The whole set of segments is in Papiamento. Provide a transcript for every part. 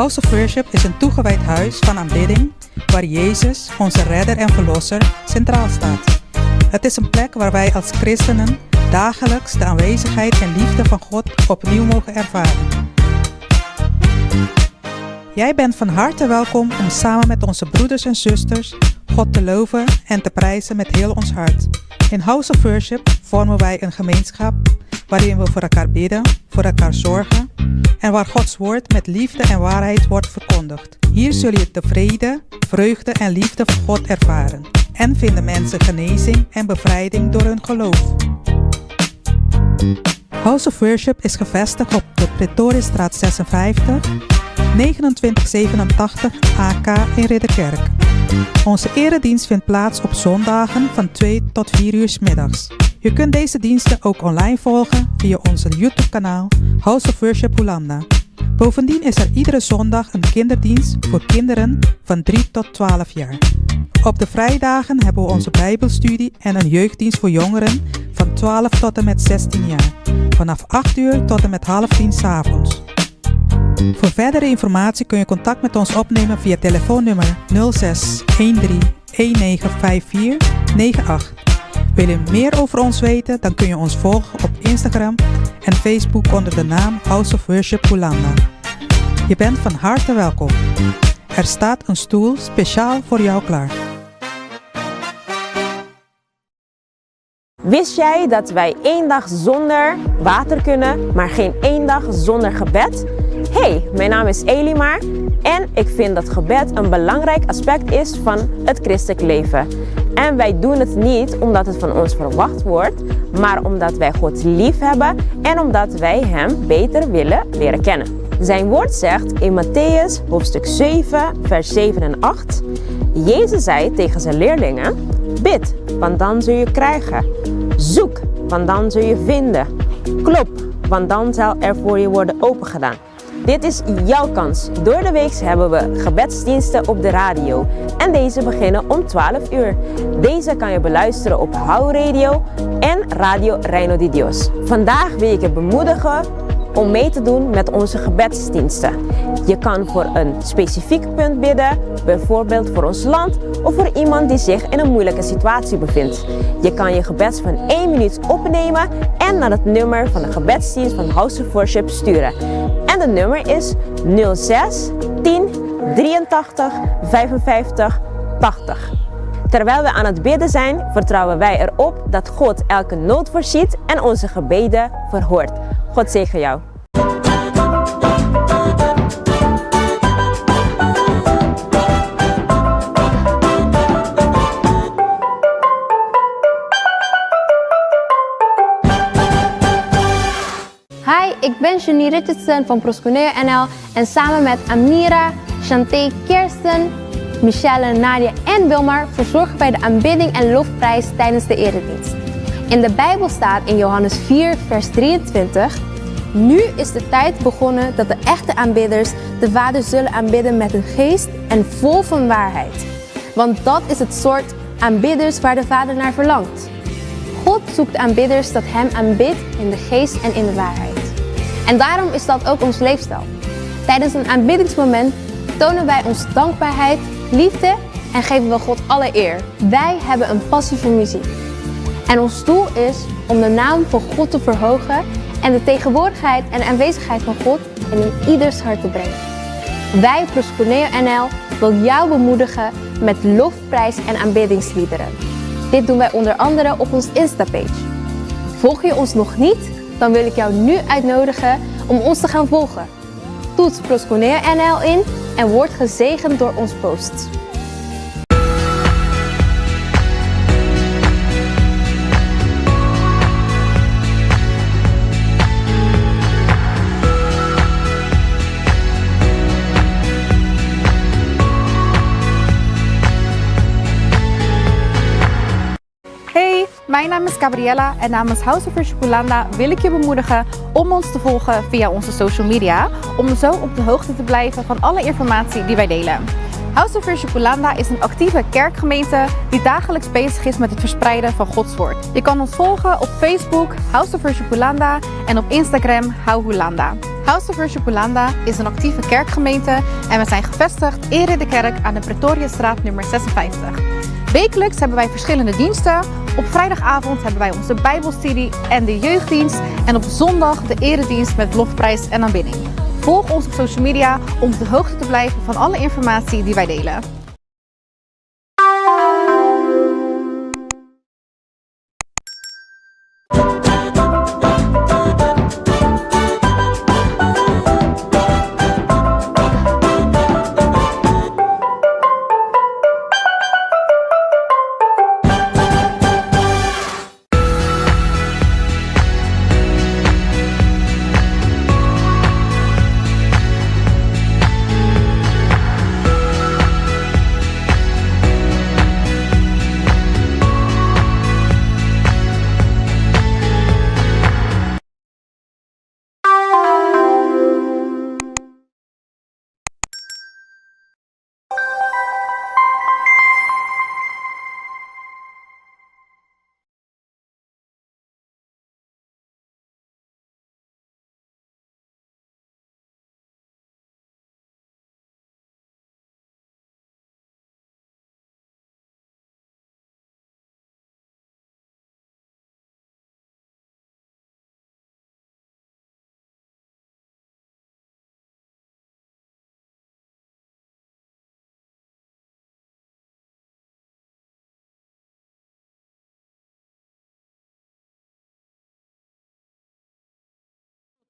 House of Worship is een toegewijd huis van aanbidding waar Jezus, onze redder en verlosser, centraal staat. Het is een plek waar wij als christenen dagelijks de aanwezigheid en liefde van God opnieuw mogen ervaren. Jij bent van harte welkom om samen met onze broeders en zusters God te loven en te prijzen met heel ons hart. In House of Worship vormen wij een gemeenschap waarin we voor elkaar bidden, voor elkaar zorgen en waar Gods woord met liefde en waarheid wordt verkondigd. Hier zul je de vrede, vreugde en liefde van God ervaren en vinden mensen genezing en bevrijding door hun geloof. House of Worship is gevestigd op de Pretoriusstraat 56, 2987 AK in Ridderkerk. Onze eredienst vindt plaats op zondagen van 2 tot 4 uur 's middags. Je kunt deze diensten ook online volgen via onze YouTube-kanaal House of Worship Hollanda. Bovendien is er iedere zondag een kinderdienst voor kinderen van 3 tot 12 jaar. Op de vrijdagen hebben we onze Bijbelstudie en een jeugddienst voor jongeren van 12 tot en met 16 jaar. Vanaf 8 uur tot en met half 10 's avonds. Voor verdere informatie kun je contact met ons opnemen via telefoonnummer 06 13 1954 98. Wil je meer over ons weten, dan kun je ons volgen op Instagram en Facebook onder de naam House of Worship Hollanda. Je bent van harte welkom. Er staat een stoel speciaal voor jou klaar. Wist jij dat wij één dag zonder water kunnen, maar geen één dag zonder gebed? Hey, mijn naam is Elimar en ik vind dat gebed een belangrijk aspect is van het christelijk leven. En wij doen het niet omdat het van ons verwacht wordt, maar omdat wij God lief hebben en omdat wij Hem beter willen leren kennen. Zijn woord zegt in Mattheüs hoofdstuk 7, vers 7 en 8: Jezus zei tegen zijn leerlingen: Bid, want dan zul je krijgen. Zoek, want dan zul je vinden. Klop, want dan zal er voor je worden opengedaan. Dit is jouw kans. Door de week hebben we gebedsdiensten op de radio. En deze beginnen om 12 uur. Deze kan je beluisteren op Hou Radio en Radio Reino di Dios. Vandaag wil ik je bemoedigen om mee te doen met onze gebedsdiensten. Je kan voor een specifiek punt bidden, bijvoorbeeld voor ons land of voor iemand die zich in een moeilijke situatie bevindt. Je kan je gebed van 1 minuut opnemen en naar het nummer van de gebedsdienst van House of Worship sturen. En het nummer is 06 10 83 55 80. Terwijl we aan het bidden zijn, vertrouwen wij erop dat God elke nood voorziet en onze gebeden verhoort. God zegen jou. Hi, ik ben Janine Richardson van Prosconeo NL en samen met Amira, Chanté, Kirsten, Michelle, Nadia en Wilmar verzorgen wij de aanbidding en lofprijs tijdens de eredienst. In de Bijbel staat in Johannes 4, vers 23: Nu is de tijd begonnen dat de echte aanbidders de Vader zullen aanbidden met een geest en vol van waarheid. Want dat is het soort aanbidders waar de Vader naar verlangt. God zoekt aanbidders dat Hem aanbidt in de geest en in de waarheid. En daarom is dat ook ons leefstijl. Tijdens een aanbiddingsmoment tonen wij ons dankbaarheid, liefde en geven we God alle eer. Wij hebben een passie voor muziek. En ons doel is om de naam van God te verhogen en de tegenwoordigheid en aanwezigheid van God in ieders hart te brengen. Wij, Prosconeo NL, wil jou bemoedigen met lofprijs en aanbiddingsliederen. Dit doen wij onder andere op ons Insta-page. Volg je ons nog niet? Dan wil ik jou nu uitnodigen om ons te gaan volgen. Toets Prosconeo NL in en word gezegend door ons posts. Hey, mijn naam is Gabriella en namens House of Worship Hollanda wil ik je bemoedigen om ons te volgen via onze social media, om zo op de hoogte te blijven van alle informatie die wij delen. House of Worship Hollanda is een actieve kerkgemeente die dagelijks bezig is met het verspreiden van Gods woord. Je kan ons volgen op Facebook House of Worship Hollanda en op Instagram Hou Hollanda. House of Worship Hulanda is een actieve kerkgemeente en we zijn gevestigd in Ridderkerk aan de Pretoriastraat nummer 56. Wekelijks hebben wij verschillende diensten. Op vrijdagavond hebben wij onze Bijbelstudie en de jeugddienst. En op zondag de eredienst met lofprijs en aanbidding. Volg ons op social media om op de hoogte te blijven van alle informatie die wij delen.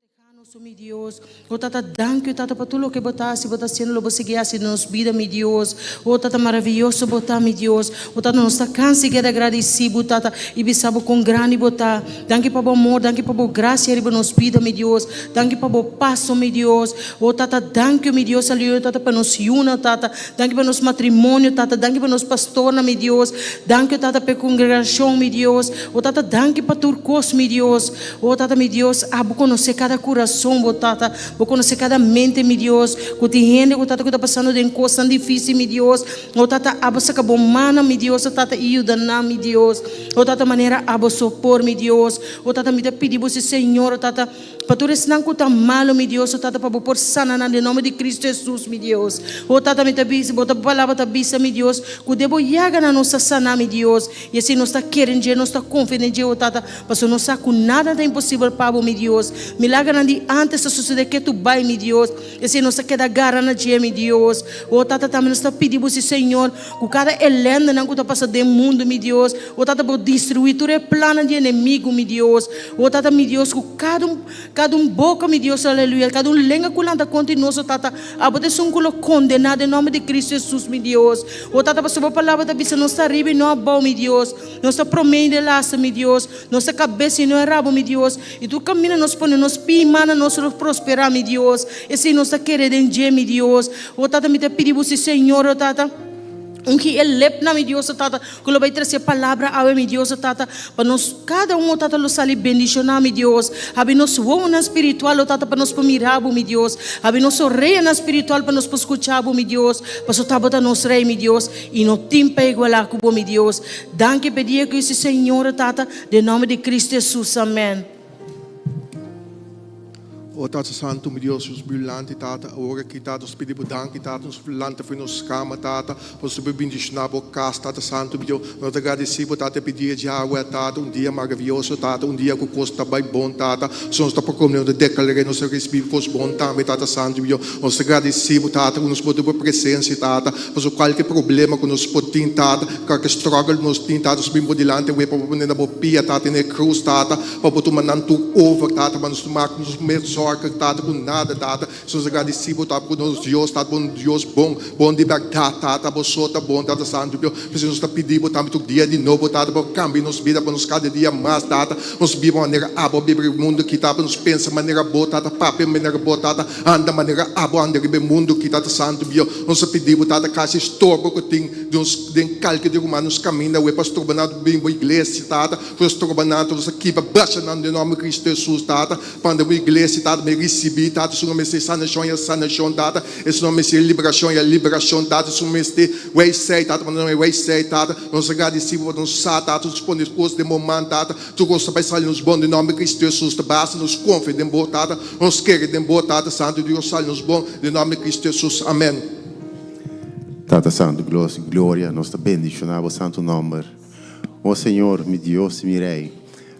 Protehanos, o mi Dios. O Tata, danki, Tata, pa tur loke Bo ta hasi, Bo ta hasiendo, lo Bo sigui hasi den nos bida, mi Dios. O Tata maravioso Bo ta, mi Dios. O Tata, nos ta cansa y keda agradeci Bo, Tata, y bisa Bo con grandi Bo ta. Danki pa Bo amor, danki pa Bo gracia riba nos bida, mi Dios. Danki pa Bo pas, o mi Dios. O Tata, danki, o mi Dios, aleluya, Tata, pa nos yunan, Tata. Danki pa nos matrimonio, Tata. Danki pa nos pastornan, mi Dios. Danki, o Tata, pa e congregacion, mi Dios. O Tata, danki pa tur cos, mi Dios. O Tata mi Dios, abo konosé kada kurason, bo Tata, bo konosé kada mente, mi Dios, ku tin hende ku Tata ku ta pasando den kosnan difísil, mi Dios. O Tata, abo saka bo mannan, mi Dios, o Tata, i yuda nan, mi Dios. O Tata, manera abo so por, mi Dios. O Tata, mi ta pidi bo si, Señor, o Tata, pa tur esnan ku ta malu, mi Dios, o Tata, pa bo por sana nan den nòmber di Kristu Hesus, mi Dios. O Tata, mi ta bisa, bo ta palabra ta bisa, mi Dios, ku den bo yaganan nos ta sana, mi Dios. I asina nos ta kere den dje, nos ta konfia den dje, o Tata, pasobra nos sa ku nada ta imposibel pa bo, mi Dios. Milagernan di ántes ta sosodé ketu bai, mi Dios. I asina nos ta keda gara na dje, mi Dios. O Tata, tambe nos ta pidi bo si, Señor, ku kada elendenan ku ta pasa den mundu, mi Dios, o Tata, bo destruí tur e plannan di enemigu, mi Dios. O Tata, mi Dios, ku kada un, kada un boka, mi Dios, aleluya, kada un lenga ku lanta kontra di nos, o Tata, abo ta esun ku lo kondená den nòmber di Kristu Hesus, mi Dios. O Tata, pasobra bo palabra ta bisa nos ta ariba i no abou, mi Dios. Nos ta promé i delaste, mi Dios. Nos ta kabes i no e rabo, mi Dios. I tur kaminda nos pone nos pia i mana nos lo prosperá, mi Dios. Esei nos ta kere den dje, mi Dios. O Tata, mi ta pidi bo si, Señor, o Tata, ungi e lepnan, mi Dios, o Tata, ku lo bai trese e palabra awe, mi Dios, o Tata, pa nos kada un, o Tata, lo sali bendishoná, mi Dios. Habri nos wowonan spiritual, o Tata, pa nos por mira bo, mi Dios. Habri nos oreanan spiritual pa nos por skucha bo, mi Dios. Pasobra ta bo ta nos Rei, mi Dios, i no tin pa igualá ku bo, mi Dios. Danki p'e dia ku isi, Señor, o Tata, den nòmber di Kristu Hesus. Amèn. O Tata Santu, mi Dios, nos bilante, Tata, awor aki, Tata, nos pidi Bo danki, Tata, nos lanta for nos kama, Tata, pa nos por bendishoná Bo kas, Tata Santu, mi Dios, nos ta gradisí Bo, Tata, p'e dia djawe, Tata, un dia maravioso, Tata, un dia ku kos ta bai bon, Tata, so nos ta proklam'é, nos ta deklar'é, nos ta risibí kos bon tambe, Tata Santu, mi Dios, nos ta gradisí Bo, Tata, ku nos por tin Bo presensia, Tata, pasobra kualke problema ku nos por tin, Tata, kualke struggle ku nos tin, Tata, nos bin Bo dilanti awe pa Bo pone na Bo pia, Tata, na e krus, Tata, Pa bo tuma nan tur over, Tata, pa nos mak nos mes zorgen, Tata, ku nada, Tata. Si nos agradisí bo, Tata, ku nos Dios, Tata, bo un Dios bon, bon di bèrdat, Tata, bo so ta bon, Tata Santu Dios. P'esei nos ta pidi bo tambe tur dia di nobo, Tata, pa bo kambia nos bida pa nos kada dia mas, Tata. Nos biba manera abo a biba riba e mundu aki, Tata, pa nos pensa manera bo, Tata, papia manera bo, Tata, anda manera abo anda riba e mundu aki, Tata Santu Dios. Nos ta pidi bo, Tata, kasi estorbo ku tin den den kalke di ruman nos kaminda awe pa stroba nan bin bo iglesia, Tata. Ku nos troba nan, nos a kibra brasa nan den nòmber di Kristu Hesus, Tata, pa anda bo iglesia, Tata. Tata, mi risibí, Tata, esun a mester sanashon, ya sanashon, Tata, esun a mester liberashon, ya liberashon, Tata, esun a mester wijsheid, Tata, manda nan e wijsheid, Tata. Nos ta gradisí Bo pa nos sa, Tata, nos pone kos den Bo man, Tata, tur kos ta bai sali nos bon den nòmber di Kristu Hesus. Ta basta nos konfia den Bo, Tata, nos kere den Bo, Tata Santu Dios, sali nos bon den nòmber di Kristu Hesus. Amèn. Tata Santu, gloria, nos ta bendishoná Bo santu nòmber. O Señor, mi Dios i mi Rei,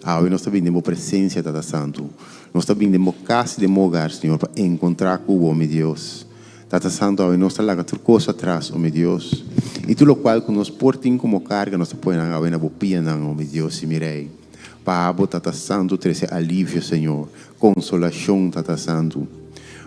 awe nos ta bini den Bo presensia, Tata Santu. Nos ta bini den Bo kas i den Bo hogar, Señor, pa enkontrá ku Bo, mi Dios. Tata Santu, awe nos ta laga tur kos atras, o mi Dios, i tur lokual ku nos por tin komo karga nos ta pone nan awe na Bo pianan, o mi Dios i mi Rei. Pa Abo, Tata Santu, trese alivio, Señor, konsolashon, Tata Santu.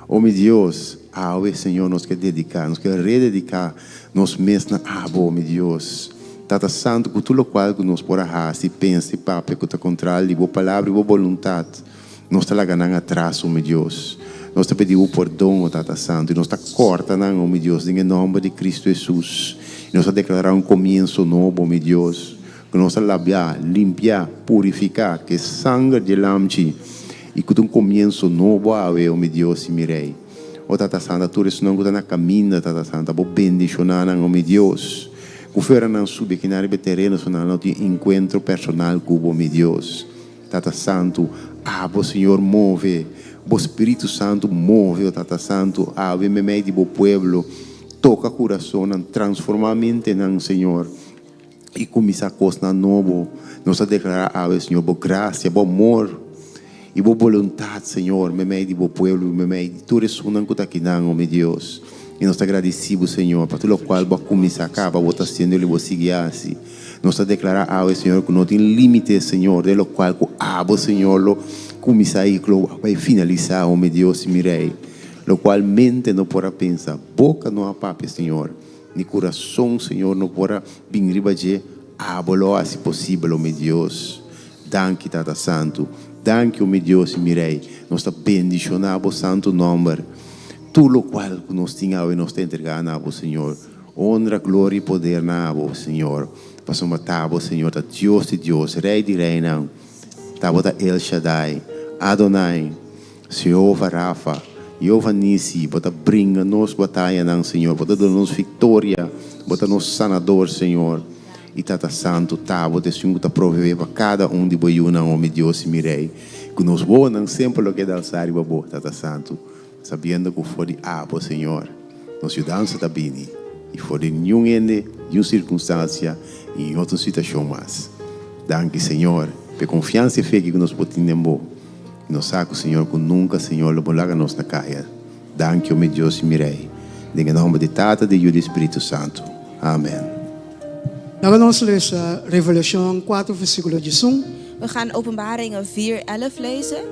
O mi Dios, awe, Señor, nos ke dediká, nos ke redediká nos mes na Abo, o mi Dios. Tata Santu, ku tur lokual ku nos por a hasi, pensa i papia ku ta kontral di Bo Palabra i Bo boluntat, nos ta laga nan atras, o mi Dios. Nos ta pidi Bo pordon, o Tata Santu, i nos ta kòrta nan, o mi Dios, den e nòmber di Kristu Hesus. I nos ta deklará un komienso nobo, o mi Dios, ku nos ta labia, limpia, purifiká ku e sanger di e Lamchi, i ku ta un komienso nobo awe, o mi Dios i mi Rei. O Tata Santu, tur esnan ku ta na kaminda, Tata Santu, Bo bendishoná nan, o mi Dios. Ku fuera nan subi aki nan riba e tereno, so nan lo tin enkuentro personal ku Bo, mi Dios. Tata Santu, abo, Señor, move. Bo Spiritu Santu move, o Tata Santu, awe meimei di Bo pueblo. Toka kurasonnan, transformá mentenan, Señor. I kuminsá kosnan nobo. Nos ta deklará awe, Señor, Bo grasia, Bo amor i Bo boluntat, Señor, meimei di Bo pueblo i meimei di tur esunnan ku ta akinan, o mi Dios. I nos ta gradisí Bo, Señor, pa tur lokual Bo a kuminsá kaba, Bo ta hasiendo i Bo sigui hasi. Nos ta deklará awe, Señor, ku no tin límite, Señor, den lokual ku Abo, Señor, lo kuminsá i lo bai finalisá, o mi Dios i mi Rei. Lokual mente no por a pensa, boka no a papia, Señor. Mi kurason, Señor, no por a bin riba dje, Abo lo hasi posibel, o mi Dios. Danki, Tata Santu. Danki, o mi Dios i mi Rei. Nos ta bendishoná Bo santu nòmber. Tur lokual ku nos tin awe nos ta entregá na Bo, Señor. Honra, gloria i poder na Abo, Señor, pasobra ta Abo, Señor, ta Dios di dios, Rei di reinan. Ta Bo ta El Shaddai, Adonai. Jehova Rafa, Jehova Nisi, Bo ta bringa nos batayanan, Señor, Bo ta duna nos victoria, Bo ta nos sanador, Señor. I Tata Santu, ta Bo ta esun cu ta proveé pa cada un di Bo yunan, o mi Dios i mi Rey. Cu nos wowonan semper lo keda alsá riba Bo, Tata Santu, sabiendo cu for di Abo, Señor, nos yudansa ta bini, i for di niun hende, niun circunstancia i niun otro situacion mas. Danki, Señor, p'e confiansa i fe aki cu nos por tin den Bo. I nos sa ku Señor ku nunka Señor lo bo laga nos na kaya. Danki o mi Dios i mi Rei. Den e nomber di Tata, di Yu di Spiritu Santu. Amen. Laga nos lesa Revelashon kuater versíkulo diesun. We gaan Openbaringen 4, 11 lezen.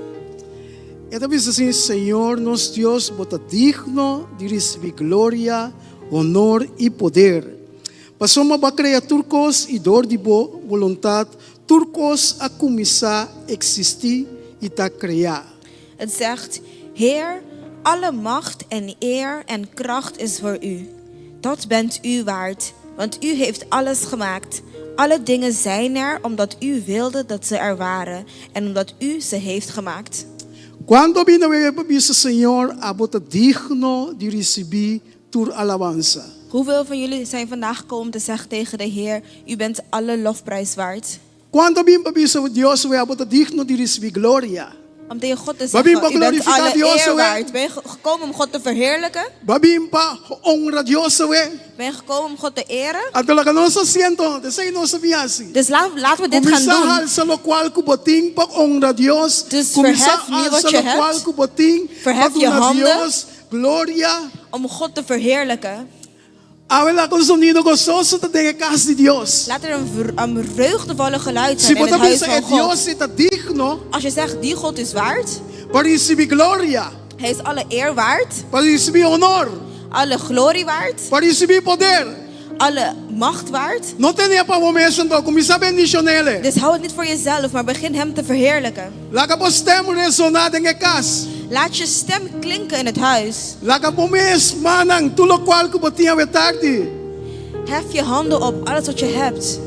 E ta bisa asin, Señor nos Dios, bo ta digno di risibí gloria, honor i poder. Pasobra bo a krea tur kos i dor di bo boluntat Tur kos a kuminsá eksistí i ta kreá. Het zegt, Heer, alle macht en eer en kracht is voor U. Dat bent U waard, want U heeft alles gemaakt. Alle dingen zijn er omdat U wilde dat ze er waren en omdat U ze heeft gemaakt. Kuantu bini awe pa bisa, Señor, abo ta digno di risibí tur alabansa. Hoeveel van jullie zijn vandaag gekomen om te zeggen tegen de Heer, U bent alle lofprijs waard? Kuantu a bin pa bisa Dios awe, Abo ta digno di risibí gloria? Om tegen God te Bo a bin zeggen, pa U bent glorifiká alle Dios eer awe? waard. Ben je gekomen om God te verheerlijken? Bo a bin pa honra Dios awe? Ben je gekomen om God te eren? Anto laga nos hasi anto, esei nos a bin hasi. Dus laten we dit gaan Kuminsá doen. halsa lokual ku bo tin pa honra Dios. Dus Kuminsá verhef nu wat alsa je lokual hebt. ku bo tin pa Verhef je duna handen. Dios Gloria. Om God te verheerlijken. Awe laga un sonido gososo ta den e kas di Dios. Laat er een een vreugdevolle geluid Si zijn bo in ta het huis bisa van e God. Dios ei ta digno. Als je zegt die God is waard. Pa risibi gloria. Hij is alle eer waard. Pa risibi honor. Alle glorie waard. Pa risibi poder. Alle macht waard. No tene pa bo mes anto, kuminsá bendishon'El. Dus hou het niet voor jezelf, maar begin Hem te verheerlijken. Laga bo stem resoná den e kas. Laat je stem klinken in het huis. Laga bo mes mannan tur lokual ku bo tin awe tardi. Hef je handen op alles wat je hebt.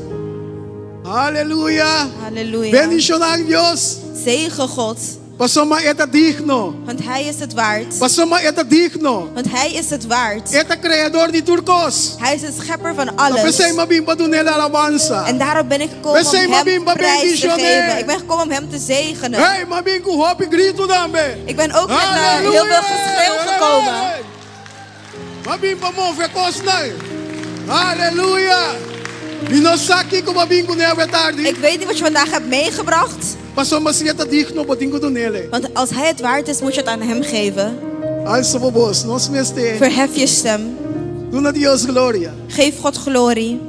Aleluya! Halleluja. Bendishoná Dios. Zegen God. Pasobra e ta digno. Want Hij is het waard. Pasobra e ta digno. Want Hij is het waard. E ta kreador di tur kos. Hij is de schepper van Ta alles. p'esei m'a bin pa dun'é alabansa. En daarom ben ik gekomen P'esei om m'a bin hem pa prijs te bendishon'é. geven. Ik ben gekomen om hem te zegenen. Hey, m'a bin ku hopi gritu tambe. Ik ben ook met eh, heel veel geschreeuw gekomen. M'a bin pa move kosnan. Aleluya! Mi no sa kiko b'a bin kuné awe tardi. Ik weet niet wat je vandaag hebt meegebracht. Pasobra si e ta digno, bo tin ku dun'é. Want als hij het waard is, moet je het aan hem geven. Alsa bo bos, nos mester. Verhef je stem. Duna Dios gloria. Geef God glorie.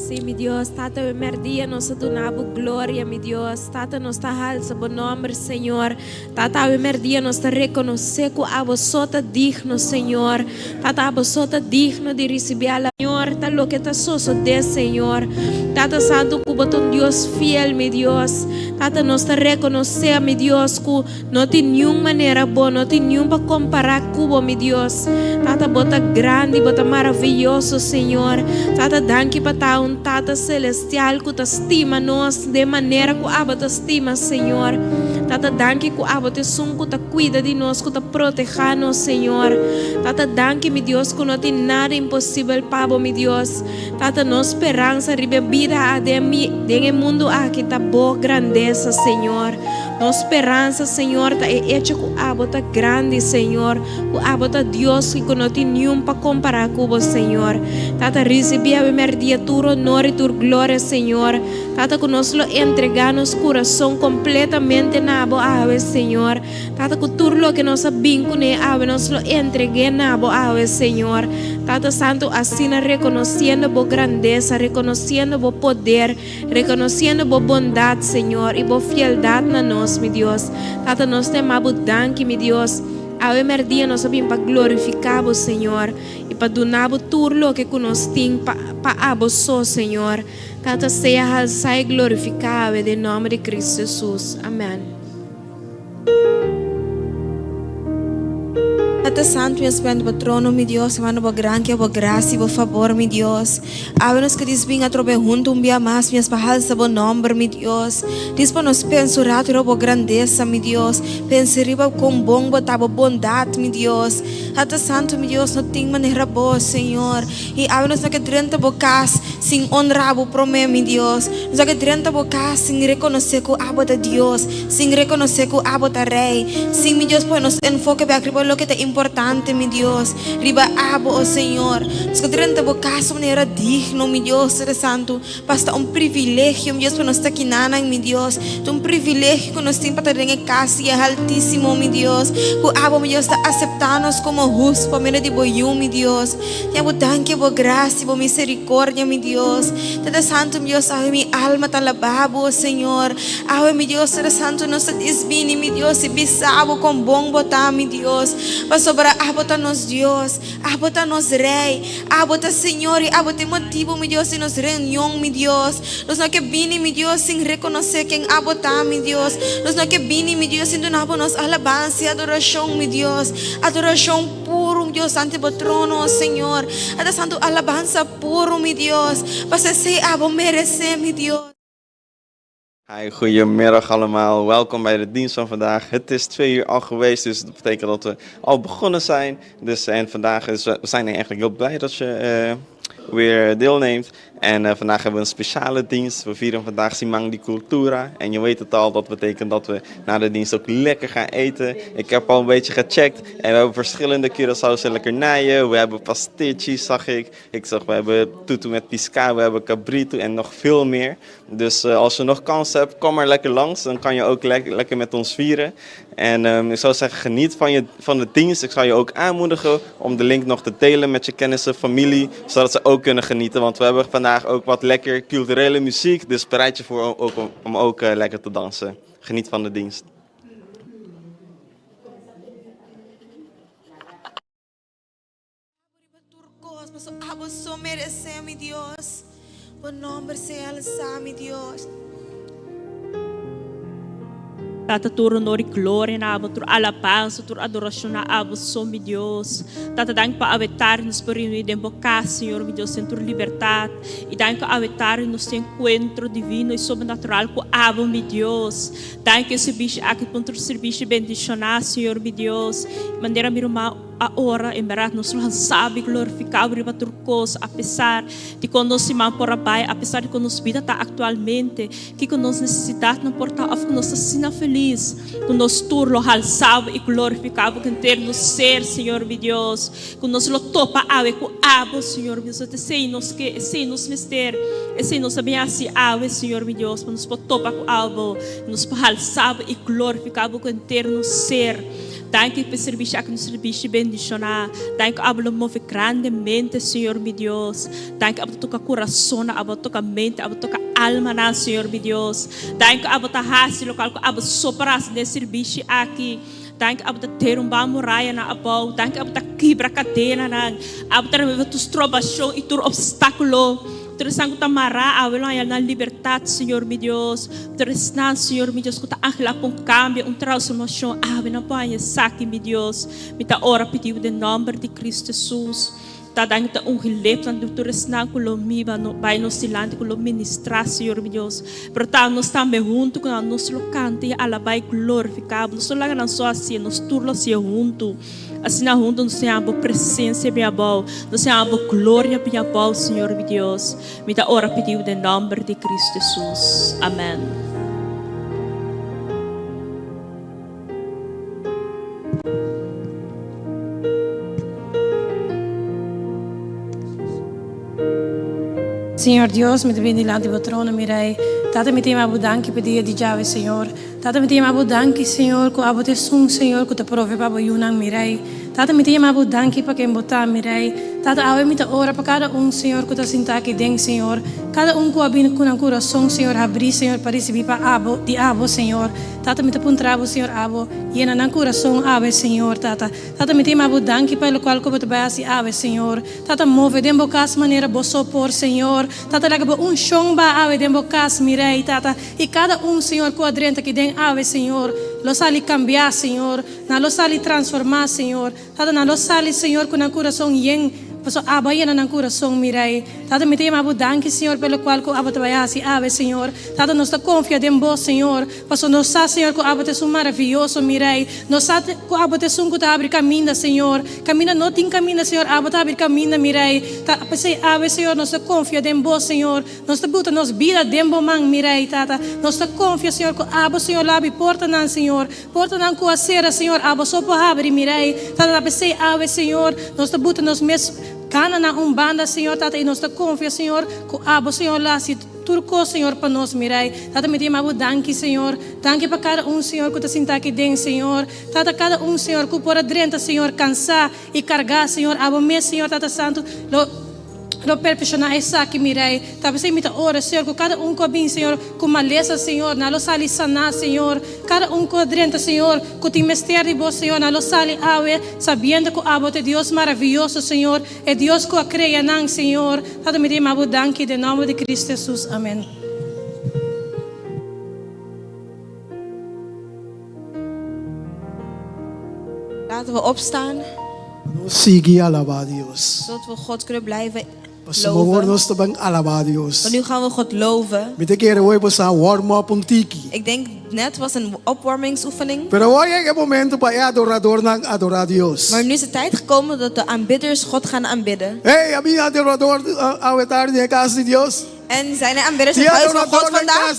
Sí, mi Dios, Tata, awe merdia nos ta duna bo gloria, mi Dios. Tata, nos ta halsa bo nomber, Señor. Tata, awe merdia nos ta rekonosé ku abo so ta digno, Señor. Tata, abo so ta digno di risibí ala. Señor, ta loke ta sosodé, Señor. Tata Santu, ku bo ta un Dios fiel, mi Dios. Tata, nos ta rekonosé, mi Dios, ku no tin niun manera bo, no tin niun pa kompará ku bo, mi Dios. Tata, bo ta grandi, bo ta maravioso, Señor. Tata, danki pa ta un Tata Selestial ku ta stima nos den manera ku abo ta stima, Señor. Tata, danki ku abo ta esun ku ta kuida di nos, ku ta protehá nos, Señor. Tata, danki, mi Dios, ku no tin nada imposibel pa bo, mi Dios. Tata, nos speransa riba e bida a den mi, den e mundu aki ta bo grandesa, Señor. Nos speransa, Señor, ta e echo ku abo ta grandi, Señor, ku abo ta Dios i ku no tin niun pa kompará ku bo, Señor. Tata, risibí awe mèrdia tur honor i tur gloria, Señor. Tata, ku nos lo entregá nos kurason kompletamente na bo awe, Señor. Tata, ku tur loke nos a bin kuné awe, nos lo entreg'é na bo awe, Señor. Tata Santu, asina rekonosiendo bo grandesa, rekonosiendo bo poder, rekonosiendo bo bondat, Señor, i bo fieldat na nos, mi Dios. Tata, nos ta yama bo danki, mi Dios. Awe mèrdia nos a bin pa glorifiká bo, Señor, i pa duna bo tur loke ku nos tin pa pa abo so, Señor. Tata, sea halsá i glorifiká awe den nòmber di Kristu Hesus. Amèn. Tata Santu, mi a spera bo trono, mi Dios, manda bo grankia, bo grasia i bo fabor, mi Dios. Awe nos ke dis bin atrobe huntu un bia mas, mi a spa halsa bo nomber, mi Dios. Dis pa nos pensa un ratu riba bo grandesa, mi Dios. Pensa riba kon bon bo ta, bo bondat, mi Dios. Tata Santu, mi Dios, no tin manera bo, Señor. I awe nos no ke drenta bo kas sin onra bo promé, mi Dios. Nos no ke drenta bo kas sin rekonosé ku abo ta Dios, sin rekonosé ku abo ta Rei, sin, mi Dios, pone nos enfoke bèk riba loke ta importante, mi Dios, riba abo, o Señor. Nos ke drenta bo kas un manera digno, mi Dios, Tata Santu. Pas ta un privilegio, mi Dios, pa nos ta kinanan, mi Dios. Ta un privilegio ku nos tin pa ta den e kas di e Haltísimo, mi Dios. Ku abo, mi Dios, ta aseptá nos komo hustu pa medio di bo Yu, mi Dios. Ña bo danki, bo grasia, bo misericordia, mi Dios. Tata Santu, mi Dios, awe mi alma ta alabá bo, Señor. Awe, mi Dios, Tata Santu, nos ta disbini, mi Dios, i bisa bo kon bon bo ta, mi Dios. Pasobra abo ta nos Dios, abo ta nos Rei, abo ta Señor i abo ta e motibu, mi Dios, di nos reunion, mi Dios. Nos no ke bini, mi Dios, sin rekonosé ken abo ta, mi Dios. Nos no ke bini, mi Dios, sin duna bo nos alabansa i adorashon, mi Dios. Adorashon puru, mi Dios, ante bo trono, oh Señor. Ata santu alabansa puru, mi Dios, pasobra esei abo meresé, mi Dios. Hi, goedemiddag allemaal. Welkom bij de dienst van vandaag. Het is twee uur al geweest, dus dat betekent dat we al begonnen zijn. Dus, en vandaag is, we zijn eigenlijk heel blij dat je eh, weer deelneemt. En eh, vandaag hebben we een speciale dienst. We vieren vandaag Simang di Cultura. En je weet het al, dat betekent dat we na de dienst ook lekker gaan eten. Ik heb al een beetje gecheckt. En we hebben verschillende Curaçaose lekkernijen. We hebben pasticci, zag ik. Ik zag, we hebben tutu met pisca, we hebben cabrito en nog veel meer. Dus eh, als je nog kans hebt, kom maar lekker langs. Dan kan je ook lekker met ons vieren. En ehm, ik zou zeggen, geniet van, je, van de dienst. Ik zou je ook aanmoedigen om de link nog te delen met je kennissen, familie, zodat ze ook kunnen genieten. Want we hebben vandaag ook wat lekker culturele muziek. Dus bereid je voor om, ook, om ook eh, lekker te dansen. Geniet van de dienst. Riba tur kos, pasobra abo so meresé, mi Dios. Bo nòmber sea alsá, mi Dios. Tata tur honor i gloria na abo, tur alabansa, tur adorashon na abo so, mi Dios. Tata danki pa awe tardi nos por reuni den bo kas, Señor mi Dios, den tur libertat. I danki ku awe tardi nos tin enkuentro divino i sobrenatural ku abo, mi Dios. Danki e sirbishi aki pa un tur sirbishi bendishoná, Señor mi Dios. Manera mi ruman a ora, en bèrdat nos lo hansá bo i glorifiká bo riba tur kos, apesar di kon nos siman por a bai, apesar di kon nos bida ta aktualmente, kiko nos nesesidatnan por ta òf ku nos ta asina felis ku nos tur lo halsá bo i glorifiká bo ku henter nos ser, Señor mi Dios, ku nos lo topa awe ku abo, Señor mi Dios. Esei nos ke, esei nos mester, esei nos a bin hasi awe, Señor mi Dios, pa nos por topa ku abo, nos por halsá bo i glorifiká bo ku henter nos ser. Danki pa e servishi aki, un servishi bendishoná. Danki ku abo lo move grandemente, Señor mi Dios. Danki abo ta toka kurasonnan, abo ta toka mente, abo ta toka almanan, Señor mi Dios. Danki ku abo ta hasi lokal ku abo so por hasi den e servishi aki. Danki abo ta derumba murayanan abou. Danki abo ta kibra kadenanan. Abo ta remove tur strobashon i tur opstákulo. Tur esnan ku ta mará awe lo haña nan libertat, Señor mi Dios. Tur esnan, Señor mi Dios, ku ta anhelá pa un kambio, un transformashon, awe nan por haña esaki, mi Dios. Mi ta ora pidi bo den nòmber di Kristu Hesus. Ta danki ta ungi lepnan di tur esnan ku lo miba no bai nos dilanti, ku lo ministrá, Señor mi Dios. Pero ta nos tambe huntu ku nan, nos lo kanta i alabá i glorifiká bo. Nos no laga nan so hasié, nos tur lo hasié huntu. Asina huntu nos tin abo presencia bin abou, nos tin abo gloria bin abou, Señor mi Dios. Mi ta ora pidiu den nomber di Cristo Jesus. Amen. Señor Dios, mi ta bini dilanti bo trono, mi Rey. Tata, mi ta yama bo danki pa e dia di djawe, Señor. Tata mi ta yama bo danki Señor ku abo ta esun Señor ku ta prove pa bo yunan mi Rei. Tata mi ta yama bo danki pa ken bo ta mi Rei. Tata awe mi ta ora pa kada un Señor ku ta sinta aki den Señor. Kada un ku a bini ku nan kurason Señor habri Señor pa risibi pa abo di abo Señor. Tata mi ta puntra bo Señor abo yena nan kurason awe Señor Tata. Tata mi ta yama bo danki pa e lokual ku bo ta bai hasi awe Señor. Tata move den bo kas manera bo so por Señor. Tata laga bo unshon ba awe den bo kas mi Rei Tata. I kada un, Señor, ku a drenta aki den awe, Señor, lo sali kambiá, Señor. Nan lo sali transformá, Señor. Tata, nan lo sali, Señor, ku nan kurason yen, pasobra Abo a yena nan kurason, mi Rei. Tata, mi ta yama Bo danki, Señor, pa e lokual ku Abo ta bai hasi awe, Señor. Tata, nos ta konfia den Bo, Señor, pasobra nos sa, Señor, ku Abo ta esun maravioso, mi Rei. Nos sa ku Abo ta esun ku ta habri kaminda, Señor. Kaminda no tin kaminda, Señor, Abo ta habri kaminda, mi Rei. Ta p'esei awe, Señor, nos ta konfia den Bo, Señor. Nos ta buta nos bida den bo man, mi Rey, Tata. Nos ta confia, Señor, cu abo, Señor, lo habri portanan, Señor. Portanan cu a cera, Señor, abo so por habri, mi Rey. Tata, ta p'esey awe, Señor, nos ta buta nos mes gananan un banda, Señor, Tata, y nos ta confia, Señor, cu abo, Señor, lo haci tur cos, Señor, pa nos, mi Rey. Tata, mi ta yama bo danki, Señor. Danki pa cada un, Señor, cu ta sinta aki den, Señor. Tata, cada un, Señor, cu por a drenta, Señor, cansa y carga, Señor, abo mes, Señor, Tata Santo, lo. Lo perfecciona esaki, mi Rey. Ta p'esei mi ta ora, Señor, cu cada un cu a bin, Señor, cu malesa, Señor, nan lo sali saná, Señor. Cada un cu a drenta, Señor, cu tin mester di Bo, Señor, nan lo sali awe, sabiendo cu Abo ta e Dios maraviyoso, Señor, e Dios cu a crea nan, Señor. Tata, mi ta yama Bo danki den nomber di Cristo Jesus. Amen. Laten we opstaan. Nos sigui alabá Dios. Zodat we God kunnen blijven Pasobra awor loven. nos ta ban alabá Dios. Want nu gaan we God loven. Mi ta kere hoy bo sa warm up un tiki. Ik denk net was een opwarmingsoefening. Pero awor yega e momento pa e adoradornan adorá Dios. Maar nu is de tijd gekomen dat de aanbidders God gaan aanbidden. Hey, a bin adorador awe tardi den e kas di Dios? En zijn er aanbidders in het huis van God vandaag?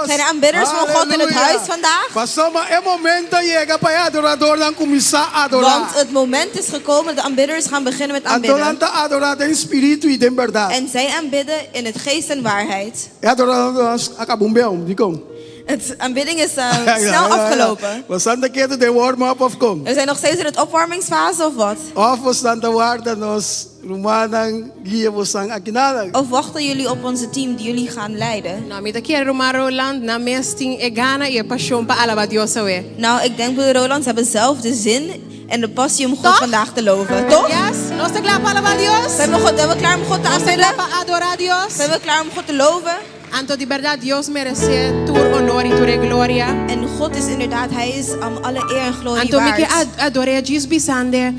Zijn er aanbidders van God in het huis vandaag? Pasobra e momento a yega pa e adoradornan kuminsá adorá. Want het moment is gekomen dat de aanbidders gaan beginnen met Anto aanbidden. nan ta adorá den spiritu i den bèrdat. En zij aanbidden in het geest en waarheid. E adoradornan a kaba un beu, dikon? Het aanbidding is snel afgelopen. Bosan ta keda den warm up of kon? We zijn nog steeds in het opwarmingsfase of wat? Of bosan ta warda nos Rumannan guia bosan akinanan. Of wachten jullie op onze team die jullie gaan leiden? No, mi ta kere ruman Roland nan mes tin e gana i e pashon pa alaba Dios awe. Nou, ik denk broeder Roland, ze hebben zelf de zin en de passie om God Toch? vandaag te loven, toch? Yes, nos ta kla pa alaba Dios? Zijn we, God, zijn we klaar om God te Nos ta kla aanbidden? pa adora Dios? Zijn we klaar om God te loven? Anto di bèrdat Dios meresé tur honor i tur e gloria. En God is inderdaad, Hij is alle eer en glorie Anto mi ke waard. ador'é djis bisand'e,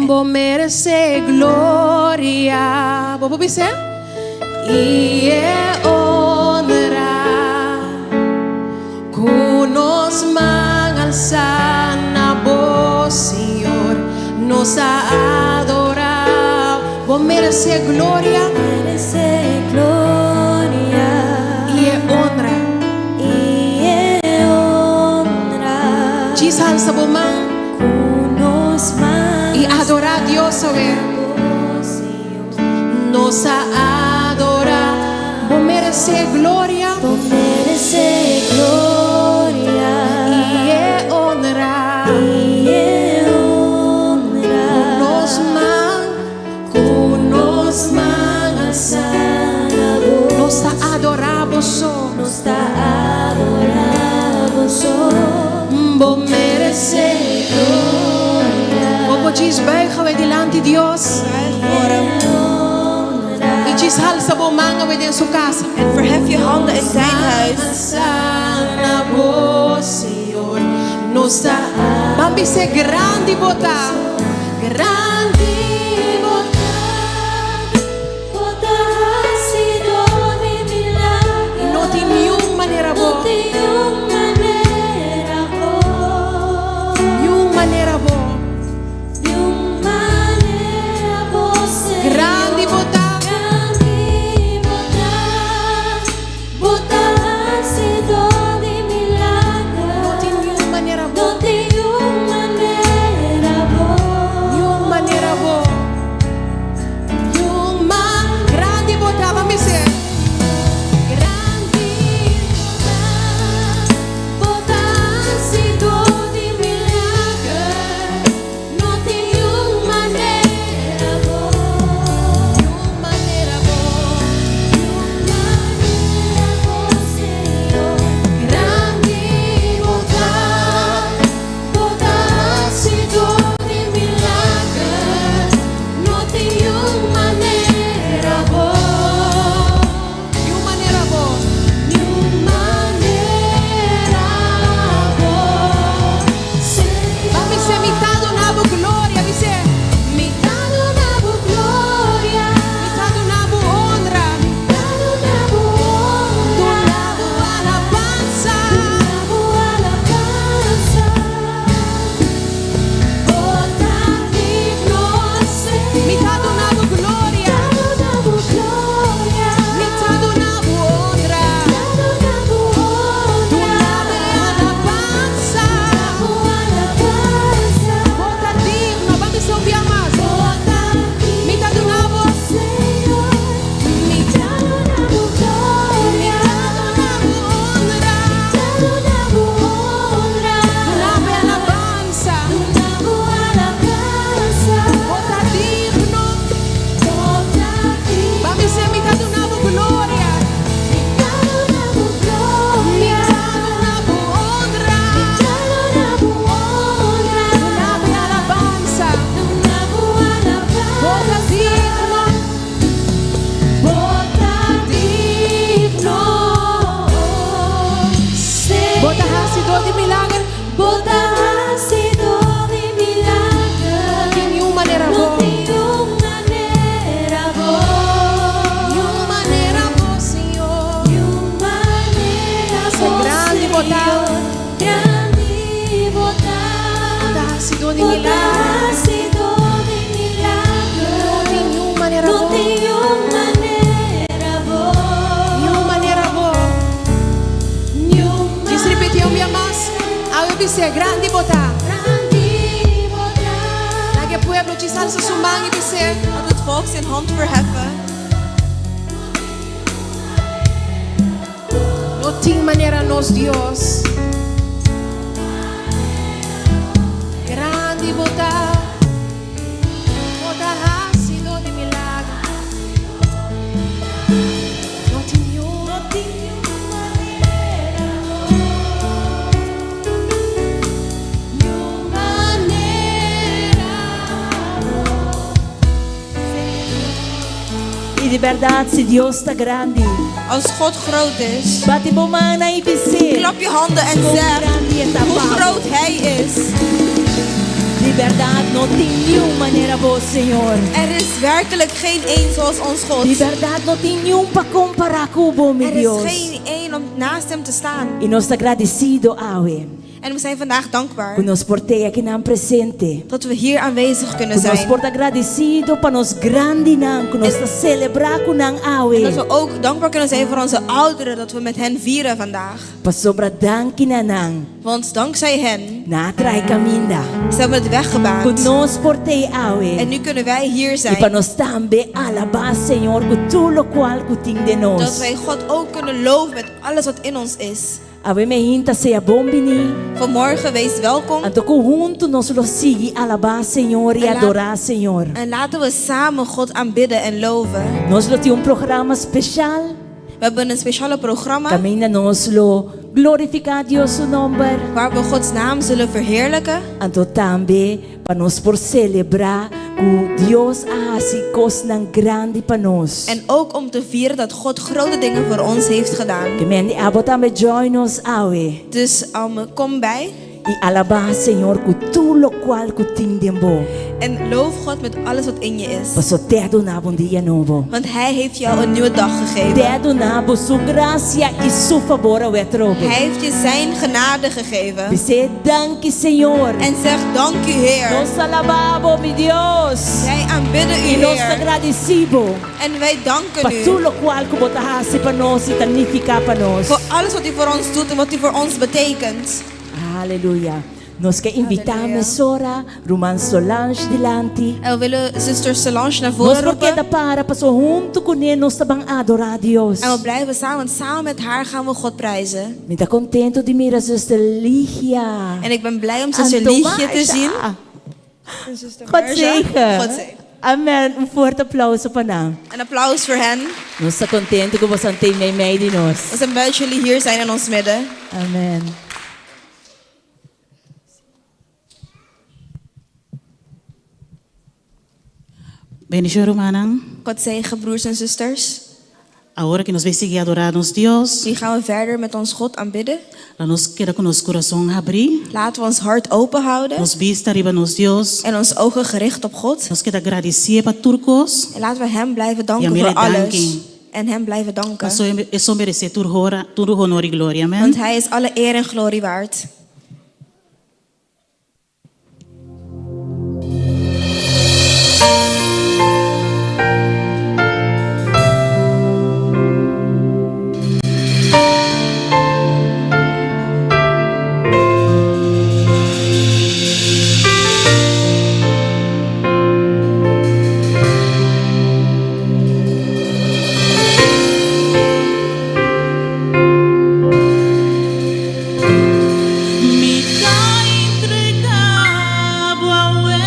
Bo meresé gloria. Bo por bis'é? I e honra ku nos man alsá na bo, Señor, nos a adorá. Bo meresé gloria. Meresé gloria. I e honra. I e honra. Djis halsa bo man. Ku nos man. I adorá Dios awe. Nos a adorá. Bo meresé gloria. Bo meresé gloria. I e honra. I e honra. Ku nos man, ku nos man alsá na bo. Nos ta adorá bo so. Nos ta adorá bo so. Bo meresé gloria. Bo por djis buig awe dilanti Dios. Buig voor hem. I djis halsa bo man awe den su kas. En verhef je handen in zijn huis. Alsá na bo, Señor. Nos ta ban bis'é grandi bo ta. Grandi bo ta. Bo ta hasidó di milager. No tin niun manera bo. No tin niun manera bo. Niun manera bo. Niun manera bo, Señor. Grandi bo ta. Grandi bo ta. Bo ta hasidó di milager. No tin niun manera bo. No tin niun manera bo. Niun manera bo. Niun man. Grandi bo ta, ban bis'é. Grandi bo ta. Bo ta hasidó di milager. No tin niun manera bo. Niun manera bo. Niun manera bo, Señor. Grandi bo ta. Bo ta hasidó di milager. No tin niun manera bo. Niun manera bo. Niun manera bo. Ban bis'é mi ta duna bo gloria, bis'é. Mi ta duna bo gloria. Mi ta duna bo honra. Mi ta duna bo honra. Duna bo alabansa. Duna bo alabansa. Bo ta digno, Señor. Mi ta duna bo gloria. Mi ta duna bo gloria. Mi ta duna bo honra. Mi ta duna bo honra. Duna bo alabansa. Duna bo alabansa. Bo ta digno, ban bis'é un bia mas. Bo ta Mi ta duna bo. Señor. Mi ta duna bo gloria. Mi ta duna bo honra. Mi ta duna bo honra. Duna bo alabansa. Duna bo alabansa. Bo ta digno. Bo ta digno. Ban bis'é mi ta duna bo gloria. Mi ta duna bo Mi gloria. ta duna bo honra. Mi ta duna bo honra. Duna bo alabansa. Duna bo Bo ta alabansa. digno. Bo ta digno. Bo ta hasidó di milager. Bo ta hasidó di milager. No tin niun manera No bo. tin niun manera bo. Niun manera bo, Señor. Niun manera Sé bo, grandi bo ta. Señor. Grandi bo ta. Bo ta hasidó di Bo ta milager. hasidó di milager. No tin niun manera No bo. tin niun manera bo. Niun manera bo. Niun Djis ripití un bia mas. Awe bis'é grandi bo ta. Grandi bo ta. Laga e pueblo djis alsa su man i bis'é. Laat het volk zijn hand verheffen. No tin manera nos Dios. Grandi bo ta. Bo ta hasidó di milager. No tin niun. No tin niun manera bo. Niun manera bo. I de bèrdat si Dios ta grandi. Als God groot is. Bati bo mannan i bis'é. Klap je handen en Kon zeg grandi e ta hoe pa bo. groot Hij is. Di bèrdat no tin niun manera bo, Señor. Er is werkelijk geen een zoals ons God. Di bèrdat no tin niun pa kompará ku bo, mi Er is Dios. geen een om naast hem te staan. I nos ta gradisido awe. En we zijn vandaag dankbaar. Ku nos por t'ei akinan presente. Dat we hier aanwezig kunnen Ku nos zijn. por ta gradisido pa nos grandinan, ku nos ta selebrá ku nan awe. En dat we ook dankbaar kunnen zijn voor onze ouderen, dat we met hen vieren vandaag. Pasobra danki na nan. Want dankzij hen. Nan a traha e kaminda. Ze hebben het weg gebaand. Ku nos por t'ei awe. En nu kunnen wij hier I zijn. pa nos tambe alabá Señor ku tur lokual ku tin den nos. Dat wij God ook kunnen loven met alles wat in ons is. Awe meinta sea bon bini. Vanmorgen wees welkom. Anto ku huntu nos lo sigui alabá Señor i adorá Señor. En laten we samen God aanbidden en loven. Nos lo tin un programa speshal. We hebben een speciale programma. Kaminda nos lo glorifiká Dios su nòmber. Waar we Gods naam zullen verheerlijken. Anto tambe pa nos por selebrá ku Dios a hasi kosnan grandi pa nos. En ook om te vieren dat God grote dingen voor ons heeft gedaan. Ke men di abo tambe join nos awe. Dus um, kom bij. I alabá Señor ku tur lokual ku tin den bo. En loof God met alles wat in je is. Paso t'e a duna bo un dia nobo. Want Hij heeft jou een nieuwe dag gegeven. T'e a duna bo su grasia i su fabor awe atrobe. Hij heeft je zijn genade gegeven. Bis'é danki Señor. En zeg dank u Heer. Nos ta alabá bo mi Dios. Wij aanbidden u I nos ta Heer. gradisí bo. En wij danken Pa u. tur lokual ku bo ta hasi pa nos i ta nifiká pa nos. Voor alles wat u voor ons doet en wat u voor ons betekent. Aleluya. Nos ke invitá mesora Ruman Solange dilanti. En we willen zuster Solange naar Nos voren por roepen. keda para paso huntu kuné nos ta ban adorá Dios. En we blijven staan, want samen met haar gaan we God prijzen. Mi ta kontentu di mira zuster Ligia. En ik ben blij om zuster Anto Ligia te Marsha. zien. En zuster God Marsha. zegen. God zegen. Amen. Un fuerte aplauso pa nan. Een applaus voor hen. Nos ta kontentu ku boso t'ei meimei di nos. We zijn blij dat jullie hier zijn in ons midden. Amen. Bendishon rumannan. God zegen broers en zusters. Awor ku nos bai sigui adorá nos Dios. Nu gaan we verder met ons God aanbidden. Laga nos keda ku nos kurason habrí. Laten we ons hart open houden. Nos bista riba nos Dios. En ons ogen gericht op God. Nos keda gradisié pa tur kos. En laten we hem blijven danken Yam'é voor alles. danki. En hem blijven danken. Paso e so meresé tur hora, tur honor i gloria. Amen. Want hij is alle eer en glorie waard. Mi ta entregá bo awe.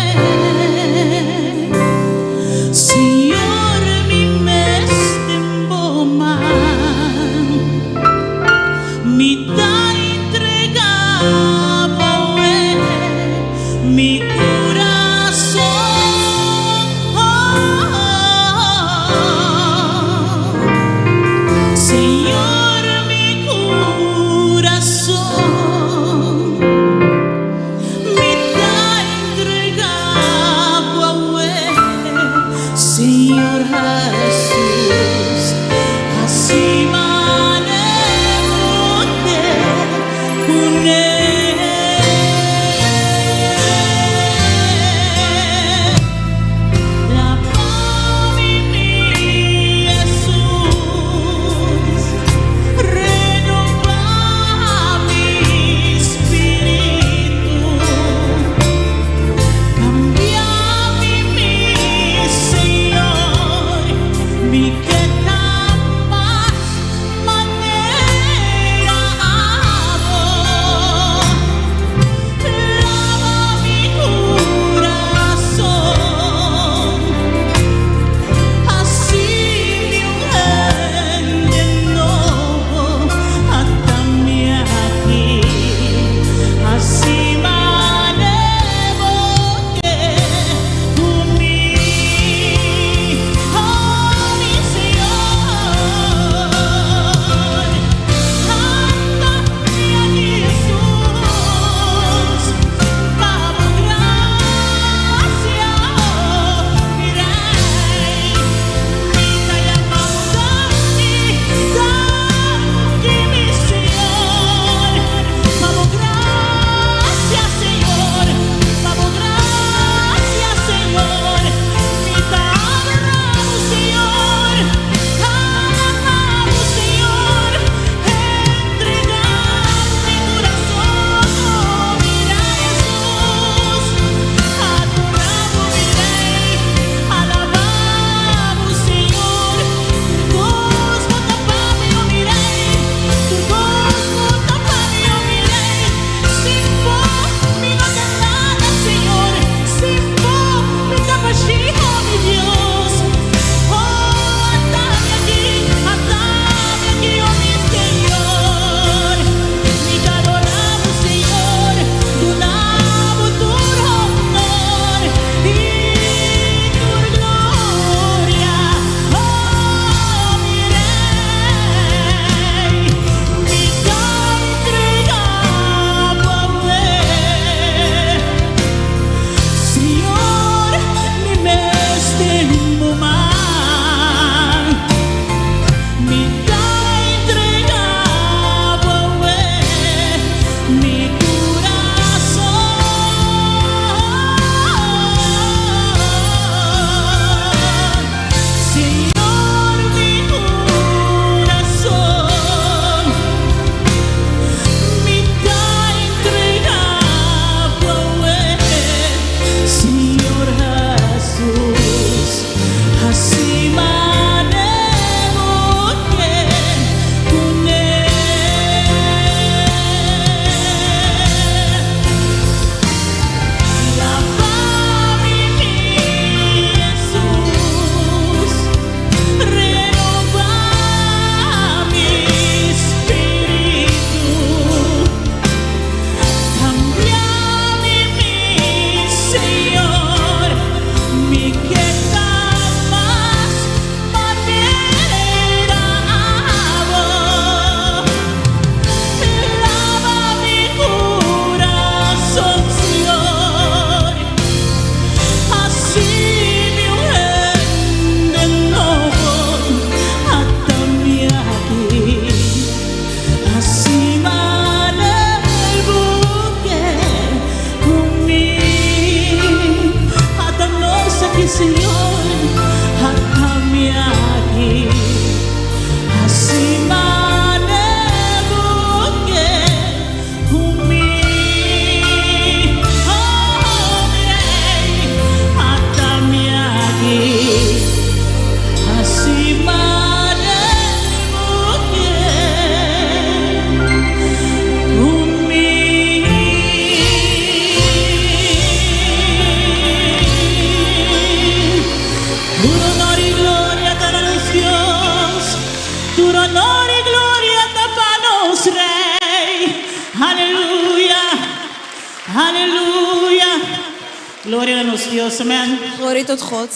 Gloria na nos Dios. Amen. Glorie tot God.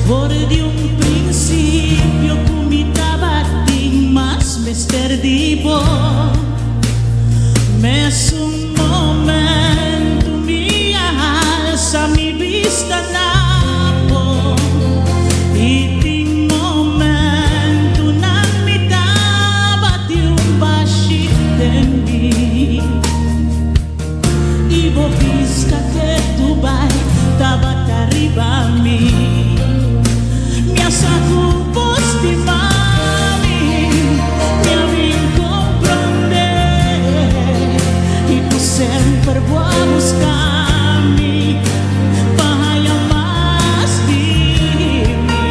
For di un prinsipio ku mi tabatin mas mester di bo. Mesun momentu mi a halsa mi bista na bo. I tin momentunan mi tabatin un bashi den mi. I bo bista ke tu bai tabata riba mi. Mi a sa ku bo stima mi, mi a bin komprondé i ku semper bo a buska mi pa haña mas di mi.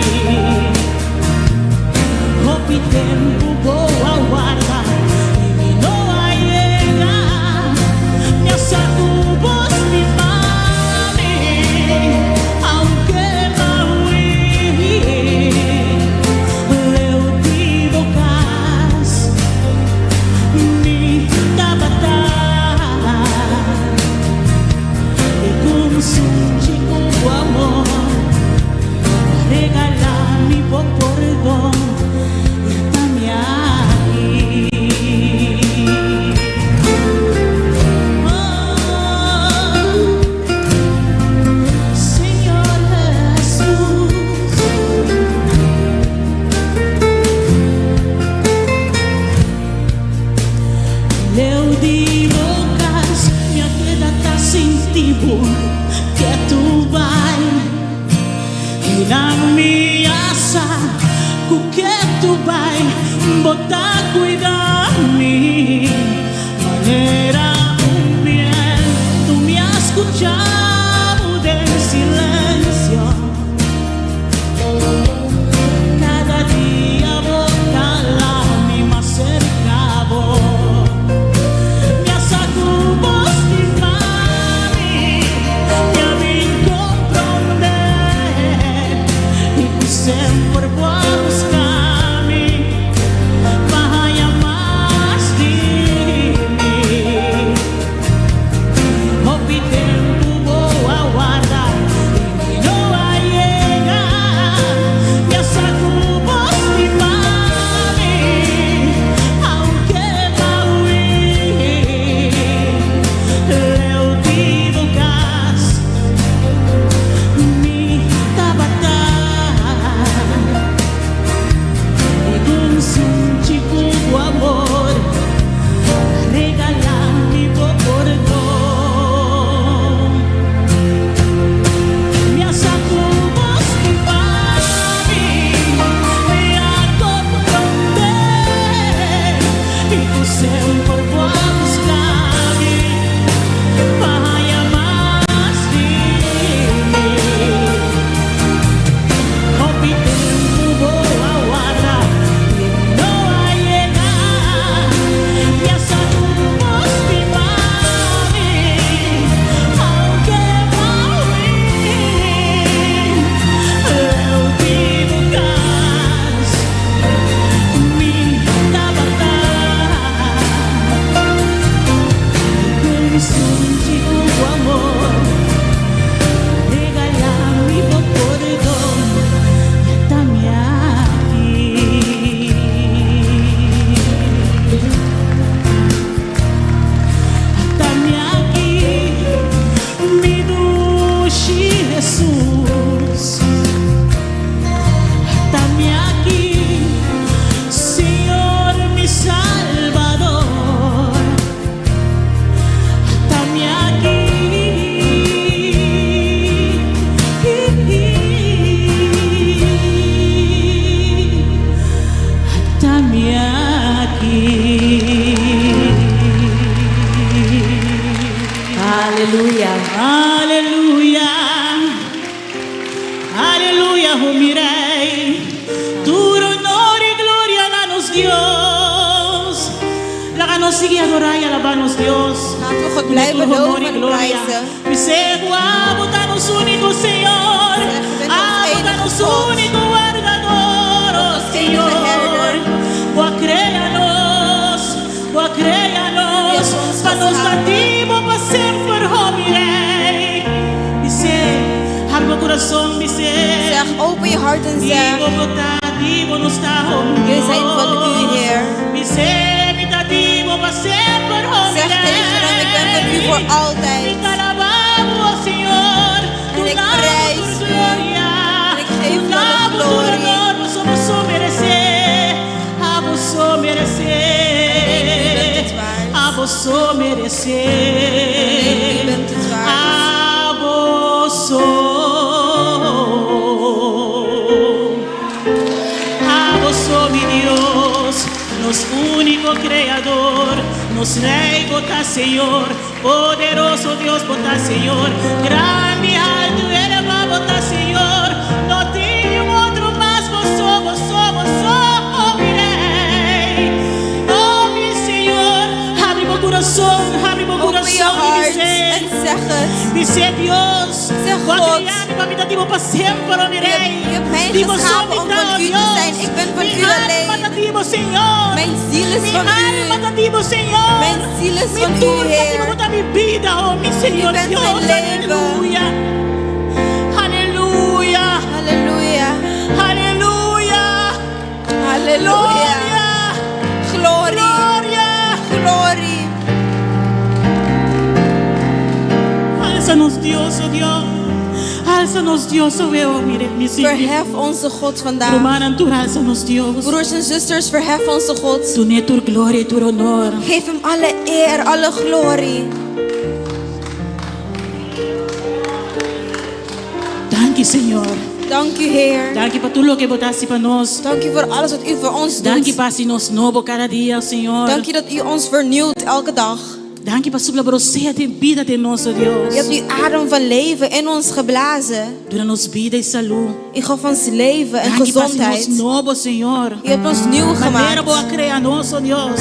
Hopi tempu bo a warda i mi no a yega. Mi a sa ku bo stima mi, aunke m'a hui leu di bo kas. Mi tabata i ku un sunchi ku bo amor regalá mi bo pordon i ata mi aki. Oh, Señor Jesús. Leu di bo kas, mi a keda ta sinti bo ke tu bai. I na mi a sa ku ke tu bai, bo ta kuida mi. Manera un bientu mi a skucha bo den silensio. Kada dia bo ta hala mi mas serka bo. Mi a sa ku bo stima mi, mi a bin komprondé i ku semper bo a buska mi pa haña mas di mi. Hopi tempu bo a warda i mi no a yega. Mi a sa ku bo stima mi, aunke m'a hui leu di bo kas. Mi tabata i ku un sunchi ku bo amor regalá mi bo pordon. Mi a sa ku bo stima mi, mi a komprondé i ku semper bo a buska mi pa haña mas di mi. Hopi tempu bo a warda i mi no a yega. Mi a sa ku bo stima mi, aunke m'a hui leu di bo kas. Mi tabata i ku un sunchi ku bo amor regalá mi bo pordon i ata mi aki. Ata mi aki, mi dushi Hesus. Ata mi aki, Señor mi Salbador. Ata mi aki. Ata mi aki. Aleluya. Aleluya. Aleluya, oh mi Rei. Tur honor i gloria na nos Dios. nos sigui adorá i alabá nos Dios. Laten we God Duna blijven tur honor loven i en gloria. prijzen. Bis'é ku abo ta nos úniko Señor. Zeg, u bent ons Abo ta enige nos God. úniko wardador, oh Ons enige Señor. herder. Bo a krea nos, bo a krea U nos, hebt ons pa nos ta geschapen. di bo pa semper, oh mi Rei. Bis'é, habri bo kurason, bis'é. Zeg, open je hart en Di zeg, bo bo ta, di bo nos ta, oh mi Wij zijn van u, Dios. Heer. Bis'é, mi ta di bo pa semper, oh mi Zeg tegen hem, ik ben van u Rei. voor Mi altijd. ta alabá bo, oh Señor, En ik duna bo tur prijs u. gloria, En ik geef u duna alle bo tur glorie. honor, bo so bo so meresé, abo so meresé, Alleen u bent het waard. abo so meresé, Alleen u bent het waard. abo so. Abo so, mi Dios, nos úniko Kreador, nos Rei bo ta Señor, poderoso Dios bo ta Señor, grandi, altu, elevá bo ta Señor, no tin otro mas, bo so, bo so, bo so, oh mi Rei, oh mi Señor, habri bo kurason, habri bo Open je kurason i hart bis'é, en zeg het. bis'é Dios, Zeg bo a God. krea mi pa mi ta di bo pa semper, oh mi U Rei. hebt, u hebt mij Di bo so geschapen mi om ta, van oh u te Dios. zijn. Ik ben van Mi u alma alleen. ta di bo, Señor. Mijn ziel is Mi van alma u. ta di bo, Señor. Mijn ziel is Mi van u, tur ta di bo, Heer. bo ta mi bida, oh mi U Señor bent Dios. mijn leven. Aleluya. Aleluya. Halleluja. Aleluya. Halleluja. Gloria. Glorie. Gloria. Glorie. Alsa nos Dios, oh Dios. Alsa nos Dios, oh oh, mire, mi Señor. Verhef onze God vandaag. Rumannan tur, alsa nos Dios. Broers en zusters, verhef onze God. Dun'é tur gloria i tur honor. Geef hem alle eer, alle glorie. Danki, Señor. Dank u, Heer. Danki pa tur loke bo ta hasi pa nos. Dank u voor alles wat u voor ons Danki doet. pa hasi nos nobo kada dia, Señor. Dank u dat u ons vernieuwt elke dag. Danki pa supla bo rosea di bida den nos, oh Dios. U hebt uw adem van leven in ons geblazen. Duna nos bida i salú. U gaf ons leven en Danki pa hasi nos gezondheid. nobo, Señor. U hebt ons nieuw Manera gemaakt. bo a krea nos, oh Dios.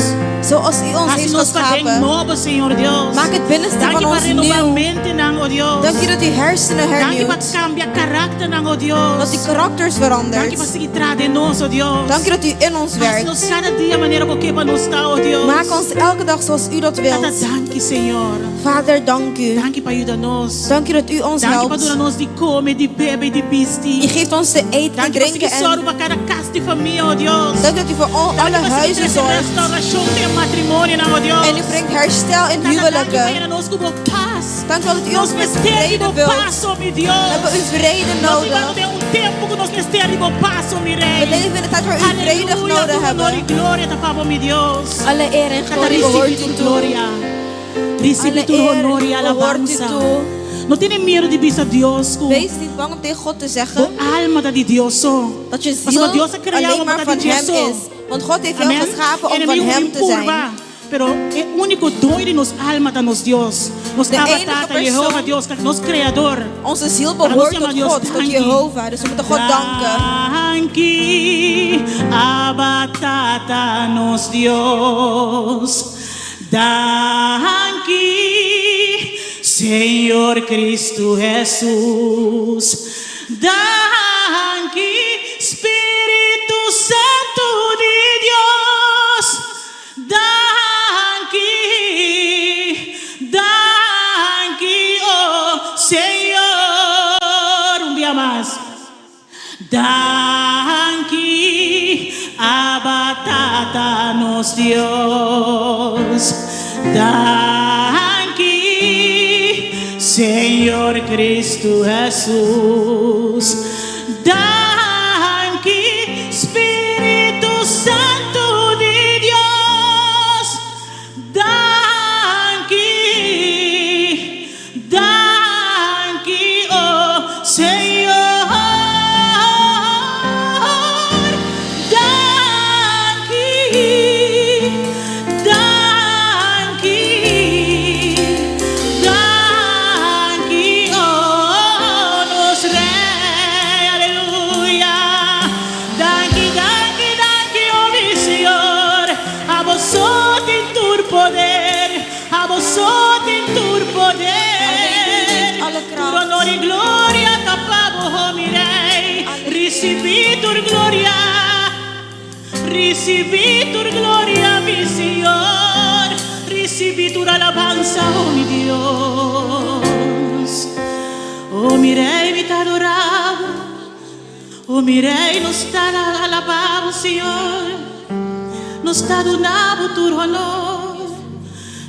Zoals u ons Hasi heeft nos paden geschapen. nobo, Señor Dios. Maak het binnenste Danki van pa ons renobá nieuw. mentenan, oh Dios. Dank u dat u hersenen Danki pa hernieuwt. kambia karakternan, oh Dios. Dat u karakters Danki pa verandert. sigui traha den nos, oh Dios. Dank u dat u in ons Hasi werkt. nos kada dia manera bo ke pa nos ta, oh Dios. Maak ons elke dag zoals u dat Tata, wilt. danki, Señor. Vader, dank u. Danki pa yuda nos. Dank u dat u ons Danki pa helpt. duna nos di kome, di bebe, di bisti. U geeft ons te eten, te Danki pa sigui drinken sòru en pa kada kas di famia, oh Dios. dank u dat u voor al, Danki alle pa sigui huizen trese zorgt. restaurashon den matrimonionan, oh Dios. En u brengt herstel in Tata, danki pa huwelijken. yena nos ku bo pas. Dank u wel dat u Nos ons met mester di vrede bo vult. pas, oh mi Dios. We hebben uw vrede Nos ta biba nodig. den un tempu ku nos mester di bo pas, oh mi Rei. We leven in de tijd waar u vrede Aleluya, nodig tur honor i hebben. gloria ta pa bo, mi Dios. Alle eer en Tata, glorie behoort risibí u tur toe. gloria. Risibí Alle tur eer honor i behoort u alabansa. toe. No tene miedu di bisa Dios ku Wees niet bang om tegen God te bo zeggen alma ta di Dios so. dat je Pasobra ziel Dios a krea alleen bo maar ta van di Hem Dios so. is. Want God heeft jou Amen. geschapen om van Enemigu Hem bin te zijn. purba, Pero e úniko doño di nos alma ta nos Dios. Nos De Abba enige Tata, Jehová persoon, Dios, nos Kreador. onze ziel Laga nos behoort yama tot Dios God, tot danki. Jehovah. Dus we moeten God danken. Danki, Abba Tata, nos Dios. Danki, Señor Cristo Jesús. Danki, Spiritu Santu di Dios. Danki, danki, oh Señor. Un dia mas. Danki, Abba Tata, nos Dios. Danki, Señor Cristo Jesús. Danki, Spiritu Santu di Dios. Danki, danki, oh Señor. Danki, danki, danki, oh nos Rei, aleluya. honor i gloria ta pa bo, oh mi Rei. Risibí tur gloria, risibí tur gloria, mi Señor. Risibí tur alabansa, oh mi Dios. Oh mi Rei, mi ta adorá bo. Oh mi Rei, nos ta alabá bo, Señor. Nos ta duna bo tur honor.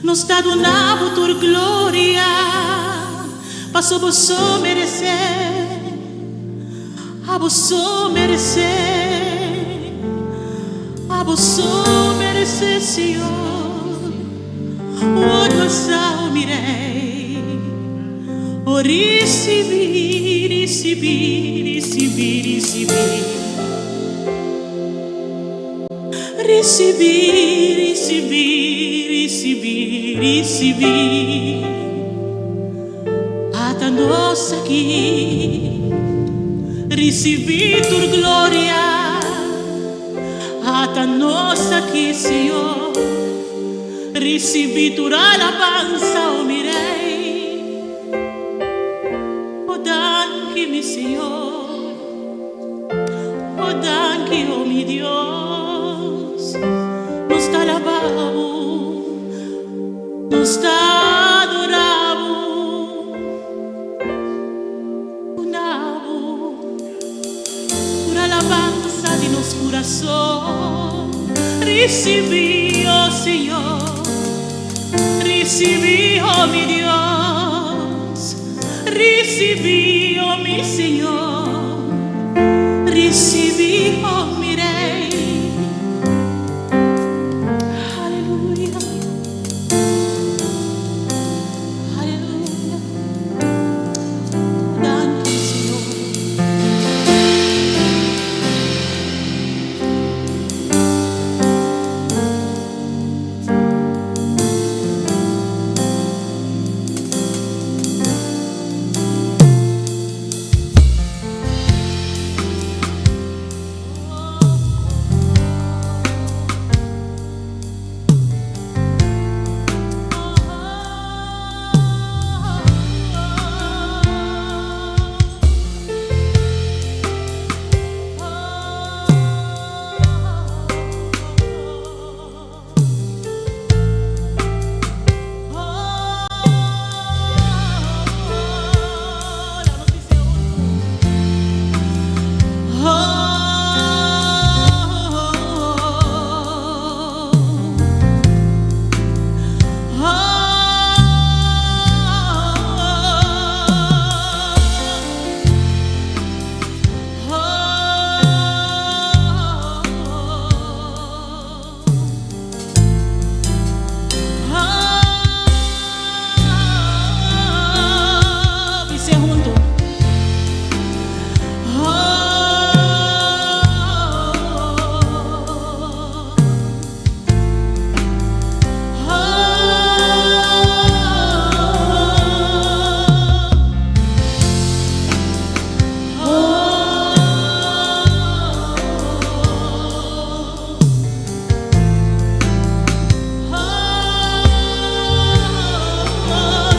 Nos ta duna bo tur gloria. Paso bo so meresé. Abo so meresé. Abo so meresé, Señor. Oh, Dios, oh mi Rei. Oh, risibí, risibí, risibí, risibí. Risibí, risibí, risibí, risibí. Ata nos aki. Risibí tur gloria. Ata nos aki, Señor. Risibí tur alabansa, oh mi Rei. Oh, danki, mi Señor. Oh, danki, oh mi Dios. Nos ta alabá bo, nos ta adorá bo. Duna bo tur alabansa di nos kurason. Risibí, oh Señor, risibí, oh mi Dios, risibí, oh mi Señor, risibí, oh mi Rei. Aleluya, aleluya. Danki, Señor. Bis'é huntu.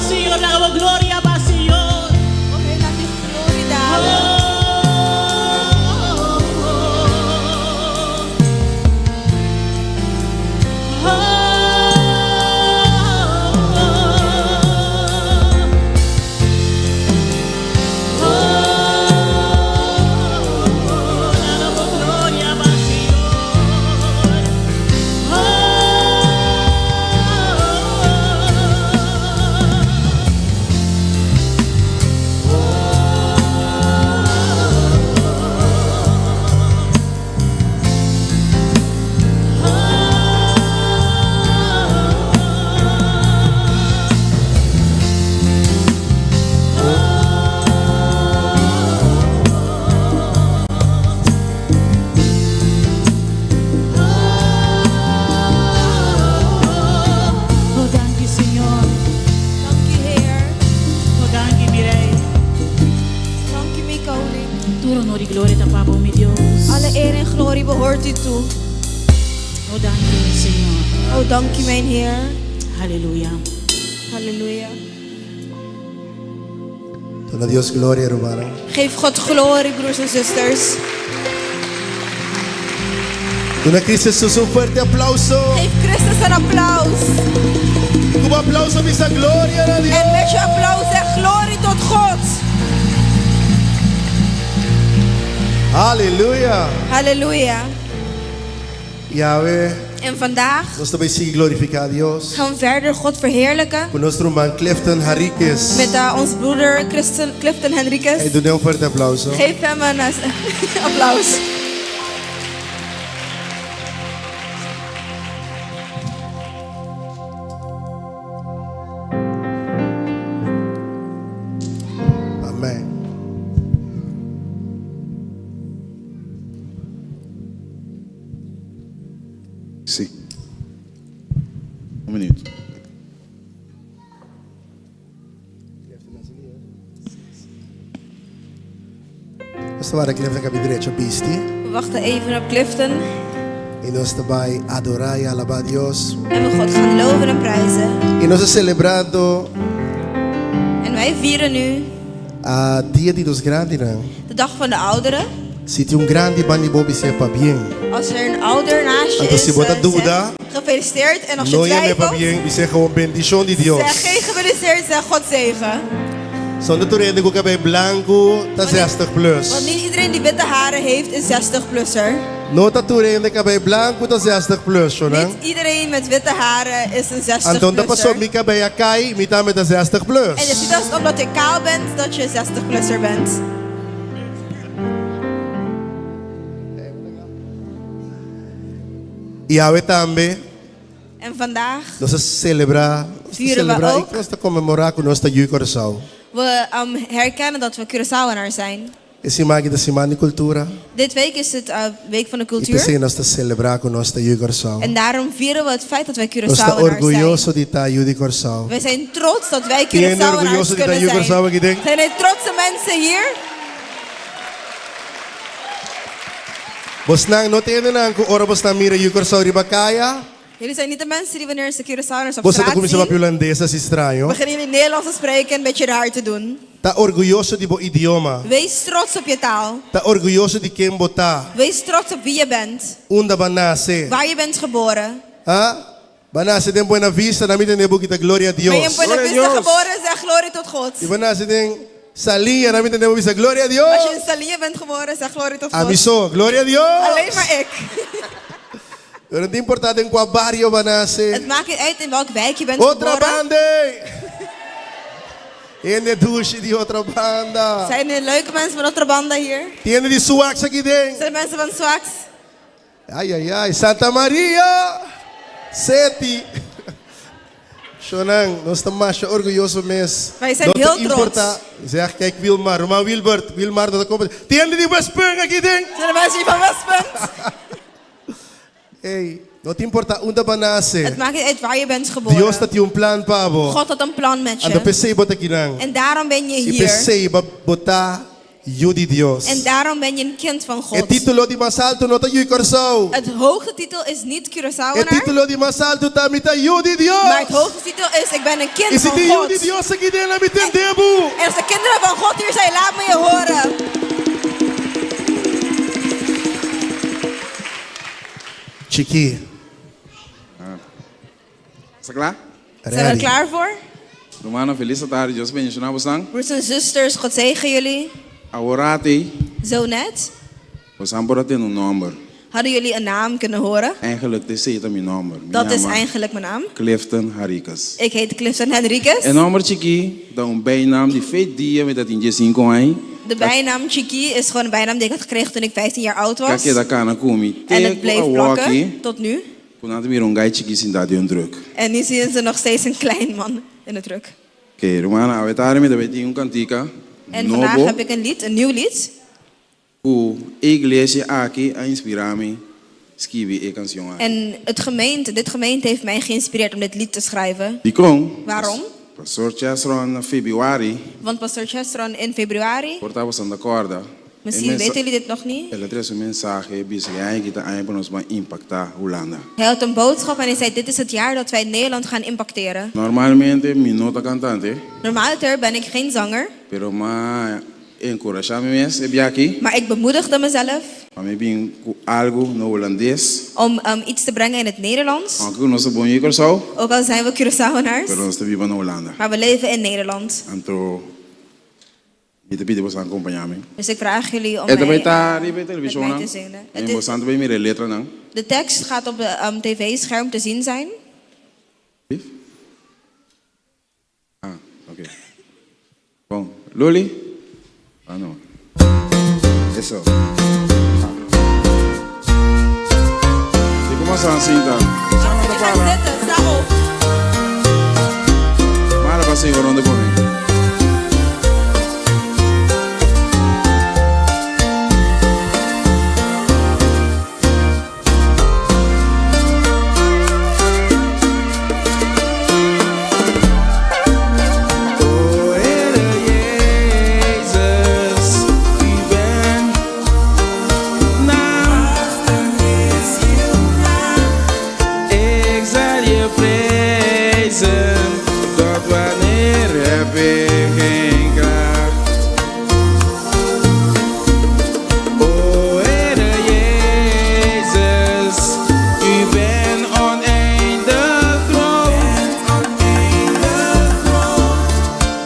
Señor, laga bo gloria ba, Señor. Laga bo gloria ba, Señor. Oh, danki, Señor. Dank u, Heer. Oh, danki, mi Rei. Dank u, mijn koning. Tur honor i gloria ta pa bo, mi Dios. Alle eer en glorie behoort u toe. Oh, danki, Señor. Oh, dank u, mijn Heer. Aleluya. Halleluja. Duna Dios gloria, rumannan. Geef God glorie, broers en zusters. Duna Cristo Jesus un fuerte aplauso. Geef Christus een applaus. Ku bo aplauso bisa gloria na Dios. En met je applaus zeg glorie tot God. Aleluya. Halleluja. Yahweh, En vandaag nos ta bai sigui glorifiká Dios gaan we verder God verheerlijken ku nos ruman Clifton Harriquez. met eh, ons broeder Christen, Clifton Henriquez. Hey, dun'é un fuerte aplauso. Geef hem een eh, applaus. Amèn. Sí. Un minuut. Nos ta wara Clifton kabi derecho bisti. We wachten even op Clifton I nos ta bai adorá i alabá Dios. en we God gaan loven en prijzen. I nos ta selebrando En wij vieren nu a Dia di nos Grandinan. de dag van de ouderen. Si tin un grandi banda di bo bis'é pabien. Als er een ouder naast je Anto is, si bo ta eh, duda, zeg gefeliciteerd. En als je no yam'é twijfelt, pabien, bis'é gewoon bendishon di Dios. zeg geen gefeliciteerd, zeg God zegen. Sonder tur hende ku kabei blanku ta zestig plus. Want niet iedereen die witte haren heeft is 60-plusser. No ta tur hende kabei blanku ta zestig plus, shonan. Niet iedereen met witte haren is een Anto ta paso 60-plusser. mi kabei a kai, mi tambe ta zestig plus. En je ziet als het omdat je kaal bent dat je 60-plusser bent. I awe tambe En vandaag nos ta selebrá, nos ta Vieren we selebrá i ook. nos ta konmemorá ku nos ta yu Kòrsou. we ehm, herkennen dat we Curaçaoenaar zijn. E siman aki ta siman di kultura Dit week is het eh, Week van de i Cultuur. p'esei nos ta selebrá ku nos ta yu Kòrsou. En daarom vieren we het feit dat wij Nos ta Curaçaoenaar zijn. orguyoso di ta yu di Kòrsou. Wij zijn trots dat wij Tin hende Curaçaoenaars orguyoso di ta kunnen yu zijn. Kòrsou aki den? Zijn er trotse mensen hier? Bosnan no ta hendenan ku ora bosnan mira yu Kòrsou riba kaya, Jullie zijn niet de mensen die wanneer ze Curaçaoenaars op boso ta straat kuminsá zien, papia hulandes asi straño. beginnen jullie Nederlands te spreken en een beetje raar te doen. Ta orguyoso di bo idioma. Wees trots op je taal. Ta orguyoso di ken bo ta. Wees trots op wie je bent. Unda bo a nase. Waar je bent geboren. Ha? Bo a nase den Buena Vista, na mi tende bo kita gloria a Ben je in Dios. Buena Vista geboren, zeg glorie tot God. I bo a nase den Saliña, na mi tende bo bisa gloria a Dios. Als je in Saliña bent geboren, zeg glorie tot Ami God. so, gloria a Dios. Alleen maar ik. Pero no ta importa den kua bario bo a nase. Het maakt niet uit in welk wijk je bent Otra geboren. banda! Hende dushi di Otrobanda. Zijn er leuke mensen van Otrobanda hier? Tin hende di Suax aki den. Zijn er mensen van Suax? Ai, ai, ai. Santa Maria! Seti! Shonan, nos ta masha orguyoso mes. Wij zijn No ta heel trots. importa. Zeg, kijk Wilmar, ruman Wilbert, Wilmar no ta kompa. Tin hende di Westpunt aki den. Zijn er mensen hier van Westpunt? Ey, no ta importa unda bo a nase. Het maakt niet uit waar je bent geboren. Dios ta tin un plan pa bo. God had een plan met je. Anto p'esei bo ta akinan. En daarom ben je I hier. p'esei bo ta yu di Dios. En daarom ben je een kind van E God. título di mas altu no ta yu di Kòrsou. Het hoogste titel is niet E Curaçaoenaar. título di mas altu ta mi ta yu di Dios. Maar het hoogste titel is ik ben een kind I si van tin yu God. di Dios aki den laga mi tende bo. En als de kinderen van God hier zijn, laat me je horen. Chiki. Sta kla? Zijn we er klaar voor? Rumannan, felis tardi. Dios bendishoná bosan. Broers en zusters, God zegen jullie. Awor ati, Zo net bosan por a tende un nòmber. hadden jullie een naam kunnen horen. Eigenlijk esei ta mi nòmber. Mi Dat is yama eigenlijk mijn naam. Clifton Henriquez. Ik heet Clifton Henriquez. E nòmber Chiki ta un bijnaam di for dia mi tatin diesinku aña. De bijnaam Chiki is gewoon een bijnaam die ik had gekregen toen ik 15 jaar oud was. Ku a keda kana ku mi En te het ku bleef awor plakken aki tot nu. ku nan ta mira un gai chiki sintá den un trùk. En nu zien ze nog steeds een klein man in de truck. Oké, rumannan, awe tardi mi ta bai tin un kantika En vandaag nobo heb ik een lied, een nieuw lied. ku e iglesia aki a inspirá mi skibi e kanshon aki. En het gemeente, dit gemeente heeft mij geïnspireerd om dit lied te schrijven. Dikon? Waarom? Pastor Chesron na febrüari Want pastor Chesron in februari, por ta boso ta kòrda. Misschien weten jullie dit nog niet. El a trese un mensahe bisa e aña aki ta aña pa nos ban impaktá Hulanda. Hij had een boodschap en hij zei, dit is het jaar dat wij Nederland gaan impacteren. Normalmente mi no ta kantante. Normaliter ben ik geen zanger. Pero m'a enkurashá mi mes e bia aki. Maar ik bemoedigde mezelf. Pa mi bin ku algu na hulandes. Om iets te brengen in het Nederlands. Aunke ku nos ta bon yu Kòrsou. Ook al zijn we Curaçaoenaars. Pero nos ta biba na Hulanda. Maar we leven in Nederland. Anto mi ta pidi boso akompañá mi. Dus ik vraag jullie om E ta mij bai ta riba e met mij televishonnan te zingen. en boso ta bai mira e letranan. De tekst gaat op de tv-scherm te zien zijn. Ah, oké. Bon, Luli? Ah, no. Eso. Di como san sinta. Ga zitten, sta op. Mara pa Señor ronde con O Here Jezus, U bent naam. Ik zal je prijzen, tot wanneer heb ik geen kracht. O Here Jezus, U bent oneindig groot.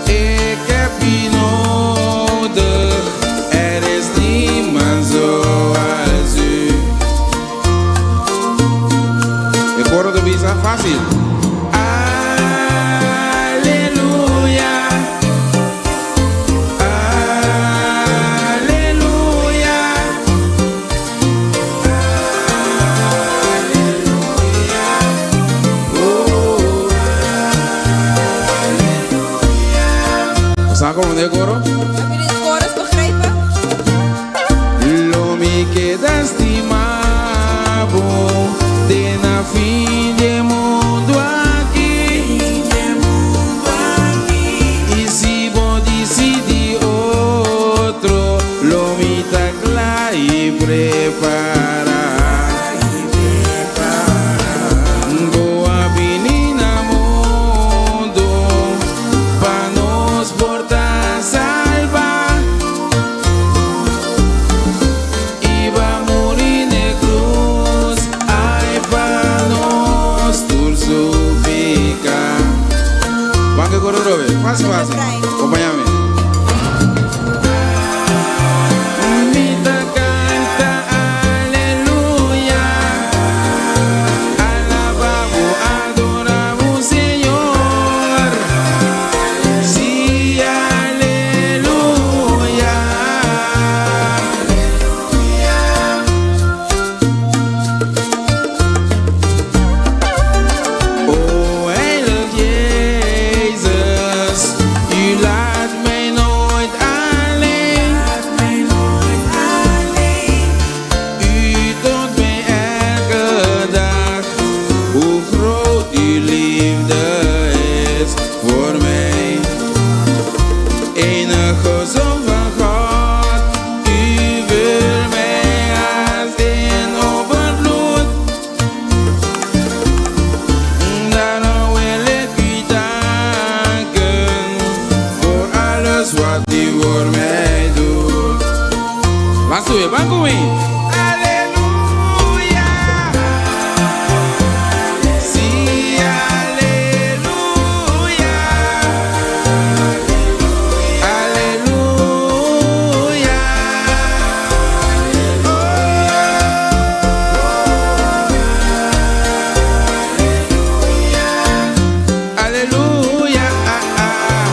Ik heb u nodig, er is niemand zoals u. E koro ta bisa fásil. Aleluya. Aleluya. Aleluya. Oh. Sa kon e koro? Hebben jullie het chorus begrepen? Lo mi keda stima bo te na fin di mundu aki. I si bo disidí otro, lo mi ta kla i prepará. Bo a bini na mundu pa nos por ta salbá. I b'a muri na krus, ai pa nos tur su piká. Ban ku e koro Robert, fásil fásil. Kompañá mi. Mi ta kanta aleluya. Alabá bo, adorá bo Señor. Sí, aleluya. O heilig Jezus, u laat mij nooit alleen. U toont mij elke dag hoe groot uw liefde is voor mij. Enige Zoon van God, u vult mij als in overvloed. Daarom wil ik u danken voor alles wat u voor mij doet. Laat u, ban ku mi. Aleluya. Sí, aleluya. Aleluya. Aleluya. Ah, ah.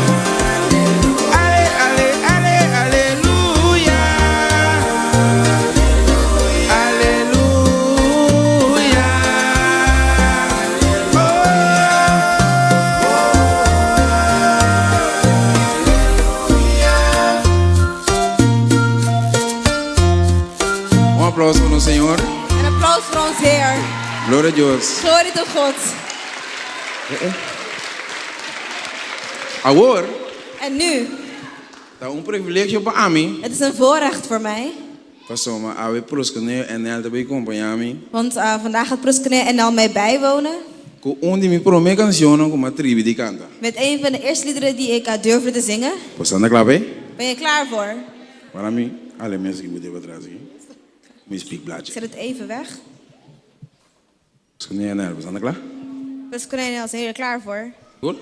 Ale, ale, ale, aleluya. Aleluya. Oh. Un aplouso pa nos Señor. Een applaus voor ons Heer. Gloria na Dios. Glorie tot God. Awor, En nu, Ta un privilegio pa ami. Het is een voorrecht voor mij. Pasobra awe Proskuneo NL ta bay compaña mi. Want vandaag gaat Proskuneo NL mij bijwonen. Cu un di mi prome cancionnan cu m'a tribi di canta. Met een van de eerste liederen die ik durfde te zingen. Bo ta cla p'e? Ben je klaar voor? Para mi, ale mes aki bo atras aki. Mi spiekblaadje. Ik zet het even weg. Proskuneo NL, bo ta cla? Proskuneo NL, zijn jullie er klaar voor? Goed?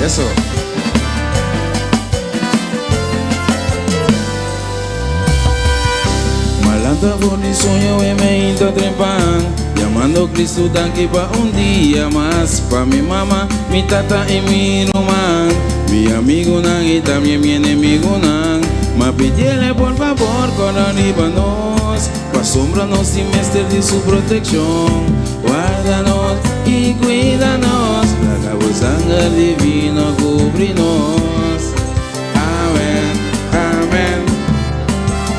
Eso. M'a lanta for di soño e mainta trempan Yamando Cristo danki pa un dia mas Pa mi mama, mi tata y mi ruman Mi amigonan y tambe mi enemigonan M'a pidiele por fabor corda riba nos Pasobra nos tin mester di su proteccion Warda nos y cuida nos Laga bo sanger divino cubri nos Amen, amen,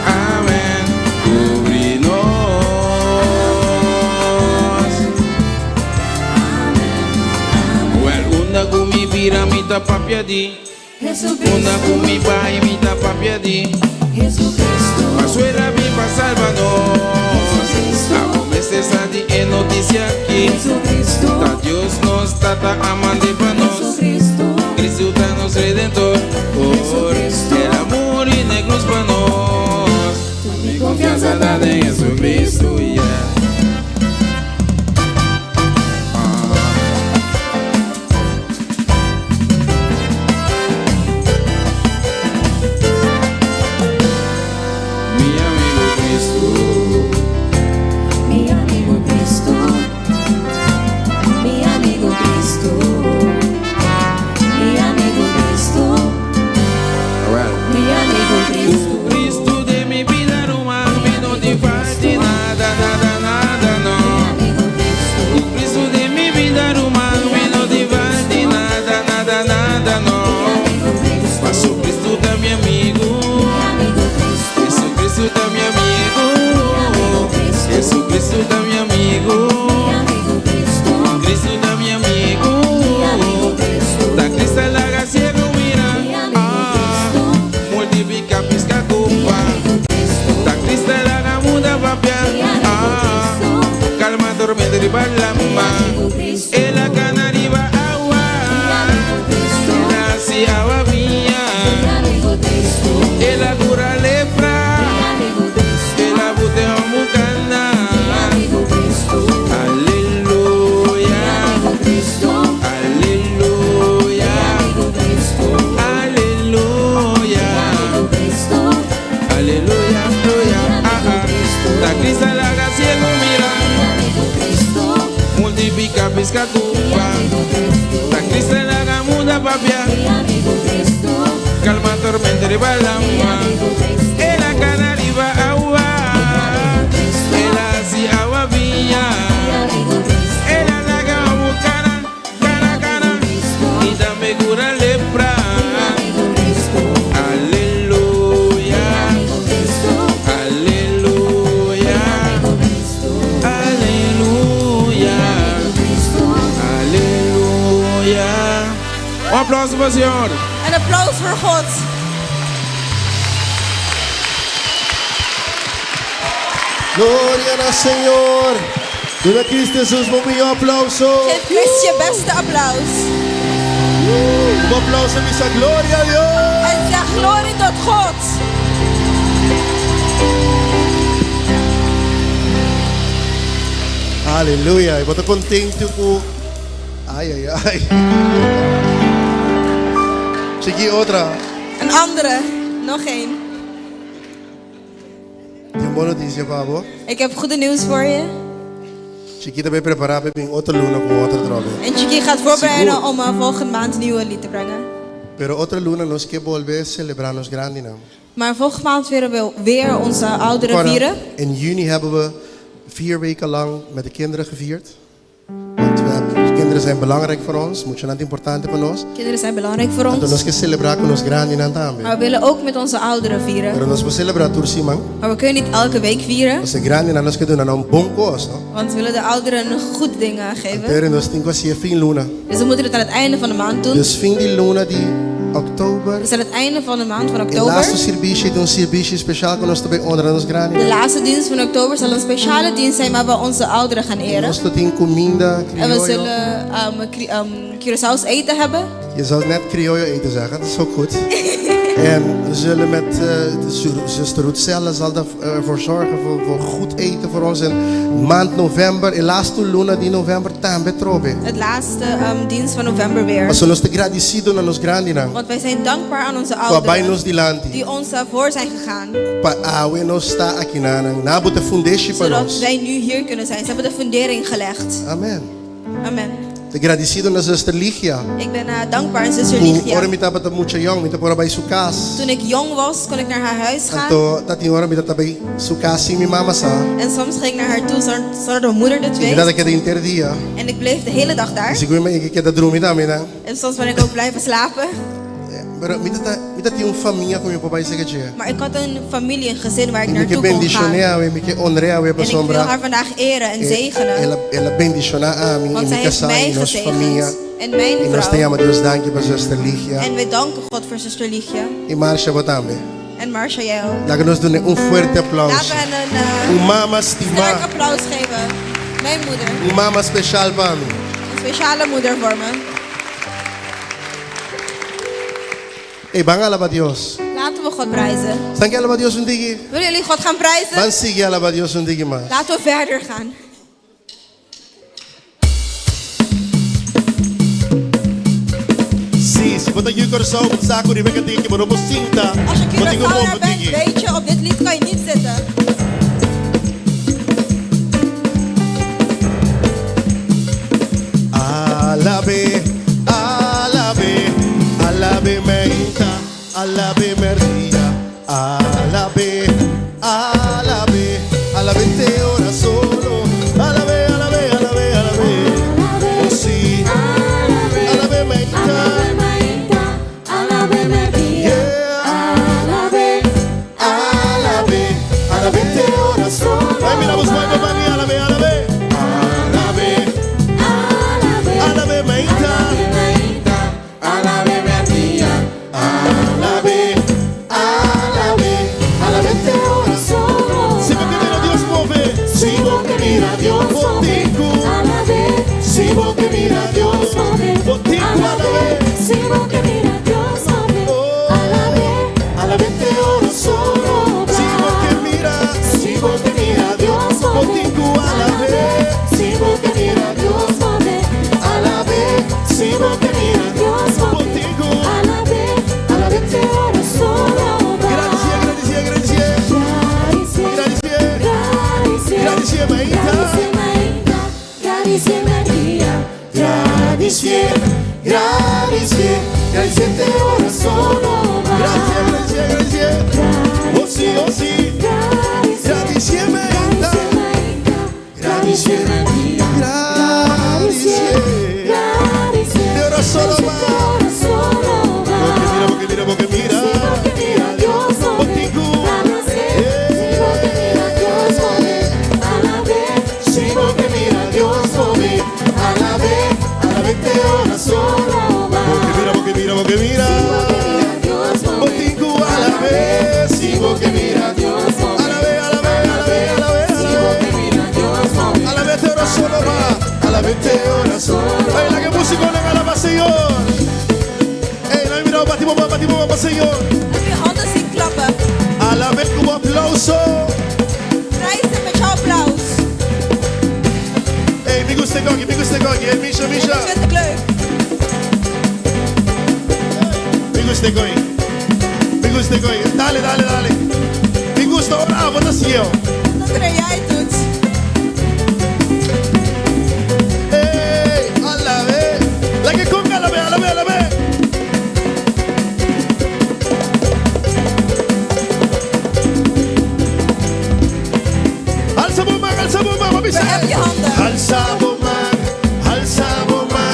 amen Cubri nos Well, unda cu mi bira mi ta papia di Unda cu mi bay mi ta papia di Paso el a bin pa salba nos Abo mester sa di e noticia aki Ta Dios nos Tata a mande pa nos Cristo ta nos Redentor El a muri n'e cruz pa nos Mi confianza ta den Jesucristo, yeah. Mi amigo Cristo. Mi amigo Cristo. Mi amigo Cristo. Mi amigo Cristo. Mi amigo Cristo. Cu Cristo den mi bida ruman, mi no tin falta nada, nada, nada, no. Cu Cristo den mi bida ruman, mi no tin falta nada, nada, nada, no. Paso Cristo ta mi amigo. Jesucristo ta mi amigo. Jesucristo ta mi amigo. Cristo ta mi amigo. Ta Cristo a laga ciego mira. Ah, multiplica pisca cu pan. Ta Cristo a laga muda papia. Ah, calma tormenta riba lama. El a cana riba awa. El a haci awa biña. El a cura lepra. El a bute homo cana. Aleluya. Aleluya. Aleluya. Aleluya, aleluya. Ah, ah. Ta Cristo a laga ciego mira. Multiplica pisca cu pan. Ta Cristo a laga muda papia. Calma tormenta riba lama. El a cana riba awa. El a haci awa biña. El a laga homo cana, cana, cana. Y tambe cura lepra. Aleluya. Aleluya. Aleluya. Aleluya. Un aplauso pa Señor. Een applaus voor God. Gloria na Señor. Duna Cristo Jesus un mihor aplauso. Geef Christus je beste applaus. Un aplauso, bisa gloria na Dios. En zeg glorie tot God. Aleluya. Mi ta contento cu... Ai, ai, ai. Sigui otro. Een andere, nog één. Tin bon noticia, pa bo. Ik heb goede nieuws voor je. Chiqui ta bay prepara pa otro luna cu otro trobe. En Chiqui gaat voorbereiden Sigur. om volgende maand een nieuwe lied te brengen. Pero otro luna nos kier bolbe celebra nos grandinan. Maar volgende maand willen we weer onze ouderen Cora, vieren. In juni hebben we 4 weken lang met de kinderen gevierd. Want we hebben de kinderen Kinderen zijn belangrijk voor ons, muchanan ta importante pa nos. Kinderen zijn belangrijk voor Anto ons. nos ke selebrá ku nos grandinan tambe. Maar we willen ook met onze ouderen vieren. Pero nos por selebrá tur siman. Maar we kunnen niet elke week vieren. Pasobra e grandinan nos ke duna nan un bon kos, no? Want we willen de ouderen goed dingen geven. Pero nos tin ku hasié fin luna. Dus we moeten het aan het einde van de maand doen. Dus fin di luna di òktober. Dus aan het einde van de maand van E oktober. lastu sirbishi ta un sirbishi speshal ku nos ta bai honra nos De grandinan. laatste dienst van oktober zal een speciale dienst zijn waar we onze ouderen gaan I eren. nos lo tin kuminda En we krioyo. zullen Curaçao's eten hebben. Je zou net krioyo eten zeggen, dat is ook goed. En we zullen met de zuster Ruthzelle zal ervoor zorgen voor goed eten voor ons. En maand november, e laatste luna di november tambe trobe. Het laatste dienst van november weer. Pasobra nos ta gradisido na nos grandinan. Want wij zijn dankbaar aan onze Ku a bai ouderen nos dilanti. die ons daarvoor zijn gegaan. Pa awe nos ta akinanan. Nan a buta fundeshi pa Zodat nos. wij nu hier kunnen zijn. Ze hebben de fundering gelegd. Amen. Amen. Ta gradisido na zuster Ligia. Ik ben dankbaar aan zuster Ku Ligia. ora mi tabata mucha yong, mi ta por a bai su kas. Toen ik jong was, kon ik naar haar huis gaan. Anto tatin ora mi tabata bai su kas sin mi mama sa. En soms ging ik naar haar toe zonder dat mijn moeder dit I mi weet. tabata keda henter dia. En ik bleef de hele dag daar. I sigur mi a keda drumi tambe nan. En soms ben ik ook blijven slapen. Pero mi ta mi ta tin un famia ku mi por bai sega dje. Maar ik had een familie, een gezin waar ik I mi ke naartoe kon gaan. bendishoné awe, mi ke honr'é awe En ik wil pasobra haar vandaag eren en e zegenen. el a el a bendishoná ami Want i zij mi heeft kasá mij i nos gezegend famia. en mijn I nos ta vrouw. yama Dios danki pa zuster Ligia. En wij danken God voor zuster Ligia. I Marcia bo tambe. En Marcia, jij ook. Laga nos dun'é un fuerte aplauso. Laten we hen een Un mama stimá. sterk applaus geven. Mijn moeder. Un mama speshal pa mi. Een speciale moeder voor me. Ey, ban alaba Dios. Laten we God prijzen. Stan ke alaba Dios un tiki? Willen jullie God gaan prijzen? Ban sigui alaba Dios un tiki mas. Laten we verder gaan. Sí, si bo ta yu Kòrsou, bo sa ku riba e kantika bo no por sinta. Als je Bo tin ku Curaçaoer move bent, tiki. weet je, op dit lied kan je niet zitten. Alabe, alabe, alabe meinta, alabe merdia, alabe, alabe, alabe te ora solo, alabe, alabe, alabe, alabe, oh si, alabe meinta, alabe merdia, alabe, alabe, alabe te ora solo. Ay, mira, vos vai, vai, alabe, alabe, alabe, alabe meinta, alabe merdia, alabe, alabe, alabe te ora solo. Si bo ke mira Dios move, si bo ke mira Dios move, alabe, si bo ke mira Dios move, alabe, si bo ke mira Dios move, alabe, alabe te ora solo. Si bo ke mira, si bo ke mira Dios move, alabe, si bo ke mira Dios move, alabe, si bo ke mira Dios move, alabe, alabe te ora solo. Grazie, grazie, grazie. Grazie, Grazie, grazie, maita. grazie, Maria, Grazie, grazie, grazie te ora solo. Grazie, grazie, grazie. Oh sì, oh sì. Grazie, maita. Grazie, grazie. Te ora solo va. Porque mira, porque mira, porque mira. Si porque mira Dios move, alabe, alabe te ora solo. Porque mira, porque mira, porque mira. Botico alabe, si porque mira Dios alabe, alabe, alabe, alabe, alabe. Alabe te ora solo va, alabe te ora solo. Ey, la que músico le alaba Señor. Ey, no mira, batimos, batimos, batimos, Señor. Heb je handen zien klappen. Alabe con aplauso. Prijs hem met jouw applaus. Ey, me gusta gogi, me gusta gogi. Ey, Misha, Misha. Dat vind ik leuk. Me gusta gogi. Me gusta gogi. Dale, dale, dale. Me gusta ora, bota cielo. Dat er jij het doet. Ey, alabe. La que conga, alabe, alabe, alabe. Alza bo man, alza bo man, papi. Verhef je handen. Alza bo man, alza bo man.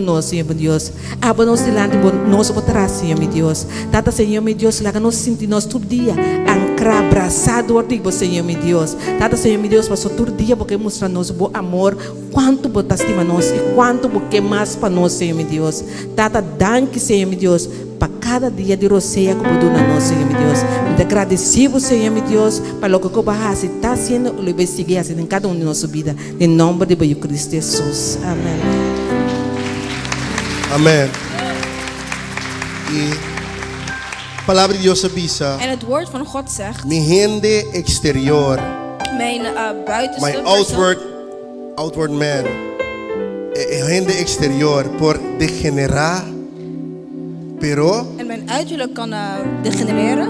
ku nos, Señor mi Dios. Abo nos dilanti, bo nos bo tras, Señor mi Dios. Tata, Señor mi Dios, laga nos sinti nos tur dia ankrá, brasá dor di bo, Señor mi Dios. Tata, Señor mi Dios, paso tur dia bo ke mustra nos bo amor, kuantu bo ta stima nos i kuantu bo ke mas pa nos, Señor mi Dios. Tata, danki, Señor mi Dios, pa kada dia di rosea ku bo duna nos, Señor mi Dios. Mi ta gradesí bo, Señor mi Dios, pa loke ku bo a hasi, ta hasiendo i lo bo sigui hasi den kada un di nos bida. Den nomber di bo Yu Cristo Jesus. Amen. Amen. E Palabra di Dios a bisa. En het woord van God zegt. Mi hende exterior. Mijn buitenste My outward, outward man. E hende exterior por degenera, pero. En mijn uiterlijk kan degenereren.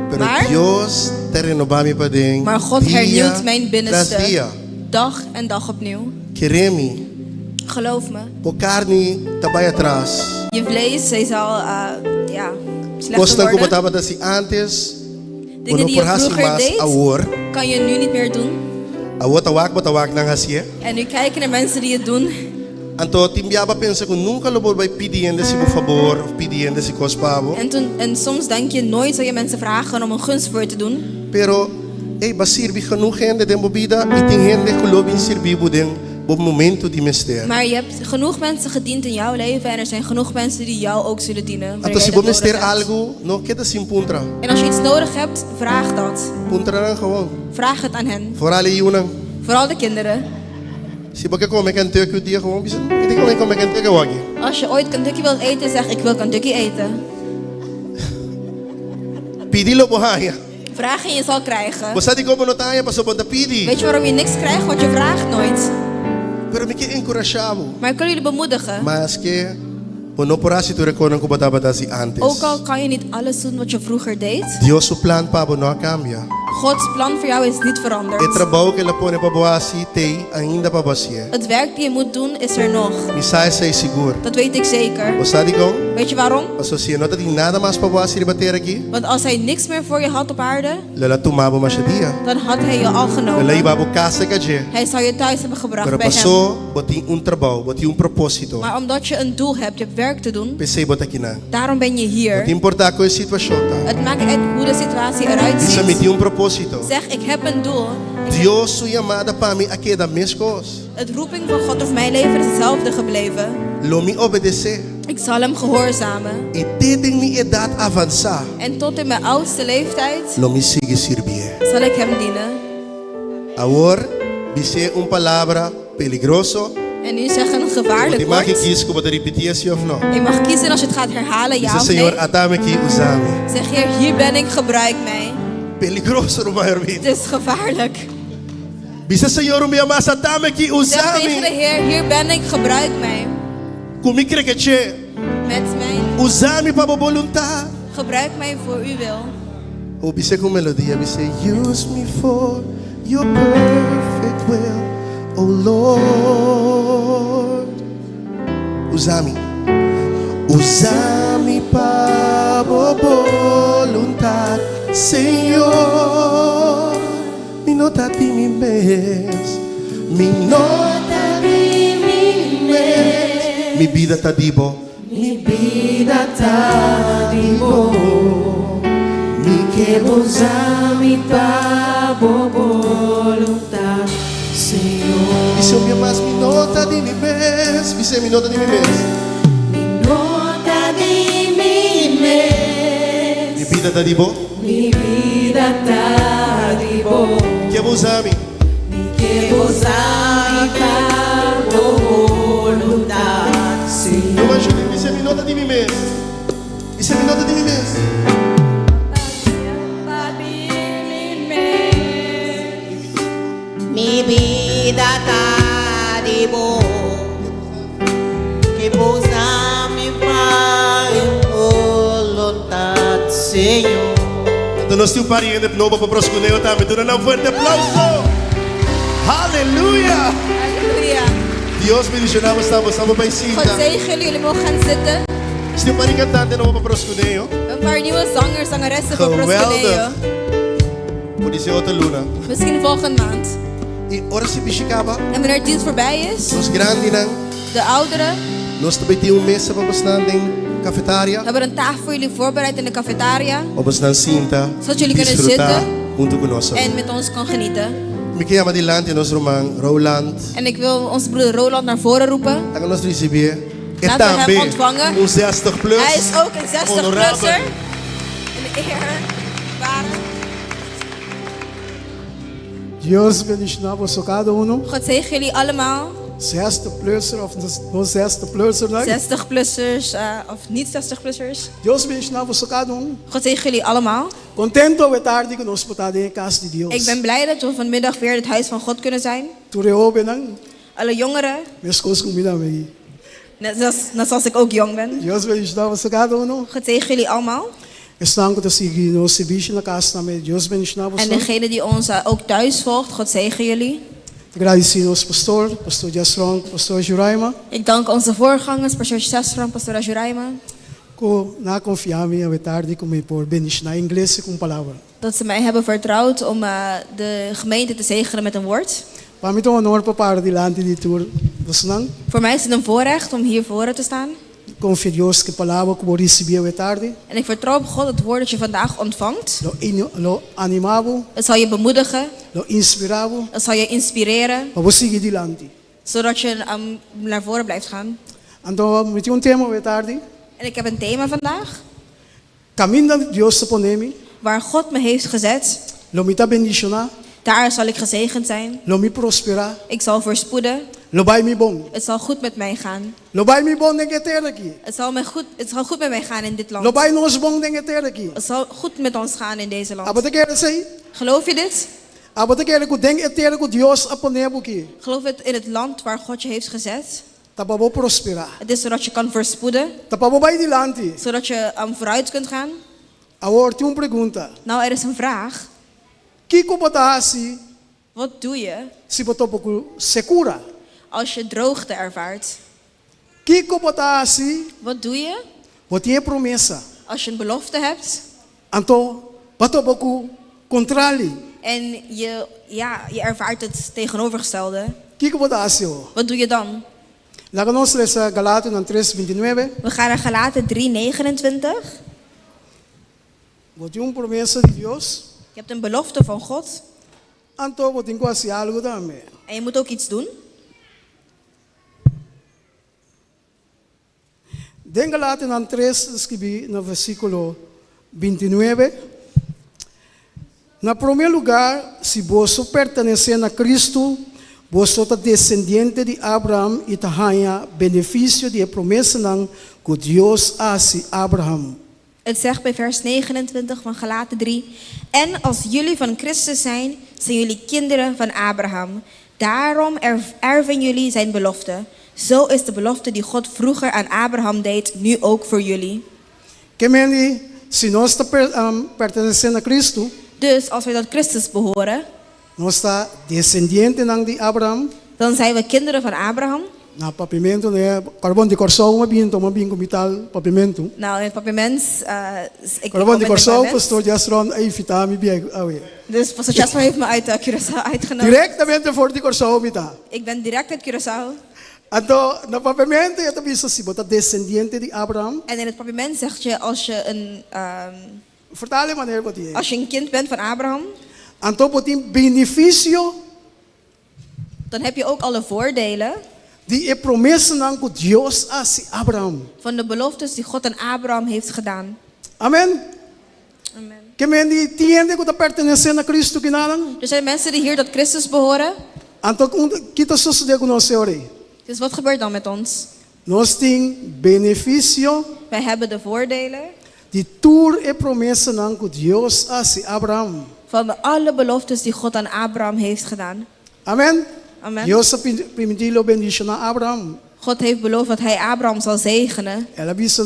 Pero maar, Dios ta renoba mi paden. Maar God dia hernieuwt mijn binnenste. Tras dia. Dag en dag opnieuw. Kere mi. Geloof me. Bo karni ta bai atras. Je vlees, zij zal ja, slechter Kosnan ku bo worden. tabata hasi antes, bo Dingen no die por je hasi vroeger mas deed, awor. kan je nu niet meer doen. Awor ta wak bo ta wak nan hasié. En nu kijken naar mensen die het doen. Anto tin bia bo a pensa ku nunka lo bo bai pidi hende si bo fabor òf pidi hende si kos pa bo. En toen, en soms denk je nooit zal je mensen vragen om een gunst voor je te doen. Pero, ey, bo a sirbi genoeg hende den bo bida i tin hende ku lo bin sirbi bo den bo momento di mester. Maar je hebt genoeg mensen gediend in jouw leven en er zijn genoeg mensen die jou ook zullen dienen. Anto wanneer si jij bo dat nodig mester hebt. algu, no keda sin puntra. En als je iets nodig hebt, vraag dat. Puntra nan gewoon. Vraag het aan hen. Vooral e yunan. Vooral de kinderen. Si bo ke kome Kentucky un dia gewoon bisa, Mi tin kome kome Kentucky awaki. Als je ooit Kentucky wilt eten, zeg ik wil Kentucky eten. Pidi lo bo haña. Vraag en je zal krijgen. Bo sa dikon bo no ta haña pasobra bo no ta pidi. Weet je waarom je niks krijgt? Want je vraagt nooit. Pero mi ke enkurashá bo. Maar ik wil jullie bemoedigen. Maske bo no por hasi tur e konan ku bo tabata hasi ántes. Ook al kan je niet alles doen wat je vroeger deed. Dios su plan pa bo no a kambia. Gods plan voor jou is niet veranderd. E trabou ku el a pone pa bo hasi t'ei ainda pa bo hasié. Het werk die je moet doen is er nog. Mi sa esei sigur. Dat weet ik zeker. Bo sa dikon? Weet je waarom? Pasobra si e no ta tin nada mas pa bo hasi riba tera aki. Want als hij niks meer voor je had op aarde. Lo el a tuma bo masha dia. Dan had hij je al Lo el a genomen. hiba bo kas serka dje. Hij zou je thuis hebben gebracht Pero bij hem. paso bo tin un trabou, bo tin un propósito. Maar omdat je een doel hebt, je hebt werk te doen. P'esei bo ta kinan. Daarom ben je No hier. ta importá kon e situashon ta. Het maakt niet uit hoe de situatie eruit Bisa mi ziet. tin un propósito. Zeg, ik heb een doel. Dios su yamada pa mi a keda meskos. Het roeping van God over mijn leven is hetzelfde gebleven. Lo mi obedesé. Ik zal hem gehoorzamen. I te den mi edat avansá. En tot in mijn oudste leeftijd Lo mi sigui sirbié. zal ik hem dienen. Awor, bis'é un palabra peligroso. En nu zeg een Bo gevaarlijk tin mag woord. kis ku bo ta ripití si òf no. Je mag kiezen als je het gaat herhalen, ja Bisa of Señor, nee. ata mi aki, usa mi. Zeg, Heer, hier ben ik, gebruik mij. Peligroso, ruman Erwin. Het is gevaarlijk. Bisa Señor, un bia mas, ata mi aki, usa Zeg tegen de mi. Heer, hier ben ik, gebruik mij. Ku mi krekeché. Met mijn, Usa mi pa bo boluntat. gebruik mij voor uw wil. O bis'é ku melodia, bis'é, Use me for your perfect will, oh Lord. Usa mi. Usa mi pa bo boluntat, Señor. Mi no ta di mi mes. Mi no ta di mi mes. Mi bida ta di bo. Mi bida ta di bo. Mi ke bo usa mi pa bo boluntat, Señor. Bis'é un bia mas, mi no ta di mi mes. Bis'é, mi no ta di mi mes. Mi no ta di mi mes. Mi bida ta di bo. Mi bida ta di bo. Mi ke bo usa mi. Mi ke bo usa mi pa bo boluntat, Señor. No mas Judy, bis'é mi no ta di mi mes. Bis'é mi no ta di mi mes. Mi bida ta di bo. Ke bo usa mi pa boluntat, Señor. Anto nos tin un par di hende nobo pa Proskuneo tambe. Duna nan fuerte aplauso. Haleluya! Aleluya. Dios bendiciona bo sta bo sta bo bay sinta. God zegen jullie, jullie mogen gaan zitten. Nos tin un par di cantante nobo pa Proskuneo. Een paar nieuwe zangers, zangeressen voor Proskuneo. Geweldig. Podisé otro luna. Misschien volgende maand. I ora sirbishi kaba. En wanneer dienst voorbij is. Nos grandinan. De ouderen. Nos ta bay tin un mesa pa bosnan den cafetaria. We hebben een tafel voor jullie voorbereid in de cafetaria. Pa bosnan sinta, Zodat jullie kunnen disfruta zitten hunto cu nos. en met ons kan genieten. Mi ke yama dilanti nos ruman Roland. En ik wil onze broeder Roland naar voren roepen. Laga nos ricibié. E Laten we hem tambe ontvangen. un 60 plus. Hij is ook een 60-plusser. Honorabel. Een eer. Ware. Dios bendiciona boso cada uno. God zegen jullie allemaal. 60 plusser of no 60 plusser, no? 60-plussers eh, of niet 60-plussers. Dios bendiciona boso cada un. God zegen jullie allemaal. Contento awe tardi cu nos por ta den cas di Dios. Ik ben blij dat we vanmiddag weer in het huis van God kunnen zijn. Tur e hobennan, Alle jongeren, mescos cu mi tambe. net zoals, net zoals ik ook jong ben. Dios bendiciona boso cada uno. God zegen jullie allemaal. Esnan cu ta sigui nos servicio na cas tambe. Dios bendiciona boso. En degene die ons eh, ook thuis volgt, God zegen jullie. Gradici nos pastor, pastor Jasron, pastor Juraima, Ik dank onze voorgangers, pastor Sesron, pastora Juraima, cu nan a confia mi awe tardi cu mi por bendiciona iglesia cu un palabra. dat ze mij hebben vertrouwd om eh, de gemeente te zegenen met een woord. Pa mi ta un honor pa para dilanti di tur bosnan. Voor mij is het een voorrecht om hier voor te staan. Confia Dios cu e palabra cu bo ricibi awe tardi En ik vertrouw op God het woord dat je vandaag ontvangt. lo, in, lo anima bo, Het zal je bemoedigen, lo inspira bo, het zal je inspireren, pa bo sigui dilanti. zodat je um, naar voren blijft gaan. Anto, mi tin un tema awe tardi. En ik heb een thema vandaag, Caminda Dios a pone mi, waar God me heeft gezet, lo mi ta bendiciona, daar zal ik gezegend zijn. lo mi prospera, Ik zal voorspoeden, lo bay mi bon. het zal goed met mij gaan. Lo bay mi bon den e tera aki. Het zal, mij goed, het zal goed met mij gaan in dit Lo land. bay nos bon den e tera aki. Het zal goed met ons gaan in deze land. Abo ta kere esey? Geloof je dit? Abo ta kere cu den e tera cu Dios a pone bo aki. Geloof het in het land waar God je heeft gezet? Ta pa bo prospera. Het is zodat je kan voorspoeden, Ta pa bo bay dilanti. zodat je um, vooruit kunt gaan. Awor tin un pregunta. Nou, er is een vraag. Kico bo ta haci Wat doe je si bo topa cu secura? als je droogte ervaart? Kico bo ta haci? Wat doe je Bo tin e promesa. als je een belofte hebt Anto, bo topa cu contrali. en je, ja, je ervaart het tegenovergestelde? Kico bo ta haci? Wat doe je dan? Laga nos lesa Galationan 3:29. We gaan naar Galaten 3:29. Bo tin un promesa di Dios. Je hebt een belofte van God Anto, bo tin cu haci algo tambe. en je moet ook iets doen. Den Galationan 3, skirbi na versiculo 29. Na prome lugar, si boso pertenece na Cristo, boso ta descendiente di Abraham y ta haya beneficio di e promesanan cu Dios a haci Abraham. Het zegt bij vers 29 van Galaten 3: En als jullie van Christus zijn, zijn jullie kinderen van Abraham. Daarom erf- erven jullie zijn belofte. Zo is de belofte die God vroeger aan Abraham deed, nu ook voor jullie. Ke men, si nos ta per, um, pertenece na Cristo, Dus als wij tot Christus behoren, nos ta descendientenan di Abraham. dan zijn we kinderen van Abraham. Na Papiamento, ne, Carbon di Corsou, m'a bin, m'a bin cu mitar Papiamento. Nou, in het Papiaments, eh, ik Carbon kom di uit het Corsou, Papiaments. pastor Jasron, a invita mi bin awe. Dus pastor Jasper heeft me uit eh, Curaçao uitgenodigd. Directamente for di Corsou, mi ta. Ik ben direct uit Curaçao. Anto, na Papiamento, e ta bisa si bo ta descendiente di Abraham. En in het Papiaments zegt je als je een, Vertaal manera bo tin. als je een kind bent van Abraham, Anto bo tin beneficio dan heb je ook alle voordelen di e promesanan cu Dios a haci Abraham. van de beloftes die God aan Abraham heeft gedaan. Amen. Amen. Ke men tin hende cu ta pertenece na Cristo akinan? Er zijn mensen die hier tot Christus behoren. Anto kico ta sucede cu nos e ora ey? Dus wat gebeurt dan met ons? Nos tin beneficio Wij hebben de voordelen di tur e promesanan cu Dios a haci Abraham. van de alle beloftes die God aan Abraham heeft gedaan. Amen. Amen. Dios a priminti lo bendiciona Abraham. God heeft beloofd dat hij Abraham zal zegenen. El a bisa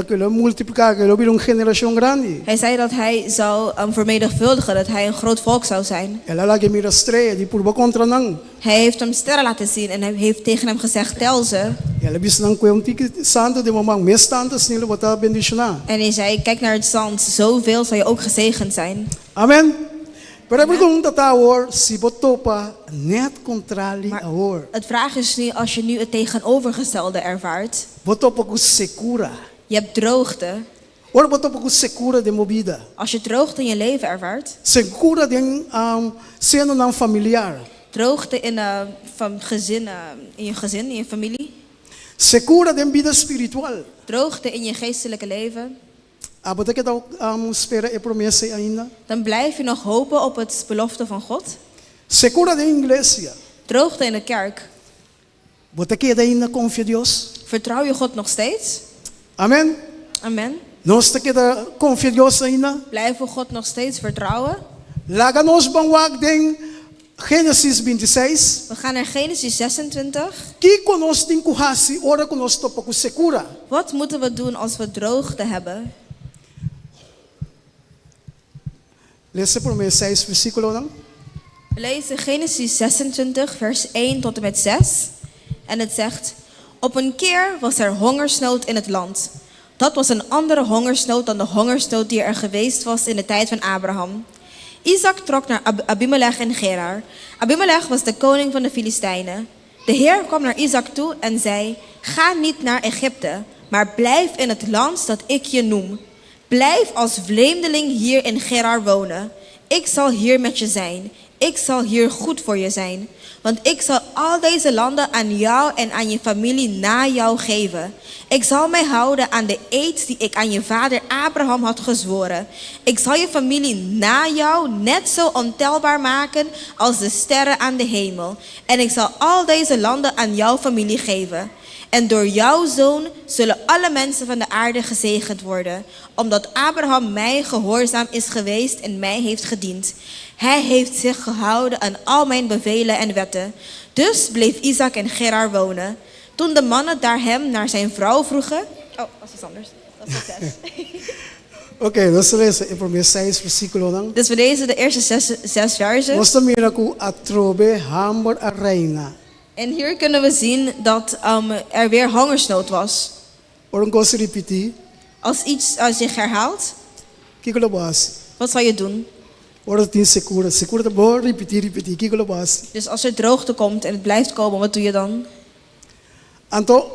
cu e lo multiplica, cu e lo bira un generacion grandi. Hij zei dat hij zou vermenigvuldigen, dat hij een groot volk zou zijn. El a lag'e mira strea, di purba conta nan. Hij heeft hem sterren laten zien en hij heeft tegen hem gezegd, tel ze. El a bisa nan coge un tiki santo den bo man, mes tanto asina lo bo ta bendiciona. En hij zei, kijk naar het zand, zoveel zal je ook gezegend zijn. Amen. Pero e pregunta ta awor, si bo topa net kontrali awor. Het vraag is nu, als je nu het tegenovergestelde ervaart. Bo topa ku sekura. Je hebt droogte. Ora bo topa ku sekura den bo bida. Als je droogte in je leven ervaart. Sekura den senonan familiar. Droogte in van gezin, in je gezin, in je familie. Sekura den bida spiritual. Droogte in je geestelijke leven. Abo ta keda spera e promesa ei ainda? Dan blijf je nog hopen op het belofte van God? Sekura den iglesia. Droogte in de kerk. Bo ta keda ainda konfia Dios? Vertrouw je God nog steeds? Amen. Amen. Nos ta keda konfia Dios ainda? Blijven we God nog steeds vertrouwen? Laga nos ban wak den Génesis 26. We gaan naar Genesis 26. Kiko nos tin ku hasi ora ku nos topa ku sekura? Wat moeten we doen als we droogte hebben? Lesa e promé seis versíkulonan. We lezen Genesis 26, vers 1 tot en met 6. En het zegt: Op een keer was er hongersnood in het land. Dat was een andere hongersnood dan de hongersnood die er geweest was in de tijd van Abraham. Isaac trok naar Abimelech in Gerar. Abimelech was de koning van de Filistijnen. De Heer kwam naar Isaac toe en zei: Ga niet naar Egypte, maar blijf in het land dat ik je noem. Blijf als vreemdeling hier in Gerar wonen. Ik zal hier met je zijn. Ik zal hier goed voor je zijn. Want ik zal al deze landen aan jou en aan je familie na jou geven. Ik zal mij houden aan de eed die ik aan je vader Abraham had gezworen. Ik zal je familie na jou net zo ontelbaar maken als de sterren aan de hemel. En ik zal al deze landen aan jouw familie geven. En door jouw zoon zullen alle mensen van de aarde gezegend worden, omdat Abraham mij gehoorzaam is geweest en mij heeft gediend. Hij heeft zich gehouden aan al mijn bevelen en wetten. Dus bleef Isaac in Gerar wonen. Toen de mannen daar hem naar zijn vrouw vroegen. Oh, dat is iets anders. Dat is zes. Oké, nos ta lesa e promé seis versíkulonan. Dus we lezen de eerste zes versen. Nos ta mira ku atrobe hamber a reina. En hier kunnen we zien dat er weer hongersnood was. Ora un kos ripití. Als iets zich herhaalt, Kiko lo bo hasi? wat zal je doen? Ora tin sekura, sekura ta bo ripití, ripití, kiko lo bo hasi? Dus als er droogte komt en het blijft komen, wat doe je dan? Anto,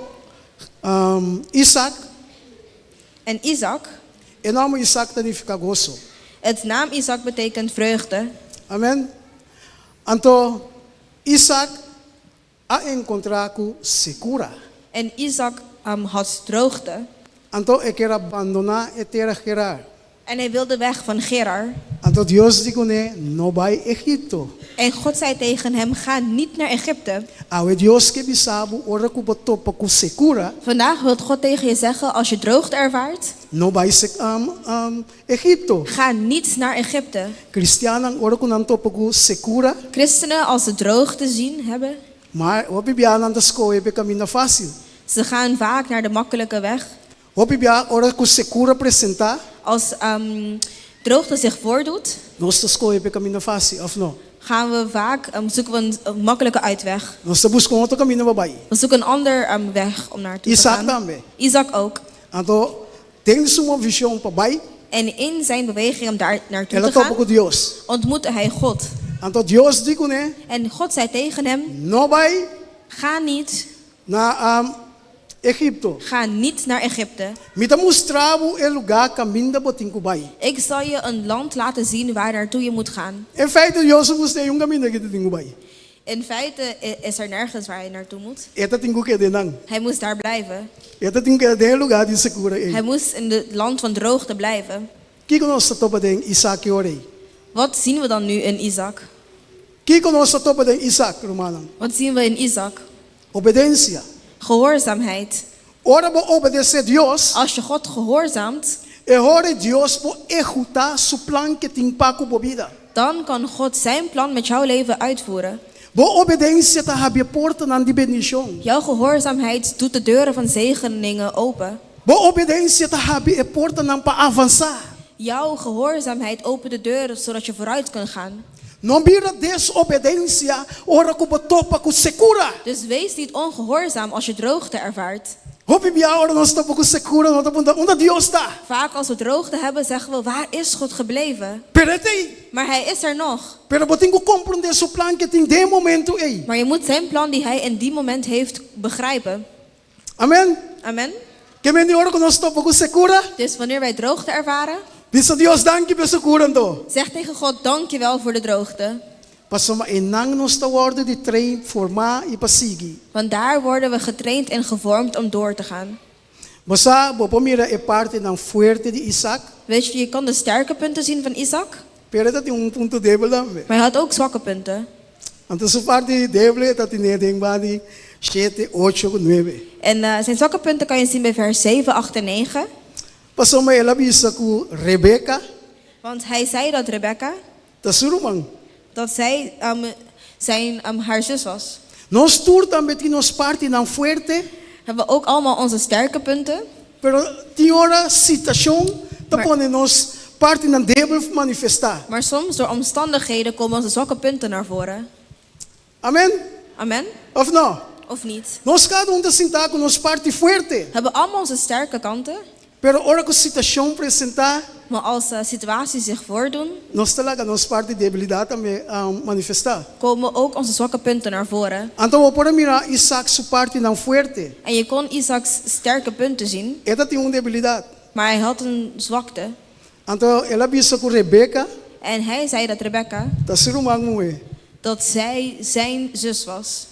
Isaac. En Isaac. E nòmber Isaac ta nifiká goso. Het naam Isaac betekent vreugde. Amen. Anto, Isaac a enkontrá ku sekura. En Isaac had droogte. Anto e kier a bandoná e tera Gerar. En hij wilde weg van Gerar. Anto Dios di kuné, No bai Egipto. En God zei tegen hem, Ga niet naar Egypte. Awe Dios ke bisa bo ora ku bo topa ku sekura. Vandaag wil God tegen je zeggen, als je droogte ervaart. No bai Egipto. Ga niet naar Egypte. Kristiannan ora ku nan topa ku sekura. Christenen als ze droogte zien hebben. Maar hopi bia nan ta skohe p'e kaminda fásil. Ze gaan vaak naar de makkelijke weg. Hopi bia ora ku sekura presentá. Als droogte zich voordoet. Nos ta skohe p'e kaminda fásil, òf no? Gaan we vaak, zoeken we een makkelijke uitweg. Nos ta buska un otro kaminda pa bai. We zoeken een ander weg om naartoe te Isaac gaan. tambe. Isaac ook. Anto, den su movishon pa bai. En in zijn beweging om daar naartoe El a te topa gaan, ku Dios. ontmoette hij God. Anto Dios di kuné. En God zei tegen hem, No bai. Ga niet. Na Egipto. Ga niet naar Egypte. Mi ta mustra bo e lugá kaminda bo tin ku bai. Ik zal je een land laten zien waar naartoe je moet gaan. In feite, Dios a mustr'é un kaminda ku e ta tin ku bai. In feite is er nergens waar hij naartoe moet. E ta tin ku keda einan. Hij moest daar blijven. E ta tin ku keda den e lugá di sekura ei. Hij moest in het land van droogte blijven. Kiko nos ta topa den Isaac e ora ei? Wat zien we dan nu in Isaac? Kiko nos ta topa den Isaac, rumannan? Wat zien we in Isaac? Obedensia. Gehoorzaamheid. Ora bo obedesé Dios. Als je God gehoorzaamt. E ora ei Dios por ehutá su plan ke tin pa ku bo bida. Dan kan God zijn plan met jouw leven uitvoeren. Bo obedensia ta habri e portanan di bendishon. Jouw gehoorzaamheid doet de deuren van zegeningen open. Bo obedensia ta habri e portanan pa avansá. Jouw gehoorzaamheid opent de deuren zodat je vooruit kunt gaan. No bira desobedensia ora ku bo topa ku sekura. Dus wees niet ongehoorzaam als je droogte ervaart. Hopi bia ora nos topa ku sekura nos ta puntra, Unda Dios ta? Vaak als we droogte hebben zeggen we, waar is God gebleven? Pero e t'ei. Maar hij is er nog. Pero bo tin ku komprondé su plan ku e tin den e momentu ei. Maar je moet zijn plan die hij in die moment heeft begrijpen. Amen. Amen. Ke men di ora ku nos topa ku sekura? Dus wanneer wij droogte ervaren. Bisa Dios danki pa e sekura anto. Zeg tegen God dank je wel voor de droogte. Pasobra einan nos ta wòrdu di train, formá i pa sigui. Want daar worden we getraind en gevormd om door te gaan. Bo sa, bo por mira e partinan fuerte di Isaac. Weet je, je kan de sterke punten zien van Isaac. Pero e ta tin un punto débil tambe. Maar hij had ook zwakke punten. Anto su parti débil e ta tine den bandi shete, ocho ku nuebe. En zijn zwakke punten kan je zien bij vers 7, 8 en 9. Pasobra el a bisa ku Rebeka. Want hij zei dat Rebekka. Ta su ruman. Dat zij zijn haar zus was. Nos tur tambe tin nos partinan fuerte. Hebben we ook allemaal onze sterke punten. Pero tin ora situacion ta pone nos partinan débil manifestá. Maar soms door omstandigheden komen onze zwakke punten naar voren. Amen? Amen? Of no? Of niet? Nos kada un ta sintá ku nos parti fuerte. Hebben allemaal onze sterke kanten. Pero ora ku situashon presentá. Maar als situaties zich voordoen. Nos ta laga nos parti debilidat tambe manifestá. Komen ook onze zwakke punten naar voren. Anto bo por a mira Isaac su partinan fuerte. En je kon Isaacs sterke punten zien. E ta tin un debilidat. Maar hij had een zwakte. Anto el a bisa ku Rebeka. En hij zei dat Rebekka. Ta su ruman muhé. Dat zij zijn zus was.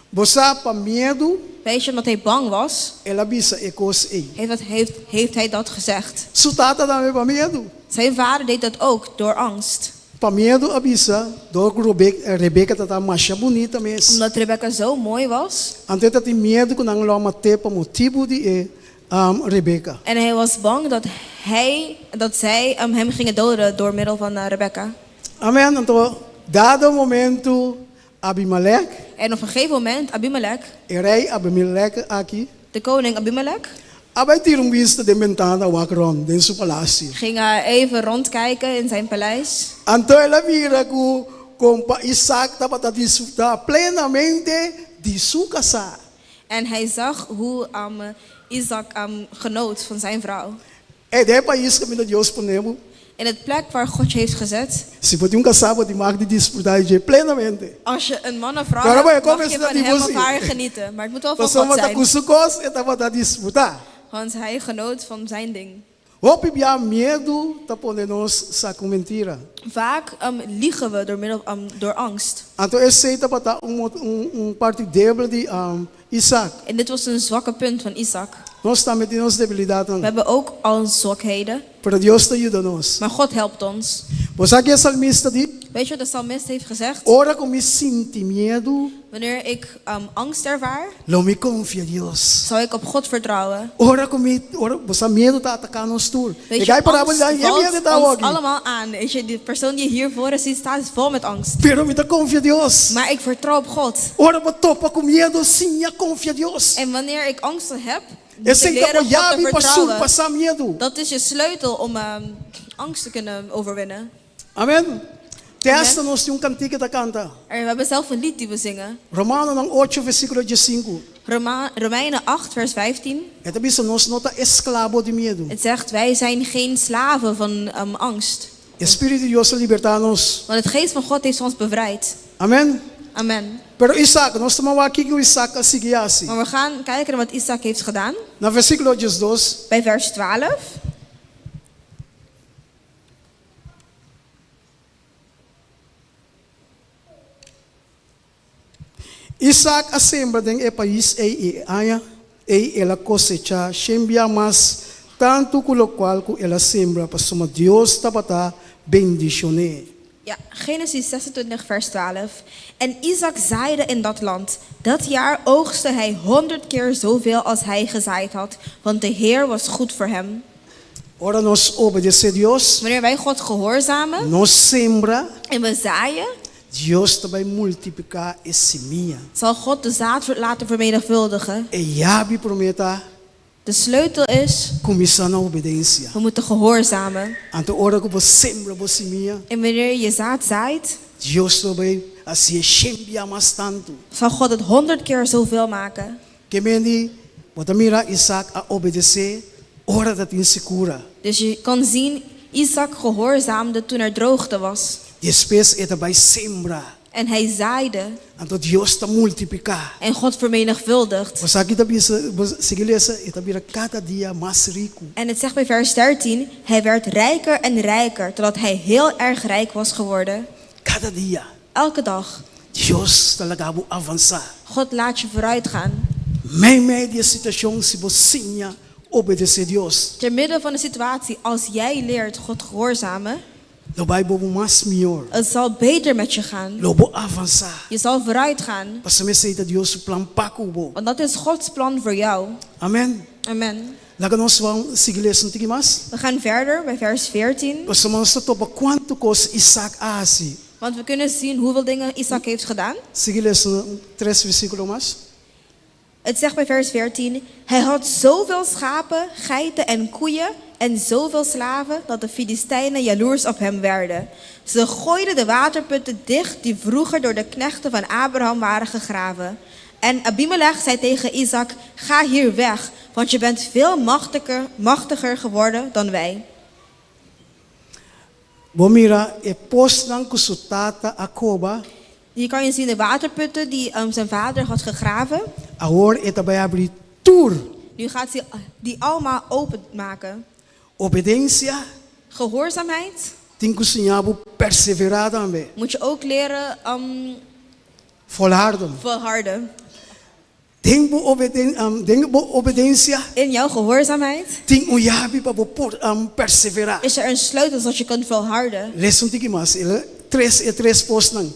Bo sa pa miedu. Weet je, omdat hij bang was. El a bisa e kos ei. Heeft dat, heeft, heeft hij dat gezegd. Su tata tambe pa miedu. Zijn vader deed dat ook door angst. Pa miedu a bisa dor ku Rebeka ta masha bunita mes. Omdat Rebekka zo mooi was. Anto e ta tin miedu ku nan lo a mat'é pa motibu di e Rebeka. En hij was bang dat hij, dat zij hem gingen doden door middel van Rebekka. Amen. Anto dado momento Abimelek. En op een gegeven moment Abimelek. E rei Abimelek aki. De koning Abimelek. A bai tira un bista den bentana wak rond den su palacio. Ging even rondkijken in zijn paleis. Anto el a mira ku kompa Isaac tabata disfrutá plenamente di su kasá. En hij zag hoe Isaac genoot van zijn vrouw. E den e pais kaminda Dios pone bo. In het plek waar God je heeft gezet. Si bo tin un kasá bo tin mag di disfrutá di dje plenamente. Als je een man of vrouw Pero bo e hebt, mag kome je esnan van di hem bo of si. haar genieten. Maar het moet wel van God Pasobra ta zijn. ku su kos e tabata disfrutá. Want hij genoot van zijn ding. Hopi bia miedu ta pone nos sa ku mentira. Vaak liegen we door middel door angst. Anto esei tabata un un parti debel di Isaac. En dit was een zwakke punt van Isaac. Nos tambe tin nos debilidatnan. We hebben ook al onze zwakheden. Pero Dios ta yuda nos. Maar God helpt ons. Bo sa ke e salmista di? Weet je wat de psalmist heeft gezegd? Ora ku mi sinti miedu. Wanneer ik angst ervaar. Lo mi konfia Dios. Zal ik op God vertrouwen. Ora ku mi, ora, bo sa miedu ta ataká nos tur. Weet E je, gai pará bo angst di, e miedu valt ta ons awor aki. allemaal aan. Weet je, die persoon die hier voor je ziet staat is vol met angst. Pero mi ta konfia Dios. Maar ik vertrouw op God. Ora bo topa ku miedu, siña konfia Dios. En wanneer ik angst heb, moet ik Esei ta leren bo op God te yabi pa vertrouwen. surpasá miedu. Dat is je sleutel om angst te kunnen overwinnen. Amen. Te hasta Amen. nos tin un kantika ta kanta. Er, we hebben zelf een lied die we zingen. Romanonan ocho versíkulo diesinku. Roma, Romeinen 8, vers 15. E ta bisa nos no ta esklabo di miedu. Het zegt, wij zijn geen slaven van angst. E Spiritu di Dios a libertá nos. Want het geest van God heeft ons bevrijd. Amen. Amen. Pero Isaac, nos ta wak kiko Isaac a sigui hasi. Maar we gaan kijken naar wat Isaac heeft gedaan. Na versíkulo diesdos. Bij vers 12. Isaac a sembra den e pais ei i e aña ei el a kosechá shen bia mas tantu ku lokual ku el a sembra pasobra Dios tabata bendishon'é. Ja, Genesis 26 vers 12. En Isaac zaaide in dat land. Dat jaar oogstte hij 100 keer zoveel als hij gezaaid had, want de Heer was goed voor hem. Ora nos obedesé Dios. Wanneer wij God gehoorzamen. Nos sembra. En we zaaien. Dios ta bai multipliká e simia. Zal God de zaad laten vermenigvuldigen. E yabi promé ta. De sleutel is. Kuminsá na obedensia. We moeten gehoorzamen. Anto ora ku bo sembra bo simia. En wanneer je zaad zaait. Dios ta bai hasié shen bia mas tantu. Zal God het 100 keer zoveel maken. Ke men di. Bo ta mira Isaac a obedesé ora ta tin sekura. Dus je kan zien, Isaac gehoorzaamde toen er droogte was. Despues e ta bai sembra. En hij zaaide. Anto Dios ta multipliká. En God vermenigvuldigt. Bo sa ki ta bisa? Bo sigui lesa, e ta bira kada dia mas riku. En het zegt bij vers 13, hij werd rijker en rijker, totdat hij heel erg rijk was geworden. Kada dia. Elke dag. Dios ta laga bo avansá. God laat je vooruit gaan. Meimei di e situashon si bo siña obedesé Dios. Ter midden van de situatie, als jij leert God gehoorzamen. Lo bai bo bo mas mihor. Het zal beter met je gaan. Lo bo avansá. Je zal vooruit gaan. Pasobra esei ta Dios su plan pa ku bo. Want dat is Gods plan voor jou. Amen. Amen. Laga nos ban sigui lesa un tiki mas. We gaan verder bij vers 14. Pasobra nos ta topa kuantu kos Isaac a hasi. Want we kunnen zien hoeveel dingen Isaac heeft gedaan. Sigui lesa tres versíkulo mas. Het zegt bij vers 14, hij had zoveel schapen, geiten en koeien en zoveel slaven dat de Filistijnen jaloers op hem werden. Ze gooiden de waterputten dicht die vroeger door de knechten van Abraham waren gegraven. En Abimelech zei tegen Isaac, ga hier weg, want je bent veel machtiger, machtiger geworden dan wij. Bo mira e posnan ku su tata a koba. Hier kan je zien de waterputten die um, zijn vader had gegraven. Awor e ta bai habri tur. Nu gaat hij die allemaal openmaken. Obedensia. Gehoorzaamheid. Tin ku siña bo perseverá tambe. Moet je ook leren um, Volharden. Volharden. Den bo den bo obedensia. In jouw gehoorzaamheid. Tin un yabi pa bo por perseverá. Is er een sleutel zodat je kunt volharden. Lesa un tiki mas, e tres e tres posnan.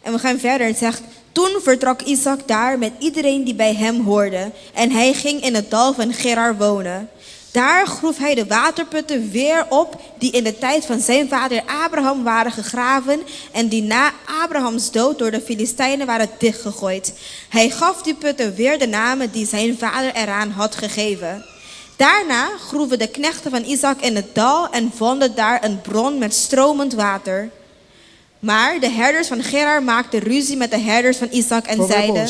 En we gaan verder. Het zegt, toen vertrok Isaac daar met iedereen die bij hem hoorde. En hij ging in het dal van Gerar wonen. Daar groef hij de waterputten weer op die in de tijd van zijn vader Abraham waren gegraven en die na Abrahams dood door de Filistijnen waren dichtgegooid. Hij gaf die putten weer de namen die zijn vader eraan had gegeven. Daarna groeven de knechten van Isaac in het dal en vonden daar een bron met stromend water. Maar de herders van Gerar maakten ruzie met de herders van Isaac en zeiden...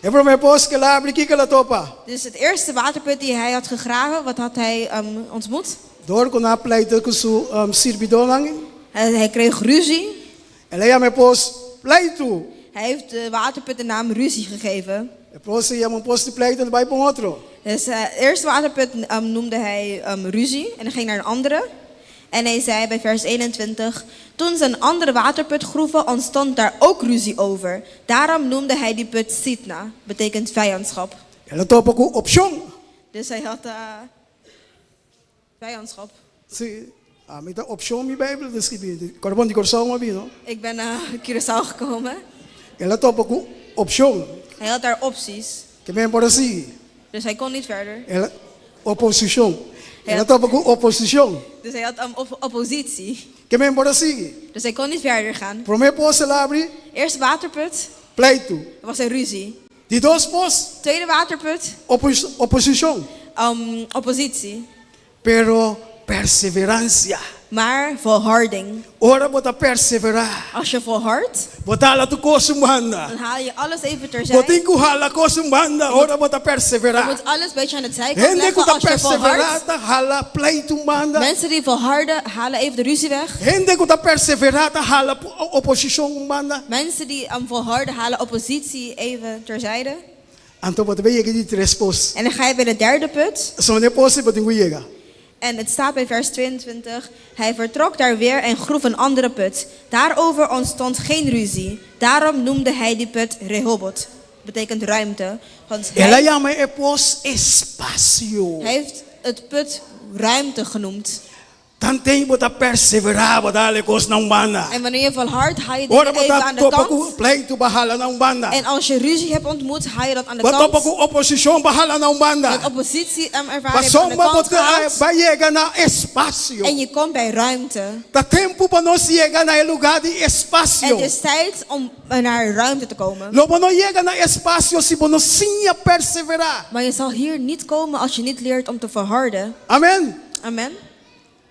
E promé pos ku el a abri, kiko el a topa? Dus het eerste waterput die hij had gegraven, wat had hij um, ontmoet? Dor ku nan a pleita ku su um, sirbidónan. Hij, hij kreeg ruzie. El a yama e pos pleitu. Hij heeft de waterput de naam ruzie gegeven. E pos a yama un pos di pleitu, el a bai pa un otro. Dus de eerste waterput um, noemde hij um, ruzie en hij ging naar een andere. En hij zei bij vers 21, toen ze een andere waterput groeven, ontstond daar ook ruzie over. Daarom noemde hij die put Sitna, betekent vijandschap. El a topa ku opshon. Dus hij had uh, vijandschap. Sí, ami ta opshon mi Bijbel ta skibí. Kòrbon di Kòrsou mi a bini, no? Ik ben naar Curaçao gekomen. El a topa ku opshon. Hij had daar opties. Ke men por a sigui. Dus hij kon niet verder. El a oposishon. El a topa ku oposishon. Dus hij had um, op oppositie. Ke men por a sigui. Dus hij kon niet verder gaan. Promé pos el a abri. Eerste waterput. Pleitu. Er was een ruzie. Di dos pos. Tweede waterput. Oposishon. Um, oppositie. Pero perseveransia. Maar volharding. Ora bo ta perseverá. Als je volhardt. Bo ta hala tur kos un banda. Dan haal je alles even terzijde. Bo tin ku hala kos un banda ora bo ta perseverá. Je moet alles een beetje aan de zijkant Hende leggen ku ta als je perseverá volhardt. ta hala pleitu un banda. Mensen die volharden halen even de ruzie weg. Hende ku ta perseverá ta hala oposishon un banda. Mensen die um, volharden halen oppositie even terzijde. Anto bo ta bay yega di tres pos. En dan ga je bij de derde put. Pasobra n'e pos ei bo tin ku yega. En het staat bij vers 22. Hij vertrok daar weer en groef een andere put. Daarover ontstond geen ruzie. Daarom noemde hij die put Rehoboth. Betekent ruimte. Want El a hij, yama e pos espasio. hij heeft het put ruimte genoemd. Tanten bo ta perseverá, bo ta hala e kosnan un banda. En wanneer je volhardt, haal je Ora dingen bo even ta aan de topa ku kant. pleitu, bo hala nan un banda. En als je ruzie hebt ontmoet, haal je dat aan de Bo topa kant. ku oposishon, bo hala nan un banda. Met oppositie um, ervaren heb je aan de Pasobra bo kant ta gehaald. bai yega na espasio. En je komt bij ruimte. Ta tempu pa nos yega na e lugá di espasio. Het is tijd om naar ruimte te komen. Lo bo no yega na espasio si bo no siña perseverá. Maar je zal hier niet komen als je niet leert om te volharden. Amen. Amen.